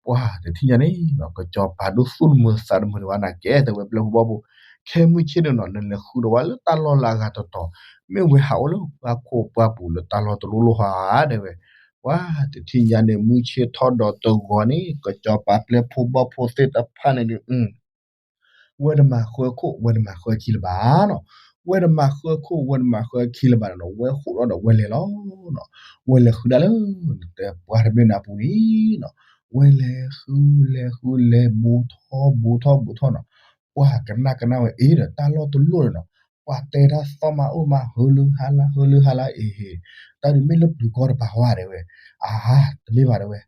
ပှၤတထံၣ်ညါန့ၣ်နီၤ ကစီၤပၤဒိၣ်သူၣ်တမုာ်သးတမုာ်တဝဲနၤကဲတဲဝဲ ပျဲၢ်ဖိဘီၣ်ဖိ, ခဲမုၢ်ဆ့ၣ်န့ၣ်နီၤ နလဲၤဃုဒီးဝဲလၢတၢ်လီၢ်လၢအဂၤတတီၤ, မ့ၢ်ဝဲဟးအိၣ်လၢပှၤခိၣ်ပှၢ်ပူၤလၢတၢ်လီၢ်တလိၣ်လိၣ်ဟါတဲဝဲ, ပှၤတထံၣ်ညါန့ၣ် မုၢ်ဆ့ၣ်ထီၣ်ဒီးတဂီၤန့ၣ် ကစီၤပၤပျဲၢ်ဖိဘီၣ်ဖိသ့ၣ်တဖၣ်န့ၣ်ဒုး ဝဲတမၤဃၢခိၣ် ဝဲတမၤဃၢခံလၢၤဘၣ်နီၤ, ဝဲတမၤဃၢခိၣ် ဝဲတမၤဃၢခံလၢၤဘၣ်နီၤ ဝဲဟူးထီၣ်ဒီးဝဲလဲၤလီၤနီၤ, ဝဲလဲၤဃုဒၣ်လၢ နတဲပှၤတဘ့ၣ်နၤပူၤန့ၣ်နီၤ, ဝဲလဲၤဃု လဲၤဃု လဲၤဘူးထီၣ်ဘူးထီၣ်ဘူးထီၣ်နီၤ, ပှၤကနၣ်ကနၣ်ဝဲအ့ဒီး တၢ်လီၢ်တလိၣ်န့ၣ်နီၤ, ပှၤတဲတၢ်သီၣ်မးအိၣ်မး ဟၢလၢဟါလါ ဟၢလၢဟါလါအ့ဟ့, တၢ်ဒုးမ့ၢ်လၢပျုၤကီၢ်တပၤဝဲတဲဝဲ, အါ တမ့ၢ်ဘၣ်တဲဝဲ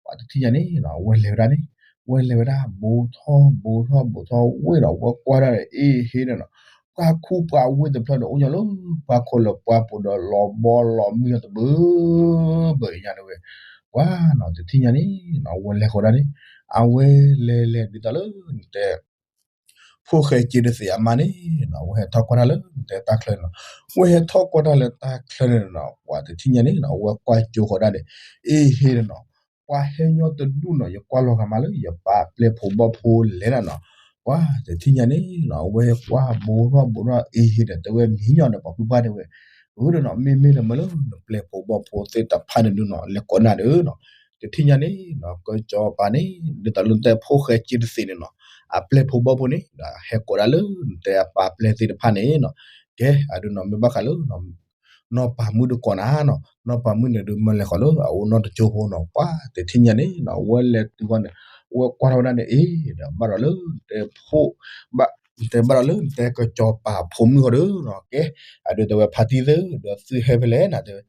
ပှၤတထံၣ်ညါန့ၣ်နီၤ ဝဲလဲၤဝဲဒၣ်န့ၣ်, ဝဲလဲၤဝဲဒၣ် ဘူးထီၣ်ဘူးထီၣ်ဘူးထီၣ်ဝ့ၢ်ဒီး ဝဲကွၢ်ဒၣ်ဒီး အ့ဟ့န့ၣ်နီၤ, ပှၤခူပှၤဝ့ၢ်တဖျၢၣ်န့ၣ် အိၣ်ညီလၢ ပှၤခိၣ်လၢပှၢ်ပူၤဒီး လီၤဘီလီၤမုၢ်အီၤတဘၢဘၢအံၤညါတဲဝဲ, ပှၤနီၤ တထံၣ်ညါန့ၣ်နီၤ ဝဲလဲၤဃီၤဒၣ်န့ၣ်, အဝဲလဲၤလဲၤဒ်သိးလၢ နတဲ ဖိၣ်ဃဲက့တသ့အမါန့ၣ်နီၤ ဝဲဟဲထီၣ်ကွၢ်တၢ်လၢနတဲတၢ်ချၢန့ၣ်နီၤ, ဝဲဟဲထီၣ်ကွၢ်တၢ်လၢတၢ်ချၢန့ၣ်နီၤ ပှၤတထံၣ်ညါန့ၣ်နီၤ ဝဲကွၢ်ကၠိဃီၤဒၣ်န့ၣ်, အ့ဟ့န့ၣ်နီၤ, ပှၤဟဲညီတဒူၣ်နီၤ ယကွၢ်လီၤဂာ်မးလၢယပၢ်ပျဲၢ်ဖိဘီၣ်ဖိလဲၣ်နၤနီၤ, ပှၤတထံၣ်ညါန့ၣ်နီၤ ဝဲကွၢ်ဘူးထီၣ်ဘူးထီၣ်အ့ဟ့ဒီး တဲဝဲမံညီန့ၣ် ပှၤဖုပှၢ်တဲဝဲ, အၢဒီးနီၤ မ့မ့ၢ်ဒီးမ့ၢ်လၢ နပျဲၢ်ဖိဘီၣ်ဖိသ့ၣ်တဖၣ်န့ၣ်ဒုးနီၤ လဲၤကိးနၤဒီးနီၤ, တထံၣ်ညါန့ၣ်နီၤ ကစီၤပၤန့ၣ် ဒ်သိးလၢနတဲဖိၣ်ဃဲက့တသ့န့ၣ်နီၤ, အပျဲၢ်ဖိဘီၣ်ဖိန့ၣ် ဟဲကိးဒၣ်လၢနတဲအပၢ်ပျဲၢ်သ့ၣ်တဖၣ်န့ၣ်နီၤ, ကဲ အဒုးနီၤ မ့ၢ်ဘၣ်ဃးလၢ နီၢ်ပၤမုၣ်ဒုးကိးနၤနီၤ, နီၢ်ပၤမုၣ်န့ၣ်ဒုးမၢလဲၤဃီၤလၢအအိၣ်နီတကၠိဖိနီၤ, ပှၤတထံၣ်ညါန့ၣ်နီၤ ဝဲလဲၤတုၤဝဲန့ၣ် ဝဲကွၢ်ထီၣ်ဝဲဒၣ်န့ၣ် အ့ဒီးဘၣ်ဒီးလၢနတဲဖိ ဘၣ် နတဲဘၣ်ဒီးလၢနတဲကစီၤပၤဖိမုၣ်ဃီဒီးနီၤ, ကဲ အဒုးတဲဝဲဖါတံၢ်သ့ၣ် ဒီးသုဟဲဖဲလဲၣ်နၤတဲဝဲ,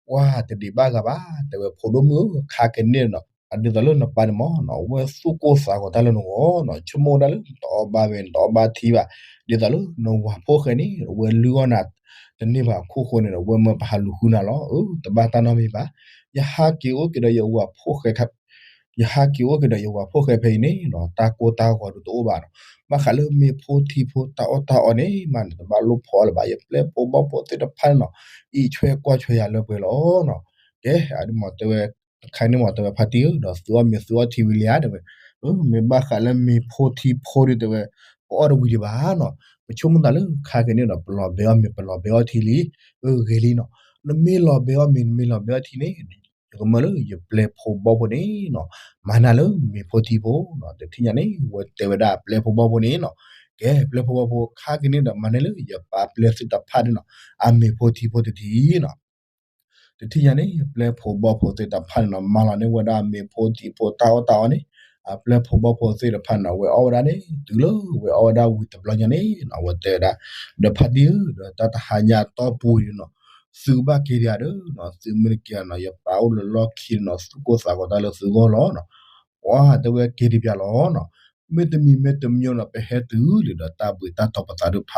ပှၤတဒံးဘၣ်ဂၤဘၣ် တဲဝဲဖိဒိၣ်မုၣ်ဧၢ ခါကန့ၣ်နီၤ, အဒ်သိးလၢနပၢ်န့ၣ်မ့ၢ်နီၤ ဝဲသူၣ်ကိၢ်သးဂီၤတၢ်လၢနဂီၢ်နီၤ, ဆိကမိၣ်ဝဲဒၣ်လၢနတအီၣ်ဘၣ်ဝဲ နတအီၣ်ဘၣ်ထံဘၣ်, ဒ်သိးလၢနဝၤဖိၣ်ဃဲန့ၣ် ဝဲလုၢ်အီၣ်နၤ တန့ၢ်ဘၣ်အခိၣ်ဃိန့ၣ်ဒီး ဝဲမၢပဟးလူၤဃုနၤလီၤ, အၢ တဘၣ်တၢ်နီတမံၤဘၣ်, ယဟးက့ၤအိၣ်က့ၤဒီးယဝၤဖိၣ်ဃဲ ယဟးက့ၤအိၣ်က့ၤဒီးယဝၤဖိၣ်ဃဲဖဲအံၤန့ၣ်နီၤ တၢ်ကိၢ်တၢ်ဂီၤဒုးတအိၣ်ဘၣ်နီၤ, ဘၣ်ဃးလၢမ့ၢ်ဖိထံဖိတၢ်အီၣ်တၢ်အီန့ၣ်မးန့ၣ် တဘၣ်လိၣ်ဖီအီၣ်လၢၤဘၣ်, ယပျဲၢ်ဖိဘီၣ်ဖိသ့ၣ်တဖၣ်န့ၣ်နီၤ အံးဆွဲကွၢ်ဆွဲယၤလၢပှဲၤလီၤနီၤ, ကဲ အဒုးမ့ၢ်တဲဝဲ ခါန့ၣ်မ့ၢ်တဲဝဲဖါတံၢ်ဧၢ ဒီးသုအီၣ်မ့ၤသုအီထံဝံၤလံဧါတဲဝဲ, မ့ၢ်ဘၣ်ဃးလၢမ့ၢ်ဖိထံဖိဒုးတဲဝဲ, ပ ပအီၣ်တဝံၤဒံးဘၣ်နီၤ. ပဆိကမိၣ်သးလၢခါက့ၤန့ၣ်ဒီး ပလီၤဘဲအီၣ်မ့ၤ ပလီၤဘဲအီၣ်ထံလံ. အဂ့ၤလံနီၤ. နမ့ၢ်လီၤဘဲအီၣ်မ့ၤ နမ့ၢ်လီၤဘဲအီၣ်ထံန့ၣ် ယကမၢလၢယပျဲၢ်ဖိဘီၣ်ဖိန့ၣ်နီၤ မၤနၤလၢမ့ၤဖိထံဖိနီၤ. တထံၣ်ညါန့ၣ် ဝဲတဲဝဲဒၣ်ပျဲၢ်ဖိဘီၣ်ဖိန့ၣ်နီၤ, ကဲပျဲၢ်ဖိဘီၣ်ဖိ ခါက့ၤန့ၣ်ဒီး မၤနၤလၢယပၢ်ပျဲၢ်သ့ၣ်တဖၣ်န့ၣ်နီၤ အမ့ၤဖိထံဖိတထံၣ်နီၤ. တထံၣ်ညါန့ၣ် ပျဲၢ်ဖိဘီၣ်ဖိသ့ၣ်တဖၣ်န့ၣ်နီၤ မၤလီၤန့ၢ်ဝဲဒၣ်မ့ၤဖိထံဖိတၢ်အီၣ်တၢ်အီန့ၣ်, အပျဲၢ်ဖိဘီၣ်ဖိသ့ၣ်တဖၣ်န့ၣ်နီၤ ဝဲအီၣ်ဝဲဒၣ်န့ၣ် တုၤလၢဝဲအီၣ်ဝဲဒၣ်ဝံၤတဘျီညါန့ၣ်နီၤ ဝဲတဲဝဲဒၣ်, ဒီးဖါတံၢ်ဧၢ, ဒီးတၢ်တဟါညါအတီၢ်ပူၤအံၤန့ၣ်နီၤ သုကဘၣ်က့ၤဒံးဧါဒီးနီၤ, သုမ့ၢ်တက့ၤဧါနီၤ ယပၢ်အိၣ်လၢလီၢ်ခံန့ၣ်နီၤ သူၣ်ကိၢ်သးဂီၤတၢ်လၢသုဂီၢ်လီၤနီၤ. ပှၤတဲဝဲက့ၤဒံးပၠးလီၤနီၤ. မ့တမံၤမ့တမံၤနီၤ ပဟဲတုၤလံဒီး တၢ်ဘှံးတၢ်တီၤပသးဒုးဖ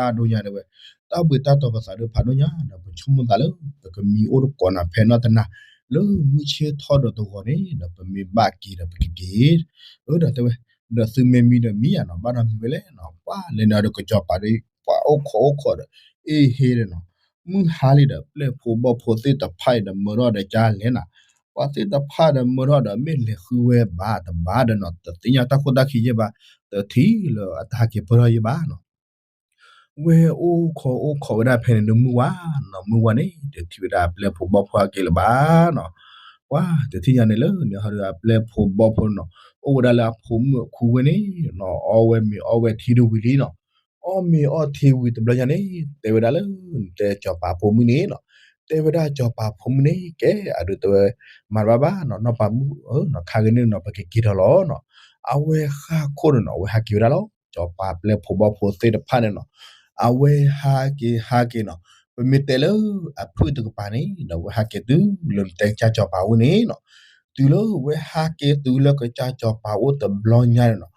းဒိၣ်ညါတဲဝဲ, တၢ်ဘှံးတၢ်တီၤပသးဒုးဖးဒိၣ်ညါဒီး ပဆိကမိၣ်သးလၢ ပကမံအိၣ်တကိးနၤဖဲနီၣ်တနၤ လၢမုၢ်ဆ့ၣ်ထီၣ်ဒီးတဂီၤန့ၣ်ဒီး ပမ့ၢ်ဘၣ်က့ၤဒီးပကက့ၤ, အၢ ဒီးတဲဝဲ, ဒီးသုမ့ၢ်မံဒီးမံယၤနီၤ ဘၣ်ဒီးမံဝဲလဲၣ်နီၤ. ပှၤလဲၤနုာ်ဒီးကစီၤပၤဒီး ပှၤအိၣ်ခိးအိၣ်ခိးဒီး အ့ဟ့ဒီးနီၤ, မုၢ်ဟါလံဒီး ပျဲၢ်ဖိဘီၣ်ဖိသ့ၣ်တဖၣ်အံၤဒီး မၢထီၣ်ဒီးကၢ်လဲၣ်နၤ, ပှၤသ့ၣ်တဖၣ်ဒီးမၢထီၣ်ဒီး မ့ၢ်လဲၤဃုဝဲဘၣ်တဘၣ်ဒီးနီၤ တသ့ၣ်ညါတၢ်ခိၣ်တၢ်ခံယဲၢ်ဘၣ်, တထံၣ်လၢအတၢ်ဟဲက့ၤပၢၢ်ထီၣ်ယဲၢ်ဘၣ်နီၤ. ဝဲအိၣ်ခိးအိၣ်ခိးဝဲဒၣ်ဖဲန့ၣ်ဒီးမုၢ်ဝါနီၤ, မုၢ်ဝါန့ၣ် တထံၣ်ဝဲဒၣ်အပျဲၢ်ဖိဘီၣ်ဖိဟဲက့ၤလၢၤဘၣ်နီၤ. ပှၤတထံၣ်ညါန့ၣ်လၢန့ၣ်ဟီဒီး အပျဲၢ်ဖိဘီၣ်ဖိနီၤ အိၣ်ဝဲဒၣ်လၢအဖိမုၣ်အခိဝ့ၢ်န့ၣ်နီၤ အီၣ်ဝဲမ့ၤအီၣ်ဝဲထံတဝံၤလံနီၤ. အီၣ်မ့ၤအီၣ်ထံဝံၤတဘျီညါန့ၣ် တဲဝဲဒၣ်လၢ တဲစီၤပၤဖိမုၣ်န့ၣ်နီၤ, တဲဝဲဒၣ်စီၤပၤဖိမုၣ်န့ၣ် ကဲအဒုးတဲဝဲ မၤတဘၣ်ဘၣ်နီၤ နီၢ်ပၤမုၣ်ဧၢနီၤ, ခါက့ၤန့ၣ်နီၤ ပကက့ၤထီၣ်လီၤနီၤ. အဝဲဃၣ်ခိၣ်န့ၣ်နီၤ အဝဲဟးက့ၤဝဲဒၣ်လီၤ. စီၤပၤပျဲၢ်ဖိဘီၣ်ဖိသ့ၣ်တဖၣ်န့ၣ်နီၤ အဝဲဟးက့ၤဟးက့ၤနီၤ, ပမ့ၢ်တဲလၢအဖုၣ်တကပၤန့ၣ်ဒီး ဝဲဟးက့ၤတုၤလၢနတဲကစၢ်စီၤပၤအိၣ်န့ၣ်နီၤ. တုၤလၢဝဲဟးက့ၤတုၤလၢကစၢ်စီၤပၤအိၣ်တဘျီညါန့ၣ်နီၤ,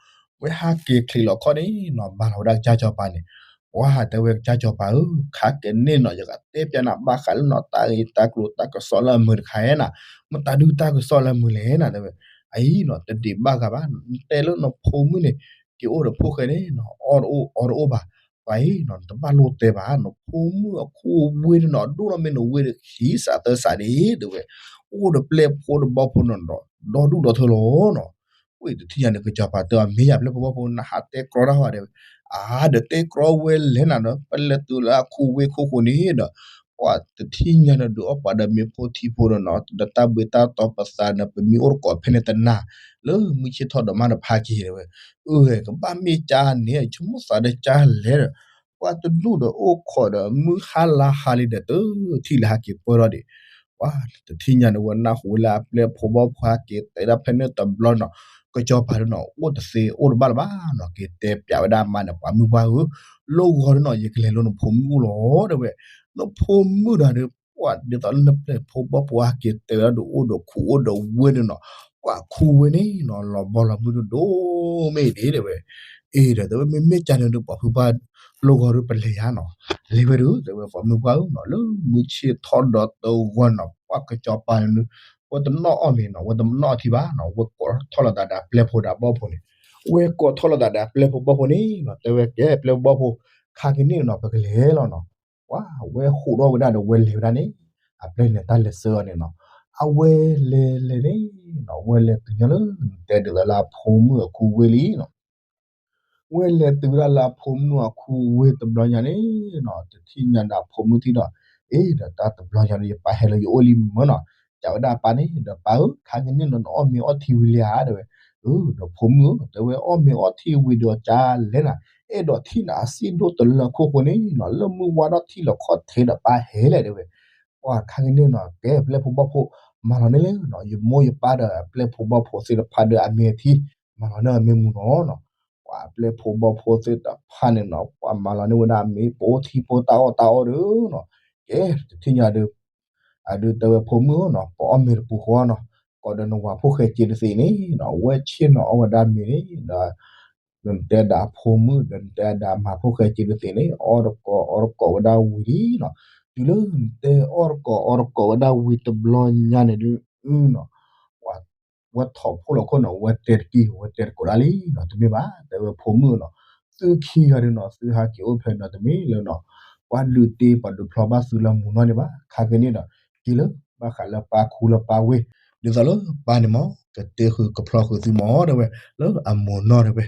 ဝဲဟးက့ၤချံးလီၤခီၣ်န့ၣ်နီၤ ဘၣ်လီၤဝဲဒၣ်ကစၢ်စီၤပၤန့ၣ်, ပှၤတဲဝဲကစၢ်စီၤပၤဧၢ, ခါက့ၤန့ၣ်နီၤ ယကတဲပၠးနၤဘၣ်ဃးလၢနီၤ တၢ်ဂ့ၢ်တၢ်ကျိၤတၢ်ကစီၣ်လၢအမုာ်တခါဧါနၤ, မတၤဒုးတၢ်ကစီၣ်လၢအမုာ်လဲၣ်နၤ တဲဝဲ. အအံၤနီၤ တဒံးဘၣ်ဂၤဘၣ်, နတဲလၢနဖိမုၣ်န့ၣ် က့ၤအိၣ်ဒီးဖိၣ်ဃဲန့ၣ်နီၤ အီၣ်တအိၣ်အီတအိၣ်ဘၣ်. ပှၤအံၤနီၤ နတဘၣ်လိၣ်တဲဘၣ်, နဖိမုၣ်အခိၣ်ဝ့ၢ်န့ၣ်နီၤ ဒိၣ်ထီၣ်မ့ၢ်နဝ့ၢ်ဒီးခံစးသၢစးဒၣ် တဲဝဲ, အိၣ်ဒီးပျဲၢ်ဖိဒီးဘီၣ်ဖိန့ၣ်ဒီး ဒီဒူၣ်ဒီထၢလီၤနီၤ. ဝဲတထံၣ်ညါန့ၣ် ကစီၤပၤတဲအီၤ မ့ၢ်ယၤပျဲၢ်ဖိဘီၣ်ဖိ နဟးတဲကြီတၢ်ဟီတဲဝဲ, အါ ဒီးတဲကြီဝဲလဲၣ်နၤဒီး ပလဲၤတုၤလၢအခိၣ်ဝ့ၢ်ခိၣ်ဃိန့ၣ်ဒီး ပှၤတထံၣ်ညါန့ၣ် ဒုးအီၣ်ပှၤဒီးမ့ၤဖိထံဖိဒီးနီၤ ဒီးတၢ်ဘှံးတၢ်တီၤပသးန့ၣ် ပမံအိၣ်တကိးဖဲန့ၣ်တနၤ လၢမုၢ်ဆ့ၣ်ထီၣ်ဒီးမၤတဖးက့ၤတဲဝဲ, အၢ ကဘၣ်မ့ၢ်ကၢ်န့ၣ် ဆိကမိၣ်သးဒီးကၢ်လဲၣ်ဒီး ပှၤတဒူၣ်ဒီးအိၣ်ခိးဒီးမုၢ်ဟါလါဟါလံဒီး တထံၣ်လၢဟးက့ၤပၢၢ်ထီၣ်ဒံး, ပှၤတထံၣ်ညါန့ၣ် ဝဲနၢ်ဟူဝဲလၢအပျဲၢ်ဖိဘီၣ်ဖိဟဲက့ၤတဲဒၣ်ဖဲန့ၣ်တဘျီနီၤ ကစီၤပၤဒုးနီၤ အိၣ်တသ့အိၣ်တဘၣ်လၢၤဘၣ်နီၤ က့ၤတဲပၠးဝဲဒၣ်အမါန့ၣ် ပှၤမုၢ်ပှၢ်ဧၢ, လၢဂီၤဒုးနီၤ ယကလဲၤလၢနဖိမုၣ်အိၣ်လီၤတဲဝဲ, နဖိမုၣ်ဒီးဒုး ပှၤဒ်သိးလၢနပျဲၢ်ဖိဘီၣ်ဖိဟဲက့ၤတဲဝဲဒၣ်ဒုးအိၣ်ဒီးခူအိၣ်ဒီးဝ့ၢ်ဒုးနီၤ ပှၤခူဝ့ၢ်န့ၣ်နီၤ လီၤဘီလီၤမုၢ်ဒိၣ်ဒိၣ်မ့ၢ်ဒံးတဲဝဲ, အ့ဒီးတဲဝဲ မ့မ့ၢ်ကၢ်န့ၣ်ဒုး ပှၤဖုပှၢ်လၢဂီၤဒုးပလဲၤယါနီၤ လဲၤဝဲဒုး တဲဝဲ ပှၤမုၢ်ပှၢ်ဧၢနီၤ လၢမုၢ်ဆ့ၣ်ထီၣ်ဒီးတဂီၤနီၤ ပှၤကစီၤပၤန့ၣ်ဒုး ဝဲတနီၣ်အီၣ်မ့ၤနီၤ ဝဲတနီၣ်အီထံဘၣ်နီၤ ဝဲကိးထီၣ်လိာ်သးဒီးအပျဲၢ်ဖိဒီးအဘီၣ်ဖိန့ၣ်, ဝဲကိးထီၣ်လိာ်သးဒီးအပျဲၢ်ဖိဘီၣ်ဖိန့ၣ်နီၤ တဲဝဲကဲပျဲၢ်ဖိဘီၣ်ဖိ ခါက့ၤန့ၣ်နီၤ ပကလဲၤလီၤနီၤ, ပှၤဝဲဟူးထီၣ်ဝဲဒၣ်ဒီးဝဲလဲၤဝဲဒၣ်န့ၣ်, အပျဲၢ်န့ၣ်တၢ်လဲၤဆၢအီၤန့ၣ်နီၤ, အဝဲလဲၤလဲၤန့ၣ်နီၤ ဝဲလဲၤတုၤညါလၢ တဲဒ်သိးလၢအဖိမုၣ်အခူဝ့ၢ်လံနီၤ ဝဲလဲၤတုၤဝဲဒၣ်လၢအဖိမုၣ်အခူဝ့ၢ်တဘျီညါန့ၣ်နီၤ တထံၣ်ညါဒီးအဖိမုၣ်ထံၣ်ဒီး, အ့ဒီးတၢ်တဘျီညါဒီး ယပၢ်ဟဲလၢယအိၣ်လံမၢနီၤ, ကးဝဲဒၣ်အပၢ်န့ၣ် ဒီးပၢ်ဧၢ ခါက့ၤန့ၣ်နီၤ နအီၣ်မ့ၤအီထံဝံၤလံဧါ တဲဝဲ, အၢ ဒီးဖိမုၣ်ဧၢ တဲဝဲ အီၣ်မ့ၤအီထံဝံၤဒီးကၢ်လဲၣ်နၤ, အဲၣ်ဒိးထံၣ်နၤအစ့ဒိၣ်တလၢခိၣ်ဃိန့ၣ်နီၤ လၢမုၢ်ဝါထီၣ်ထံၣ်လီၤခီၣ်ထံးဒီးပၢ်ဟဲလဲၣ်တဲဝဲ, ပှၤခါက့ၤန့ၣ်နီၤ ကဲပျဲၢ်ဖိဘီၣ်ဖိ မၤလီၤန့ၢ်လၢနီၤ ယမိၢ်ယပၢ်ဒီးပျဲၢ်ဖိဘီၣ်ဖိသ့ၣ်တဖၣ်ဒီးအမ့ၤအထံ မၤလီၤန့ၢ်အမ့ၢ်မူနီၤနီၤ, ပှၤပျဲၢ်ဖိဘီၣ်ဖိသ့ၣ်တဖၣ်န့ၣ်နီၤ ပှၤမၤလီၤန့ၢ်ဝဲဒၣ်မ့ၤဖိထံဖိတၢ်အီၣ်တၢ်အီဒီးနီၤ, ကဲတထံၣ်ညါဒီး အဒုးတဲဝဲဖိမုၣ်ဧၢနီၤ ပအီၣ်မ့ၤတပူၤဃီနီၤ, ကိးဒီးနဝၤဖိၣ်ဃဲစ့တသ့ၣ်န့ၣ်နီၤ ဝဲဆ့ၣ်နီၤအီၣ်ဝဲဒၣ်မ့ၤန့ၣ်ဒီး ဒီးနတဲဒၣ်အဖိမုၣ် ဒီးနတဲဒၣ်အမါဖိၣ်ဃဲစ့တသ့ၣ်န့ၣ် အီၣ်တကိးအီတကိးဝဲဒၣ်ဝံၤလံနီၤ, တုၤလၢနတဲအီၣ်တကိးအီတကိးဝဲဒၣ်ဝံၤတဘျီညါန့ၣ်ဒုးနီၤ, ဝဲထီၣ်ဖိလီၤခိၣ်နီၤ ဝဲတဲတက့ၢ် ဝဲတဲတကိးဒၣ်လံနီၤ တမ့ၢ်ဘၣ် တဲဝဲဖိမုၣ်နီၤ, သုခံဂၤဒုးနီၤ သုဟးက့ၤအိၣ်ဖဲနီၤ တမ့ၢ်လၢနီၤ ပှၤဒုးတ့ပှၤဒုးဖျီဘၣ်သုလၢမူနီၢ်န့ၣ်ဘၣ် ခါက့ၤန့ၣ်ဒီး က့ၤလၢဘၣ်ဃးလၢပၢ်ခူလၢပၢ်ဝ့ၢ် ဒ်သိးလၢပၢ်န့ၣ်မ့ၢ် ကတဲဃုာ်ကဖျီဃုာ်သုမ့ၢ်တဲဝဲ လၢအမူနီၢ်တဲဝဲ,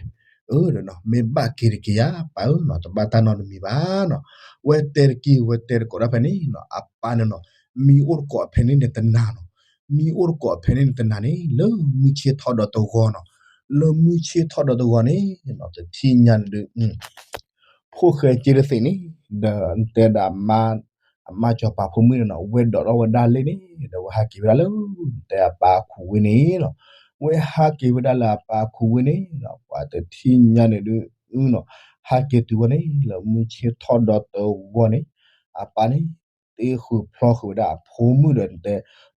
အၢ ဒီးနီၤ မ့ၢ်ဘၣ်က့ၤတက့ၤယၤ ပၢ်ဧၢနီၤ တဘၣ်တၢ်နီတမံၤဘၣ်နီၤ. ဝဲတဲတက့ၢ် ဝဲတဲတကိးဒၣ်ဖဲန့ၣ်နီၤ အပၢ်န့ၣ်နီၤ မံအိၣ်တကိးဖဲန့ၣ်န့ၣ်တနၤနီၤ. မံအိၣ်တကိးဖဲန့ၣ်န့ၣ်တနၤန့ၣ် လၢမုၢ်ဆ့ၣ်ထီၣ်ဒီးတဂီၤနီၤ. လၢမုၢ်ဆ့ၣ်ထီၣ်ဒီးတဂီၤန့ၣ်နီၤ တထံၣ်ညါန့ၣ်ဒုး ဖိၣ်ဃဲက့တသ့းန့ၣ် ဒီးတဲဒၣ် အမါစီၤပၤဖိမုၣ်န့ၣ်နီၤ ဝဲဒိးထီၣ်ဝဲဒၣ်လ့ၣ်န့ၣ် ဒီးဝဲဟးက့ၤဝဲဒၣ်လၢ တဲအပၢ်အခူးဝ့ၢ်န့ၣ်နီၤ. ဝဲဟးက့ၤဝဲဒၣ်လၢအပၢ်အခူးဝ့ၢ်န့ၣ်နီၤ ပှၤတထံၣ်ညါန့ၣ်ဒုးနီၤ ဟးက့ၤတုၤဝဲန့ၣ် လၢမုၢ်ဆ့ၣ်ထီၣ်ဒီးတဂီၤန့ၣ် အပၢ်န့ၣ် တ့ဃုာ်ဖျီဃုာ်ဝဲဒၣ်အဖိမုၣ်ဒီးတဲ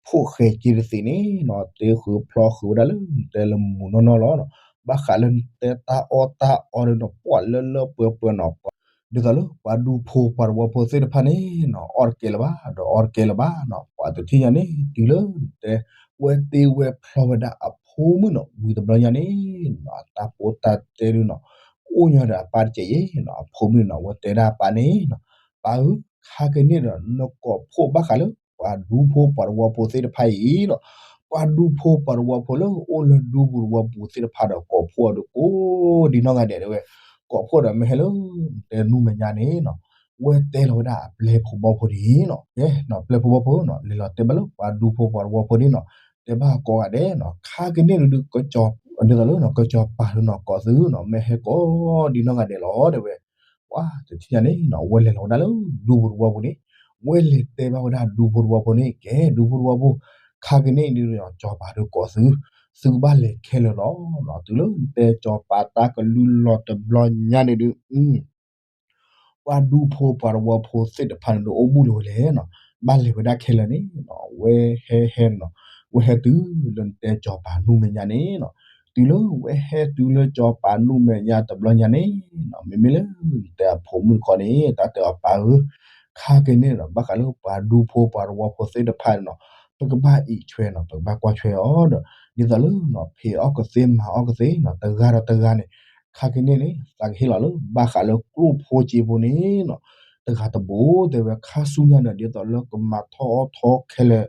ဖိၣ်ဃဲက့တသ့းန့ၣ်နီၤ တ့ဃုာ်ဖျီဃုာ်ဝဲဒၣ်လၢတဲလၢမူးနီၢ်နီၢ်လီၤနီၤ. ဘၣ်ဃးလၢတဲတၢ်အီၣ်တၢ်အီန့ၣ်နီၤ ပှၤလၢလၢပှဲၤပှဲၤနီၤ ဒ်သိးလၢပှၤဒူဖိပှၤတဝီဖိသ့ၣ်တဖၣ်န့ၣ်နီၤ အီၣ်တကဲလၢၤဘၣ် ဒီးအီတကဲလၢၤဘၣ်နီၤ ပှၤတထံၣ်ညါန့ၣ် တုၤလၢတဲ ဝဲတ့ဝဲဖျီဝဲဒၣ်အဖိမုၣ်နီၤ ဝံၤတဘျီညါန့ၣ်နီၤ အတၢ်ပိတၢ်တဲဒုးနီၤ အိၣ်ညီဒီးအပၢ်တကဲးယဲနီၤ အဖိမုၣ်နီၤ ဝဲတဲဒၣ်အပၢ်န့ၣ်နီၤ ပၢ်ဧၢ ခါကန့ၣ်ဒီး နကိးဖှိၣ်ဘၣ်ဃးလၢ ပှၤဒူဖိပှၤတဝီဖိသ့ၣ်တဖၣ်အံၤနီၤ ပှၤဒူဖိပှၤတဝီဖိလၢအိၣ်လၢဒူပူၤတဝီပူၤသ့ၣ်တဖၣ်ဒီး ကိးဖှိၣ်အီၤဒုးကိးဒ်နီၢ်ဂၤဒဲးတဲဝဲ ကိးဖှိၣ်ဒီးမ့ၢ်ဟဲလၢ တဲနူမဲာ်ညါန့ၣ်နီၤ ဝဲတဲလီၤဝဲဒၣ်အပျဲၢ်ဖိဘီဖိန့ၣ်နီၤ ကဲနီၤ ပျဲၢ်ဖိဘီဖိနီၤ လဲၤလီၤတဲဘၣ်လၢပှၤဒူဖိပှၤတဝီဖိန့ၣ်နီၤ တဲဘၣ်ကိးဂၤဒဲးနီၤ ခါကန့ၣ်ဒုး ကစီၤ ဒ်သိးလၢနီၤ ကစီၤပၤဒုးနီၤ ကိးသုနီၤ မ့ၢ်ဟဲကိးဒ်နီၢ်ဂၤဒဲးလီၤတဲဝဲ ပှၤတထံၣ်ညါန့ၣ်နီၤ ဝဲလဲၤလီၤဝဲဒၣ်လၢဒူပူၤတဝီပူၤန့ၣ် ဝဲလဲၤတဲဘၣ်ဝဲဒၣ်ဒူဖိတဝီဖိန့ၣ် ကဲဒူဖိတဝီဖိ ခါကန့ၣ်ဒုး စီၤပၤဒုးကိးသု သုကဘၣ်လဲၤခဲလၢာ်လီၤနီၤ တုၤလၢတဲစီၤပၤတၢ်ကလုၢ်လီၤတဘျီညါန့ၣ်ဒုး ပှၤဒူဖိပှၤတဝီဖိသ့ၣ်တဖၣ်န့ၣ်ဒုး အိၣ်ဘူးလၢၤဝဲလဲၣ်နီၤ ဘၣ်လဲၤဝဲဒၣ်ခဲလၢာ်န့ၣ်နီၤ ဝဲဟဲဟဲနီၤ ဝဲဟဲတုၤလၢတဲစီၤပၤနူမဲာ်ညါန့ၣ်နီၤ တုၤလၢဝဲဟဲတုၤလၢစီၤပၤနူမဲာ်ညါတဘျီညါန့ၣ်နီၤ မ့မ့ၢ်လၢတဲအဖိမုၣ်တခီန့ၣ် တၢ်တဲအီၤပၢ်ဧၢ ခါက့ၤန့ၣ်ဒီး ဘၣ်ဃးလၢပှၤဒူဖိပှၤတဝီဖိသ့ၣ်တဖၣ်န့ၣ်နီၤ ပကဘၣ်အံးဆွဲနီၤ ပကဘၣ်ကွၢ်ဆွဲအီၤဒီး ဒ်သိးလၢနီၤ ဖံးအီၣ်ကသ့မၤအီၣ်ကသ့နီၤ တဂၤဒီးတဂၤန့ၣ် ခါက့ၤန့ၣ်န့ၣ် သးကဟ့ၣ်လီၤလၢ ဘၣ်ဃးလၢကျိၣ်ဖိစ့ဖိန့ၣ်နီၤ တဂၤတဘိ တဲဝဲခါဆူညါဒီး ဒ်သိးလၢကမၤထီၣ်အီၣ်ထီခဲလၢာ်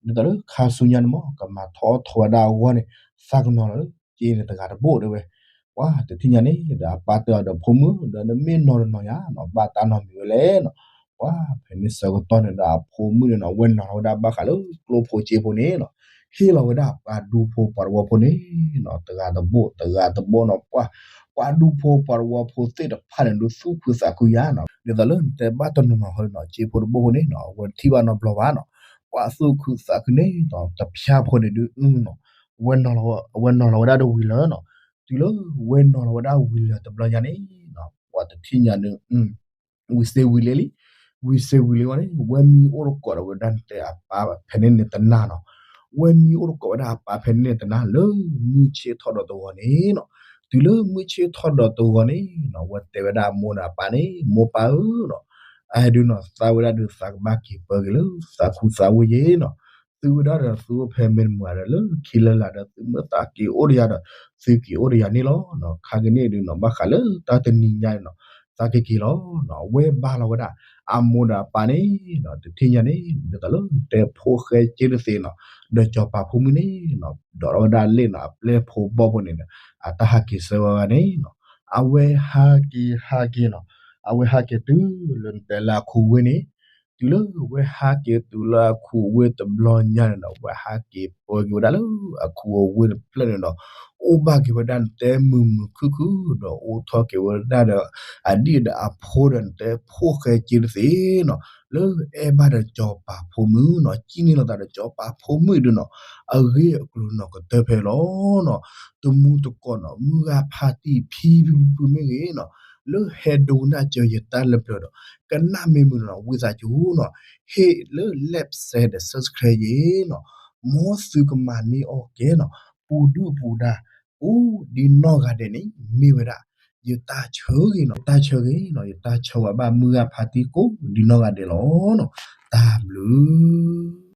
ဒ်သိးလၢခါဆူညါန့ၣ်မ့ၢ် ကမၤထီၣ်အီၣ်ထီဝဲဒၣ်အဂီၢ်န့ၣ် သးကနီၤလီၤလၢ စ့န့ၣ်တဂၤတဘိ တဲဝဲ ပှၤတထံၣ်ညါန့ၣ်ဒီး အပၢ်တဲအီၤဒီးဖိမုၣ် ဒီးနမ့ၢ်နီၤတနီၤယၤနီၤ ဘၣ်တၢ်နီတမံၤဝဲလဲၣ်နီၤ ပှၤဖဲန့ၣ်ဆၢကတီၢ်န့ၣ်ဒီး အဖိမုၣ်န့ၣ်နီၤ ဝဲနီၤလီၤဝဲဒၣ်ဘၣ်ဃးလၢကျိၣ်ဖိစ့ဖိန့ၣ်နီၤ ဟ့ၣ်လီၤဝဲဒၣ်ပှၤဒူဖိပှၤတဝီဖိန့ၣ်နီၤ တဂၤတဘိ တဂၤတဘိနီၤ ပှၤ ပှၤဒူဖိပှၤတဝီဖိသ့ၣ်တဖၣ်န့ၣ်ဒုး သူၣ်ခုသးခုယၤနီၤ ဒ်သိးလၢနတဲဘၣ်တနီၤနီၤဃီနီၤ စ့ဖိတဘိဖိန့ၣ်နီၤ အဝဲတထံၣ်ဘၣ်နီတဘျီဘၣ်နီၤ ပှၤသူၣ်ခုသးခုန့ၣ်နီၤ တဖျါဖိန့ၣ်ဒုးနီၤ ဝဲနီၤလီၤဝဲဒၣ်တဝံၤလၢနီၤ တုၤလၢဝဲနီၤလီၤဝဲဒၣ်ဝံၤလၢတဘျီညါန့ၣ်နီၤ ပှၤတထံၣ်ညါန့ၣ် ဝံၤစ့ဝံၤလံလံ ဝံၤစ့ဝံၤလံဝဲန့ၣ် ဝဲမံအိၣ်တကိးဒီးဝဲဒၣ်နတဲအပၢ်ဖဲန့ၣ်န့ၣ်တနၤနီၤ ဝဲမံအိၣ်တကိးဝဲဒၣ်အပၢ်ဖဲန့ၣ်န့ၣ်တနၤ လၢမုၢ်ဆ့ၣ်ထီၣ်ဒီးတဂီၤန့ၣ်နီၤ တုၤလၢမုၢ်ဆ့ၣ်ထီၣ်ဒီးတဂီၤန့ၣ်နီၤ ဝဲတဲဝဲဒၣ်အမိၢ်ဒီးအပၢ်န့ၣ် မိၢ်ပၢ်ဧၢနီၤ အဟဲဒုးနီၤ သးဝဲဒၣ်ဒုးသးကဘၣ်က့ၤပၢက့ၤလၢသးခူသးဝ့ၢ်ယ့ၣ်နီၤ သုဝဲဒၣ်ဒီးသုအိၣ်ဖဲမဲာ်တမုာ်ဒီးလၢခံလၢလာ်ဒီး သုမ့ၢ်သးက့ၤအိၣ်ဒီးယၤဒီး သုက့ၤအိၣ်ဒီးယၤန့ၣ်လီၤနီၤ ခါကန့ၣ်ဒုးနီၤ ဘၣ်ဃးလၢတၢ်တနံၤညါန့ၣ်နီၤ သးက့ၤက့ၤလီၤနီၤ အဝဲဘါလီၤဝဲဒၣ် အမိၢ်ဒီးအပၢ်န့ၣ်နီၤ တထံၣ်ညါန့ၣ် ဒ်သိးလၢတဲဖိၣ်ဃဲက့တသ့နီၤ ဒီးစီၤပၤဖိမုၣ်န့ၣ်နီၤ ဒိးထီၣ်ဝဲဒၣ်လ့ၣ်နီၤ အပျဲၢ်ဖိဘီဖိန့ၣ်ဒီး အတၢ်ဟးက့ၤဆၢဝဲဝဲန့ၣ်နီၤ အဝဲဟးက့ၤဟးက့ၤနီၤ အဝဲဟးက့ၤတုၤလၢနတဲလၢအခူးဝ့ၢ်န့ၣ် တုၤလၢဝဲဟးက့ၤတုၤလၢအခူးအဝ့ၢ်တဘျီညါန့ၣ်ဒီး ဝဲဟးက့ၤပၢက့ၤဝဲဒၣ်လၢအခူးအဝ့ၢ်တဖျၢၣ်န့ၣ်ဒီး အိၣ်ဘၣ်က့ၤဝဲဒၣ်နတဲမုာ်မုာ်ခုၣ်ခုၣ်ဒီး အိၣ်ထီၣ်က့ၤဝဲဒၣ်ဒီး အဒံၣ်ဒီးအဖိဒီးနတဲဖိၣ်ဃဲက့တသ့နီၤ လၢအဲၣ်ဘၣ်ဒီးစီၤပၤဖိမုၣ်နီၤ ကံၣ်န့ၢ်လိာ်သးဒီးစီၤပၤဖိမုၣ်ဒုးနီၤ အဂ့ၢ်အကျိၤနီၤကတၢၢ်ဖဲလီၤနီၤ တမူတကိးနီၤ မုၢ်ဂၤဖါတံၢ်ဖံဖုဖုမ့ၢ်ဂ့ၤနီၤ လၢဟဲဒိကနၣ်စၢၤယတၢ်လၢပျၢၤဒီး ကနၣ်မ့ၢ်မုာ်နီၤ ဝံသးစူၤနီၤ ဟ့ၣ်လၢ like share ဒီး subscribe ယ့ၣ်နီၤ မ်သုကမၤန့ၢ်အီၣ်ကဲနီၤ ပူၤဒုၣ်ပူၤဒါ အိၣ်ဒ်နီၢ်ဂၤဒဲးန့ၣ် မ့ၢ်ဝဲဒၣ် ယတၢ်ဆၢဂ့ၤနီၤ ယတၢ်ဆၢဂ့ၤနီၤ ယတၢ်ဆၢဝဲဘၣ်မုၢ်ဂၤဖါတံၢ်ကိးဒ်နီၢ်ဂၤဒဲးလီၤနီၤ တၢ်ဘျုး